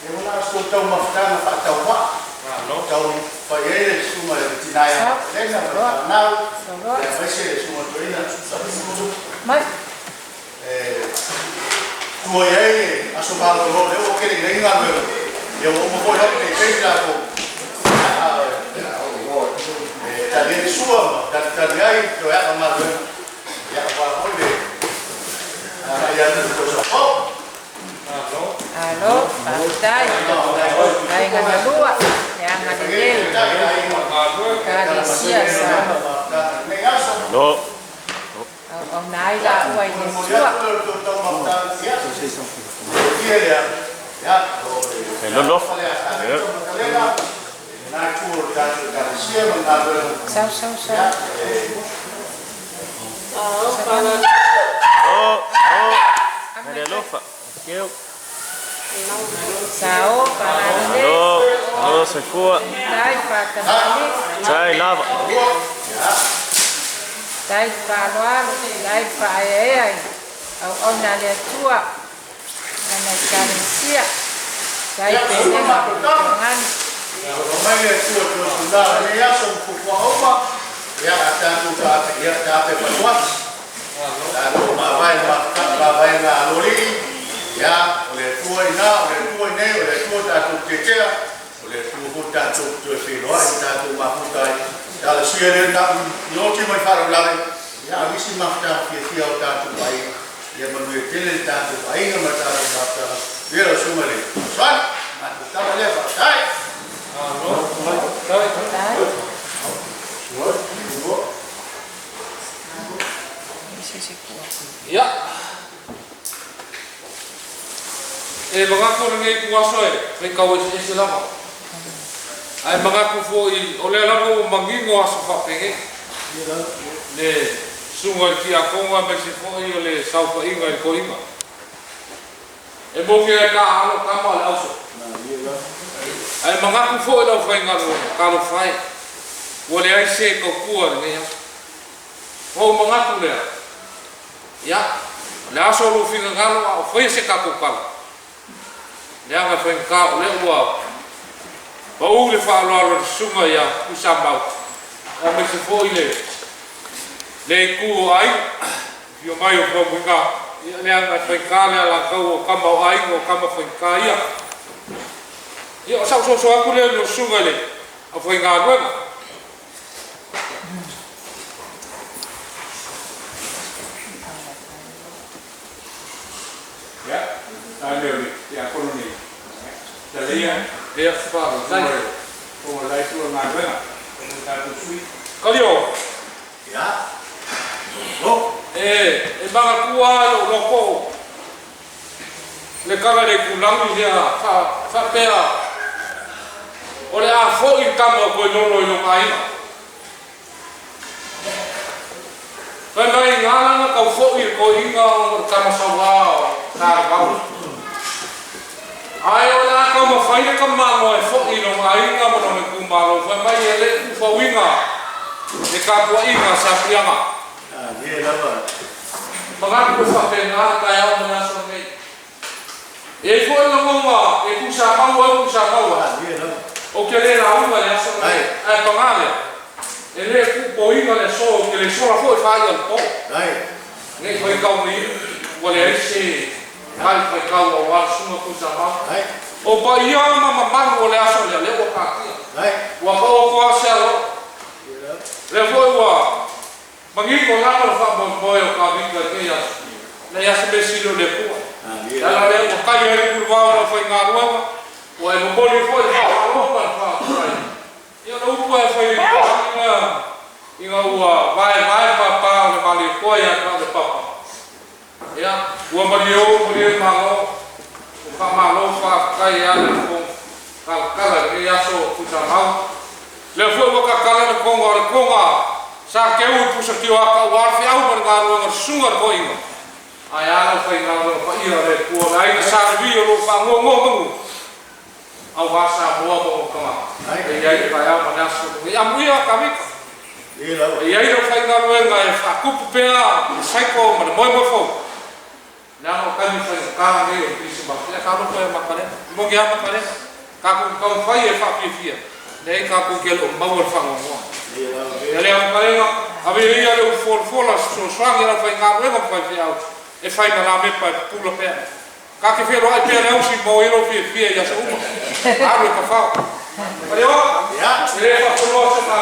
E ua na so tau mafutaga faatauvaa. Tau fai ai le susuga i le tinae a Lena ma le fanau. Ia aemaise le susuga toeaina. Mai. E tua i ai le aso malolo lea ua kele i galuega. Ia ua uma foi holiday pay latou. E tali ai le sua ma talitali ai toe aa galuega. Ia aua foi le agai atu i le tausaga fou. Alo, faafetai. Aiga na lua, le agalelei. Ekalesia sa No. auauna ai laua i le Atua. E lolof. Sau, sau, sau. No, no. Hele alofa. Keu. Sao, faagalelei. No, no soifua. Tai faatamali. Tai lava. Tai faaaloalo, tai faaeaea i auauna a le Atua lana Ekalesia. Tai pelega togani. Mai le Atua tuatulā lenei aso ma fuafuaga uma. Ia, a tatou taape, ia, taape fatuasi. Tatou mavae mavae na aloalii. Ia, o le Atua ina, o le Atua i nei, o le Atua tatou tetea. O le Atua foi tatou toe feiloai ma tatou mafuta ai. Talosia lea na i oti mai faalavelave. Ia, a nisi mafutaga fiafia o tatou aiga. Ia manuia tele le tatou aiga ma le tatou mafutaga. Ia lau susuga i le Soali, matou tala lea, faafetai. Ia. E manatu lenei ituaso e faitau eseese lava. Ae manatu foi o lea lava ua manino aso faapenei. Le susuga i le tiakono aemaise foi o le saofaiga i le toeaina. E moni lava e taaalo tama o le auso. Ae manatu foi le aufaigaluega, talofa e, ua leai se tautua i lenei aso. Ona ou manatu lea, ia, o le aso o lou finagalo a o faia se tatou tala, leaga e faigata o lea ua pau le faaaloalo a le susuga ia Tuisamau, aemaise foi le le itu o aiga, afio mai o Faumuina, ia leaga e faigata le alataua o tama o aiga o tama faigata ia. Ia, o sau soso atu lea i lau susuga i le aufaigaluega. Ia, a lea o le tiakono nei. Talia. Ia, faafetai. O la itu o galuega. O le tatou sui. Kalio. Ia. No. E manatua lava i lou loto le tala i le itulagi lea faapea o le a foi le tama o Toilolo i lona aiga. Fai mai na ala ona tau foi le toeaina ona o le tama saua o Talavalo. Ae o le a taumafai le tamaloa e foi i lona aiga ma lona itumalo, fai mai e le ufauina le tapuaiga a Satuiaga. Manatu e faapena le taeao ma le aso lenei. E i ai foi lagona e tuusamau ai tuusamau ai. Ou te le lauga i le aso lenei, ae paga lea, e le tuupoina le aso, ou te le sola foi faia le po. Nei faitau nei, ua leai se tali faitau aua le susuga tuusamau. O paia ma mamalu o le aso lea, lea ua taatia. Ua taoto lava se aloa. Lea foi ua Manino lava le faamoemoe o Kavita i lenei aso, leai lava se mea sili o le Atua. Le ala lea ua tali ai le puluvao o le aufaigaluega, ua e momoli foi le faaaloalo ma le faafetai. Faamalo faafetai e ala i le fono kalakala i lenei aso o Tuisamau. Lea foi ua kakala le koga o le koga sa keu i pusatio a kau a le feau ma le galuega le susuga le toeaina. Ae a lau faigaluega paia a le Atua le aiga Sa Levi o lo o faagogoa manu aua Samoa ma ona tagata. E i ai le taeao ma le aso lenei. Amuia Kavita. E i ai lau faigaluega e faatupu pea le cycle ma le moemoe fou. Leaga o taimi faigata nei o le Kerisimasi. Ia talofa ia Makalena. E moni lava Makalena, tatou te taumafai e faafiafia, leai tatou te le o maua le faanoanoa. Ia lea Makalena, ave ia le ulufofola se fesoasoani a lau faigaluega ma faifeau e fai ma lamepa e pupula pea. Ta te feloai pea le ausi mo ai lou fiafia i aso uma. Alu e tafao. Faleoa, e le faafonoa se ma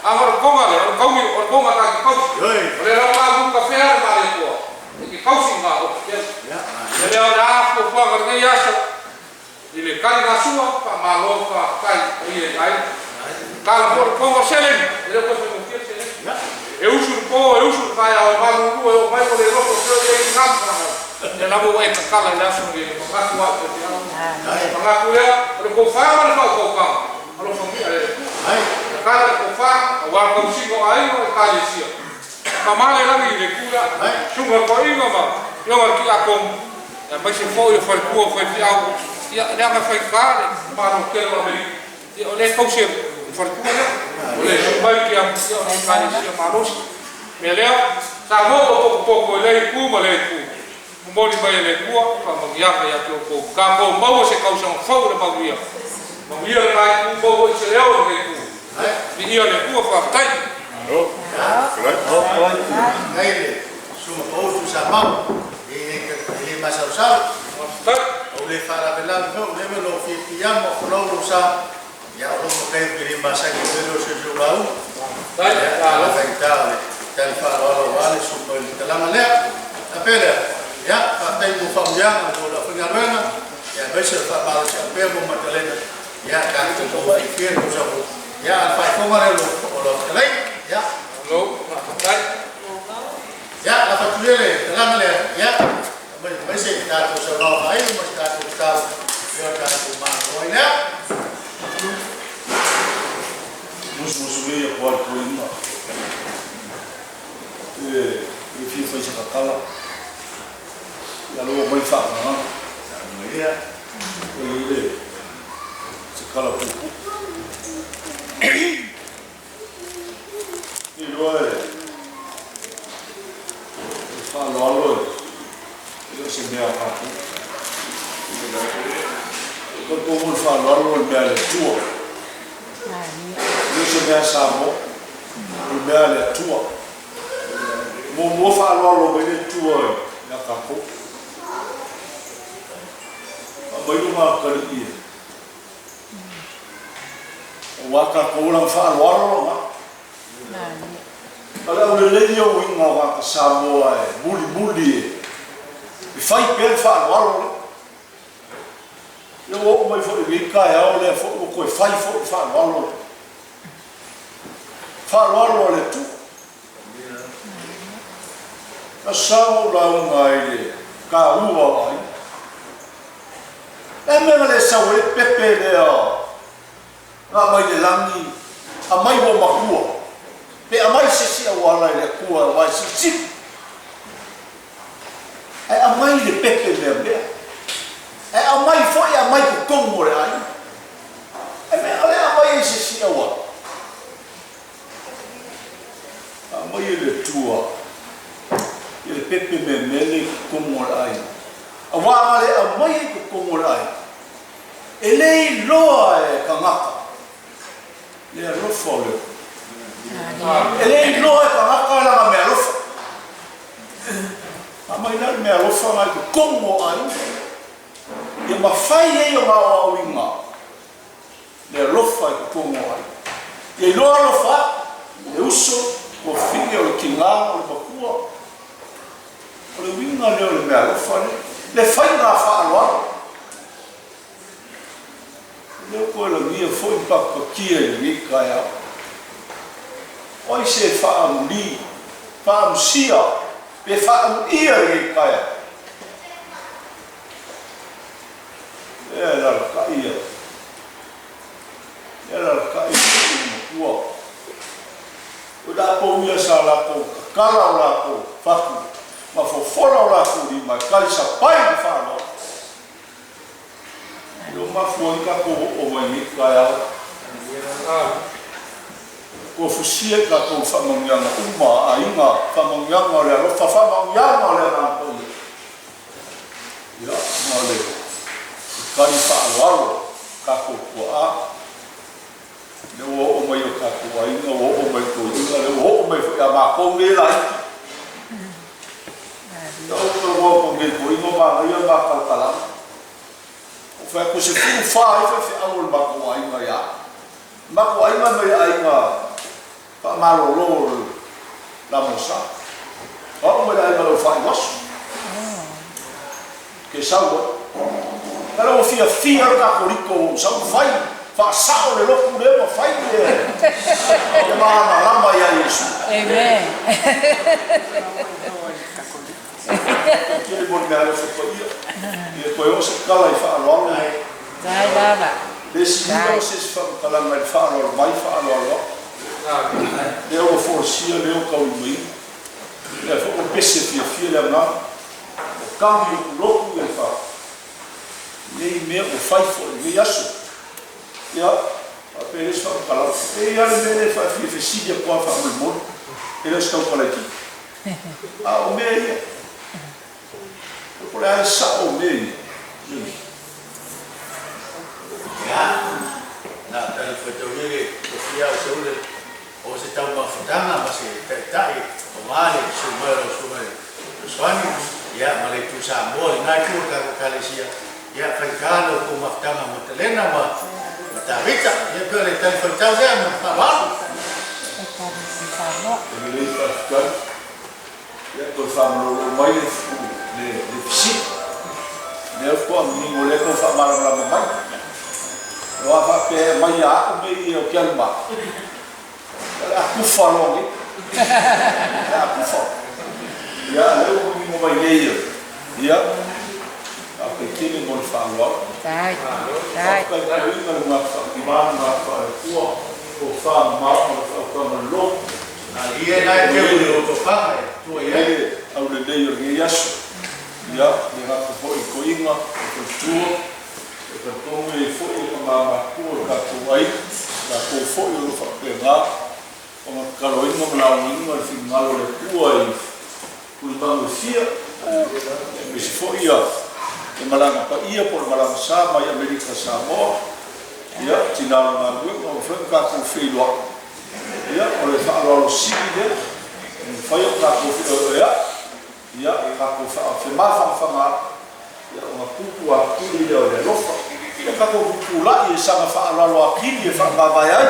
aga o le koga lea, o le kaumi, o le koga ta te kausi. O le lau ka kafea le male toa. E ke kausi ngā o te keu. E lea o le a fuafuaga lenei aso i le kali ngā sua, wha malo wha kai o ia i ai. Kala po le konga seleni, e leo koe whaimotia seleni. E usu le po, e usu le kai ao e malu e o mai o le roto o e i ngā mga. E lamo ua e kakala i le aso ni mangaku a te te au. Mangaku lea, o le kouwha ma le whau kaukanga. Alo whangia le. Kakala le kouwha, a wā kausingo a ingo e kali sia. Mamale langi i le kula, sunga ko ingo ma, ionga ki a kongu. Ia mai se fo i o whalikua o whai au. Ia, le anga whai kā le, mano kele o Amerika. Ia, o le kausi e whalikua lea. O le sumai ki a ia o le kali sia malosi. Mea lea, sa mo o poko poko e lei ku ma lei ku. Mumoli mai e le kua, pa mangianga ia te o kou. Ka kou maua se kausanga fau le manuia. Manuia le ngai ku, maua i se leo le ngai ku. Mi ia le kua whaatai. Ngai le suma pau tu sa mau e e le masausau. O le faalavelave foi o le me lo fiafia ma folau lo sa ia o lo makai ke le masani o le se se lau. Ia la faita o le tali faaloalo o ale suma i le talaga lea. A pele ia faafetai mo faamuiaga mo lau faigaluega ia aemaise o le faamalosi pea mo Matalena ia tatou mo fiafia le tausaga fou. Ia a le faafofoga lea o lau fetalai. Ia. Lo, faafetai. Ia, la fatuia le talaga lea. Ia, aemaise i tatou saunoaga faaiu ma se tatou tatalo ia o tatou malo ai lea. Musu musu ia ko al ko inga. E e fia fai sa kakala. Ia lo mai fa nga. Ia. E le se kala pupu. I loa e e whaaloalo e o se mea kapu. E koe po mo le whaaloalo le mea le tua. E o se mea sa mo, o le mea le atua. Mo mo whaaloalo mai le tua e ia kākou. A mai lo ngā kari i e. O wā kākou lang whaaloalo lo ngā. A le au le lei o inga wā ka Samoa e muli muli e. E whai pea le whaaloalo le. Ia o mai fo i wika e au lea fo o koe whai fo i whaaloalo le. Whaaloalo le tu. Ka sao launga i le ka ua o ai. E mea le sau e pepe lea ngā mai le langi a mai o makua. Pe a mai se si au ala i le kua wai si si. E a mai le pepe mea mea. E a mai foi a mai ku kongo le ai. E mea le a mai e se si au ala. A mai e le tua. I le pepe mea mea le kongo le ai. A wā le a mai e ku kongo le ai. E lei loa e kangaka. Le alofa o le. E lei loa e kangaka langa mea alofa. A mai la le mea alofa ngai ku kongo ai. Ia mawhai e o ngā o inga. Le alofa i ku kongo ai. Ia i loa alofa, le uso, o whine o le kinga, o le makua. O le winga leo le mea alofa le. Le whai ngā whaaloalo. Leo koe langia foi papakia i le kai au. Oi se whaamuli, whaamusia, pe whaamuia i le kai au. E alaalatai le toeaina matua. O i latou ia sa latou tatala o latou fatu ma fofola o latou lima e talisapai i le faaaloalo. E le o mafua ai tatou oo mai nei taeao. Tofusia i tatou i faamanuiaga uma a aiga, faamanuiaga o le alofa, faamanuiaga o le Agaga Paia. Ia, ma le tali faaaloalo a tatou tuaa, lea ua oo mai i o tatou aiga, ua oo mai i toeaiina, lea ua oo mai foi ia matou nei laiti. Ia, ou te talanoa atu nei i toeaiina o manaia le ma talatalaga. Ou fai atu, e 14 ai faifeau o le matou aiga ia au. O le matou aiga mai le aiga faamalolo o le Lamosa. O au mai le aiga Laufaiuaso. Ke sau ai. Na le ua fiafia le Katoriko ua ou sau fai faasao le lotu lea ma fai le le malamalama ia Iesu. Amen. Tele mo le meaalofa paia. Ia toe oo se tala i faaaloalo. Dai lava. Le siliga o se isi faamatalaga i le faaaloalo mai faaaloalo atu. Lea ua folasia lea ua taulimaina. Lea foi ua pese fiafia le agaga. Ua tagi lotulotu le fa. Nei mea ua fai foi i lenei aso. Ia, faapea le isi faamatalaga. E i ai lava le mea lea e faafia fesili atu lava faamolemole. E le o se tautala itiiti. A o mea ia, po o le a le sao o mea ia. Ia, na talifuaitaulia le tofia o Seule o se taumafataga ma se taitai aua le susu mai o lau Susuga i le Fesoasoani, ia, ma le Itu Samoa, lena itu o le tatou Ekalesia, ia, faigata lo outou mafutaga ma Matalena ma Tavita. Ia, pei o le talifuaitau lea ma le faaaloalo. E lelei faafetai. Ia toe faamalolo mai le le le fesili. Lea faatoa manino lea tou faamalamalama mai. O a faapea e aumai ia a'u mea ia ou te alu ma a'u, o le a kufa loa nei. O le a kufa. Ia a lea ua manino mai nei ia. Ia, faafetai tele mo le faaaloalo. Faafetai toeaina le manatu faamama, le manatu faale-Atua, tofa mamao ma le faautaga loloto. Ia la e teu i le lotofaga e tua i ai. Le aulelei o lenei aso. Ia, le gata foi i toeaiina, le faletua, e talitonu e i ai foi le tama matutua o le tatou aiga, latou foi o lo o faapena ona tataloina ma laugaina le finagalo o le Atua i tulimanu e fia, aemaise foi ia le malaga paia po o le malaga sa mai Amerika Samoa, ia, tina o le galuega, ua mafai ona tatou feiloai. Ia, o le faaaloalo sili lea, e mafai ona tatou feoeoea'i, ia, tatou femafagafagaai, ia, ona tupu atili lea o le alofa. Ia tatou tutulai e saga faaaloalo atili e faamavae ai.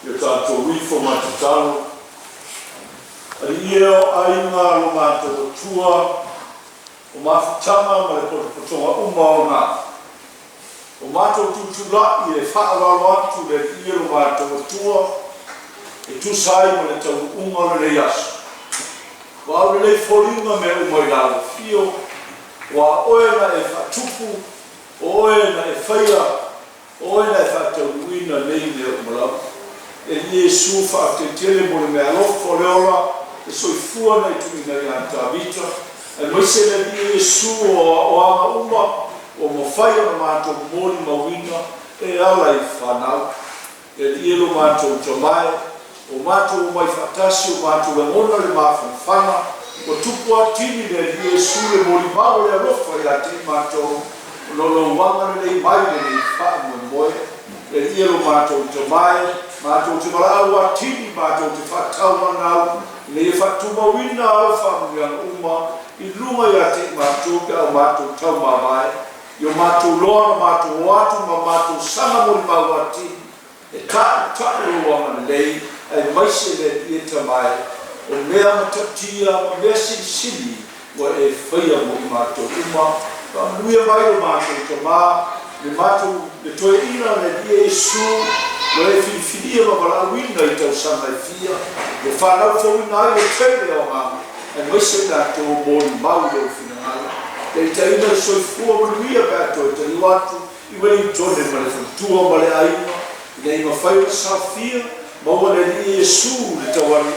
Ia tatou ifo ma tatalo. Alii e o aiga lo matou Atua, o mafutaga ma le potopotoga uma ona. O matou tutulai e faaaloalo atu i le Alii e lo matou Atua e tusa ai ma le taunuuga o lenei aso. Ua aulelei foliga mea uma i lau afio, aua o oe na e faatupu, o oe na e faia, o oe na e faataunuuina nei mea uma lava. E Alii Iesu, faafetai tele mo le meaalofa o le ola, le soifua na e tuuina ia Tavita, aemaise le Alii Iesu o aga uma ua mafai ona matou molimauina e ala i fanau. Le Alii e lo matou Tama e, ua matou omai faatasi, ua matou lagona le mafanafana, ua tupu atili le Alii Iesu le molimau o le alofa ia te i matou, ona o lou agalelei mai i lenei faamoemoe. Le Alii e lo matou Tama e, matou te valaau atili, matou te faatauanau, ina ia faatumauina au faamanuiaga uma i luga ia te i matou pe a o matou taumavae, i o matou loa na matou o atu ma matou saga molimau atili, e taʻutaʻu lou agalelei, aemaise le Alii e Tama e, o mea matautia ma mea silisili ua e faia mo i matou uma. Faamanuia mai lo matou Tama, le matou le toeaina le Alii Iesu ua e filifilia ma valaauina i tausaga e fia, ua fanau fouina ai le tele o agaga, aemaise i latou o molimau i lou finagalo. Taitaiina le soifua manuia pe a toe taliu atu i Welingtone ma le faletua ma le aiga, ina ia mafai ona saofia, maua le Alii Iesu le tauali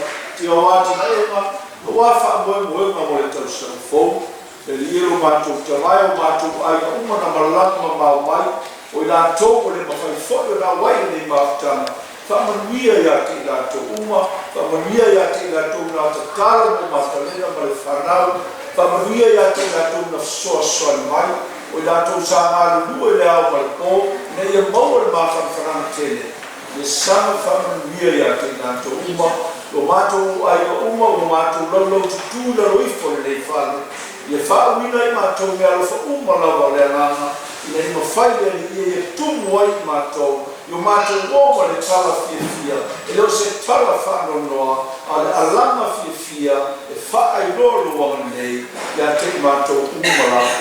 o atinaega aua faamoemoega mo le tausaga fou. Le Alii e lo matou Tama e, o matou aiga uma na malaga mamao mai, o i latou ua le mafai foi ona auai i lenei mafutaga, faamanuia ia te i latou uma, faamanuia ia te i latou na tatalo mo Matalena ma le fanau, faamanuia ia te i latou na fesoasoani mai, o i latou sa galulue i le ao ma le po, ina ia maua le mafanafanaga tele, ia saga faamanuia ia te i latou uma, lo matou aiga uma ua matou laulaututu i lalo ifo o lenei fale, ia faauuina i matou meaalofa uma lava o le agaga, ina ia mafai le Alii e tumu ai i matou, i o matou o ma le tala fiafia, e le o se tala faanoanoa, a o le alaga fiafia e faailoa lou agalelei ia te i matou uma lava.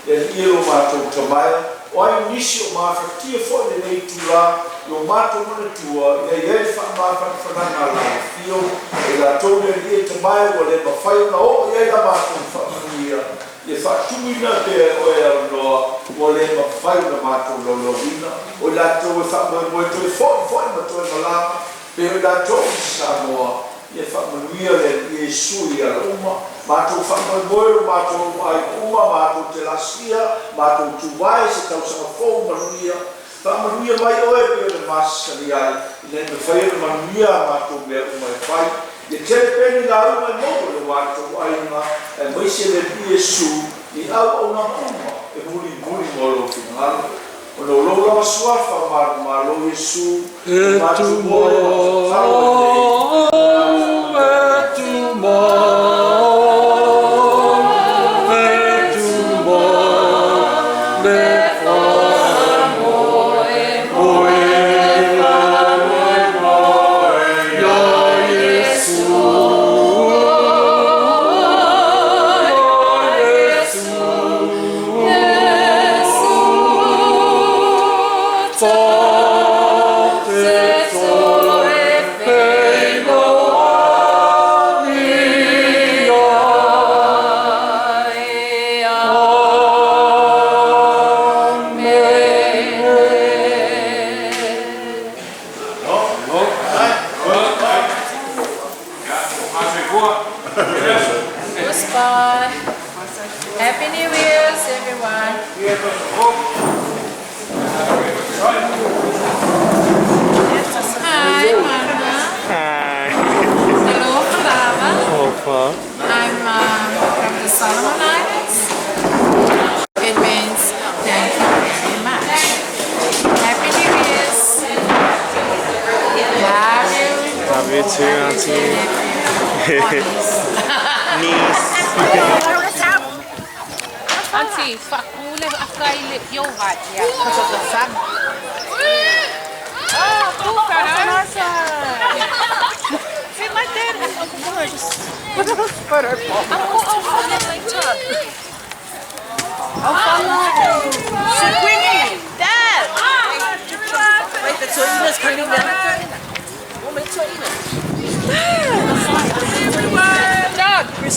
Le Alii e lo matou Tama e, o ai nisi o mafatia foi i lenei itula i o matou manatua ina ia i ai le faamafanafanaga a lau afio, o i latou le Alii e Tama e ua le mafai ona oo i ai la matou faamanuia, ia faatumuina pea e oe avanoa ua le mafai ona matou laulauina, o i latou e faamoemoe toe foi foi ma toe malaga, pe o i latou i Samoa, ia faamanuia le Alii Iesu i ala uma. Matou faamoemoe o matou aiga uma, matou te laasia, matou tuvae i se tausaga fou manuia. Faamanuia mai oe e pei ona masani ai, ina ia mafai ona manuia a matou mea uma e fai. Ia tele pea ni lauga e maua i lo matou aiga, aemaise le Alii Iesu i auaunaga uma e mulimuli mo lou finagalo. Ona o lou lava suafa manumalo Iesu, o matou moe ma tatalo ai nei. Goodbye. Happy New Year's, everyone. Hi, Mama. Hi. Aloha lava. Opa. I'm from the Solomon Islands. It means thank you very much. Happy New Year's. Love you. Love you too, Auntie. Niece. Auntie, fakule akaile yohat. Oh, See, my dad and Uncle Bruce. Uncle Dad! Doug. Can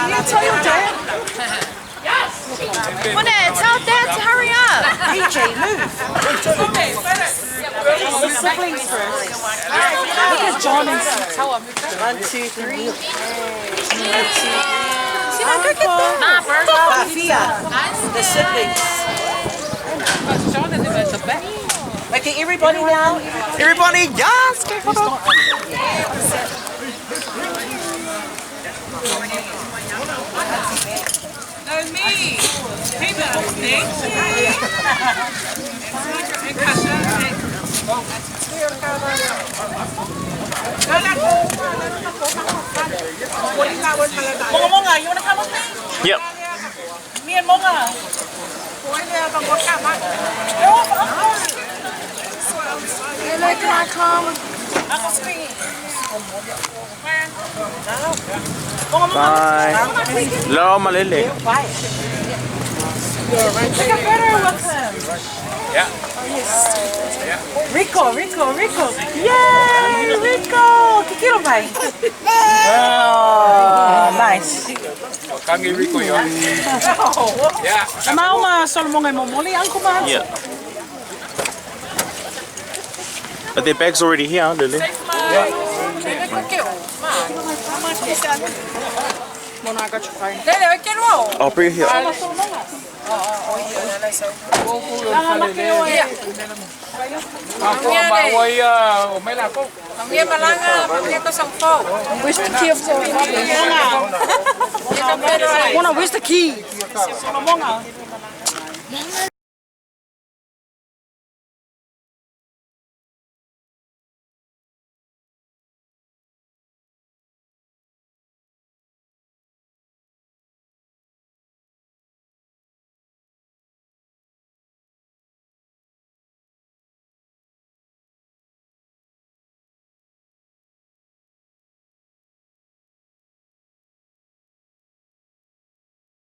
you tell your dad? Mone, tell Dad to hurry up. PJ, move. The siblings first. Look at John and 1, 2, 3. 1, 2, 3. Go get that. The siblings. John and them at the back. Okay, everybody now. Everybody, yes! Go photo. No, me. Peter, thank you. Monga, Monga, you want to come with me? Yep. Me and Monga. Hello, can I come? Uncle Spingy. Bye. Lo malele. Take a photo with him. Yeah. Oh, yes. Rico, Rico, Rico. Yay, Rico. Kikiro mai. Oh, nice. Kangi Rico yo. Yeah. Mauma Solomon e momoli, Uncle Ma. Yeah. But their bag's already here, Lily. Mona, I got your phone. Lele, o ke roa. I'll bring it here. Where's the key of the Mona, where's the key? Monga.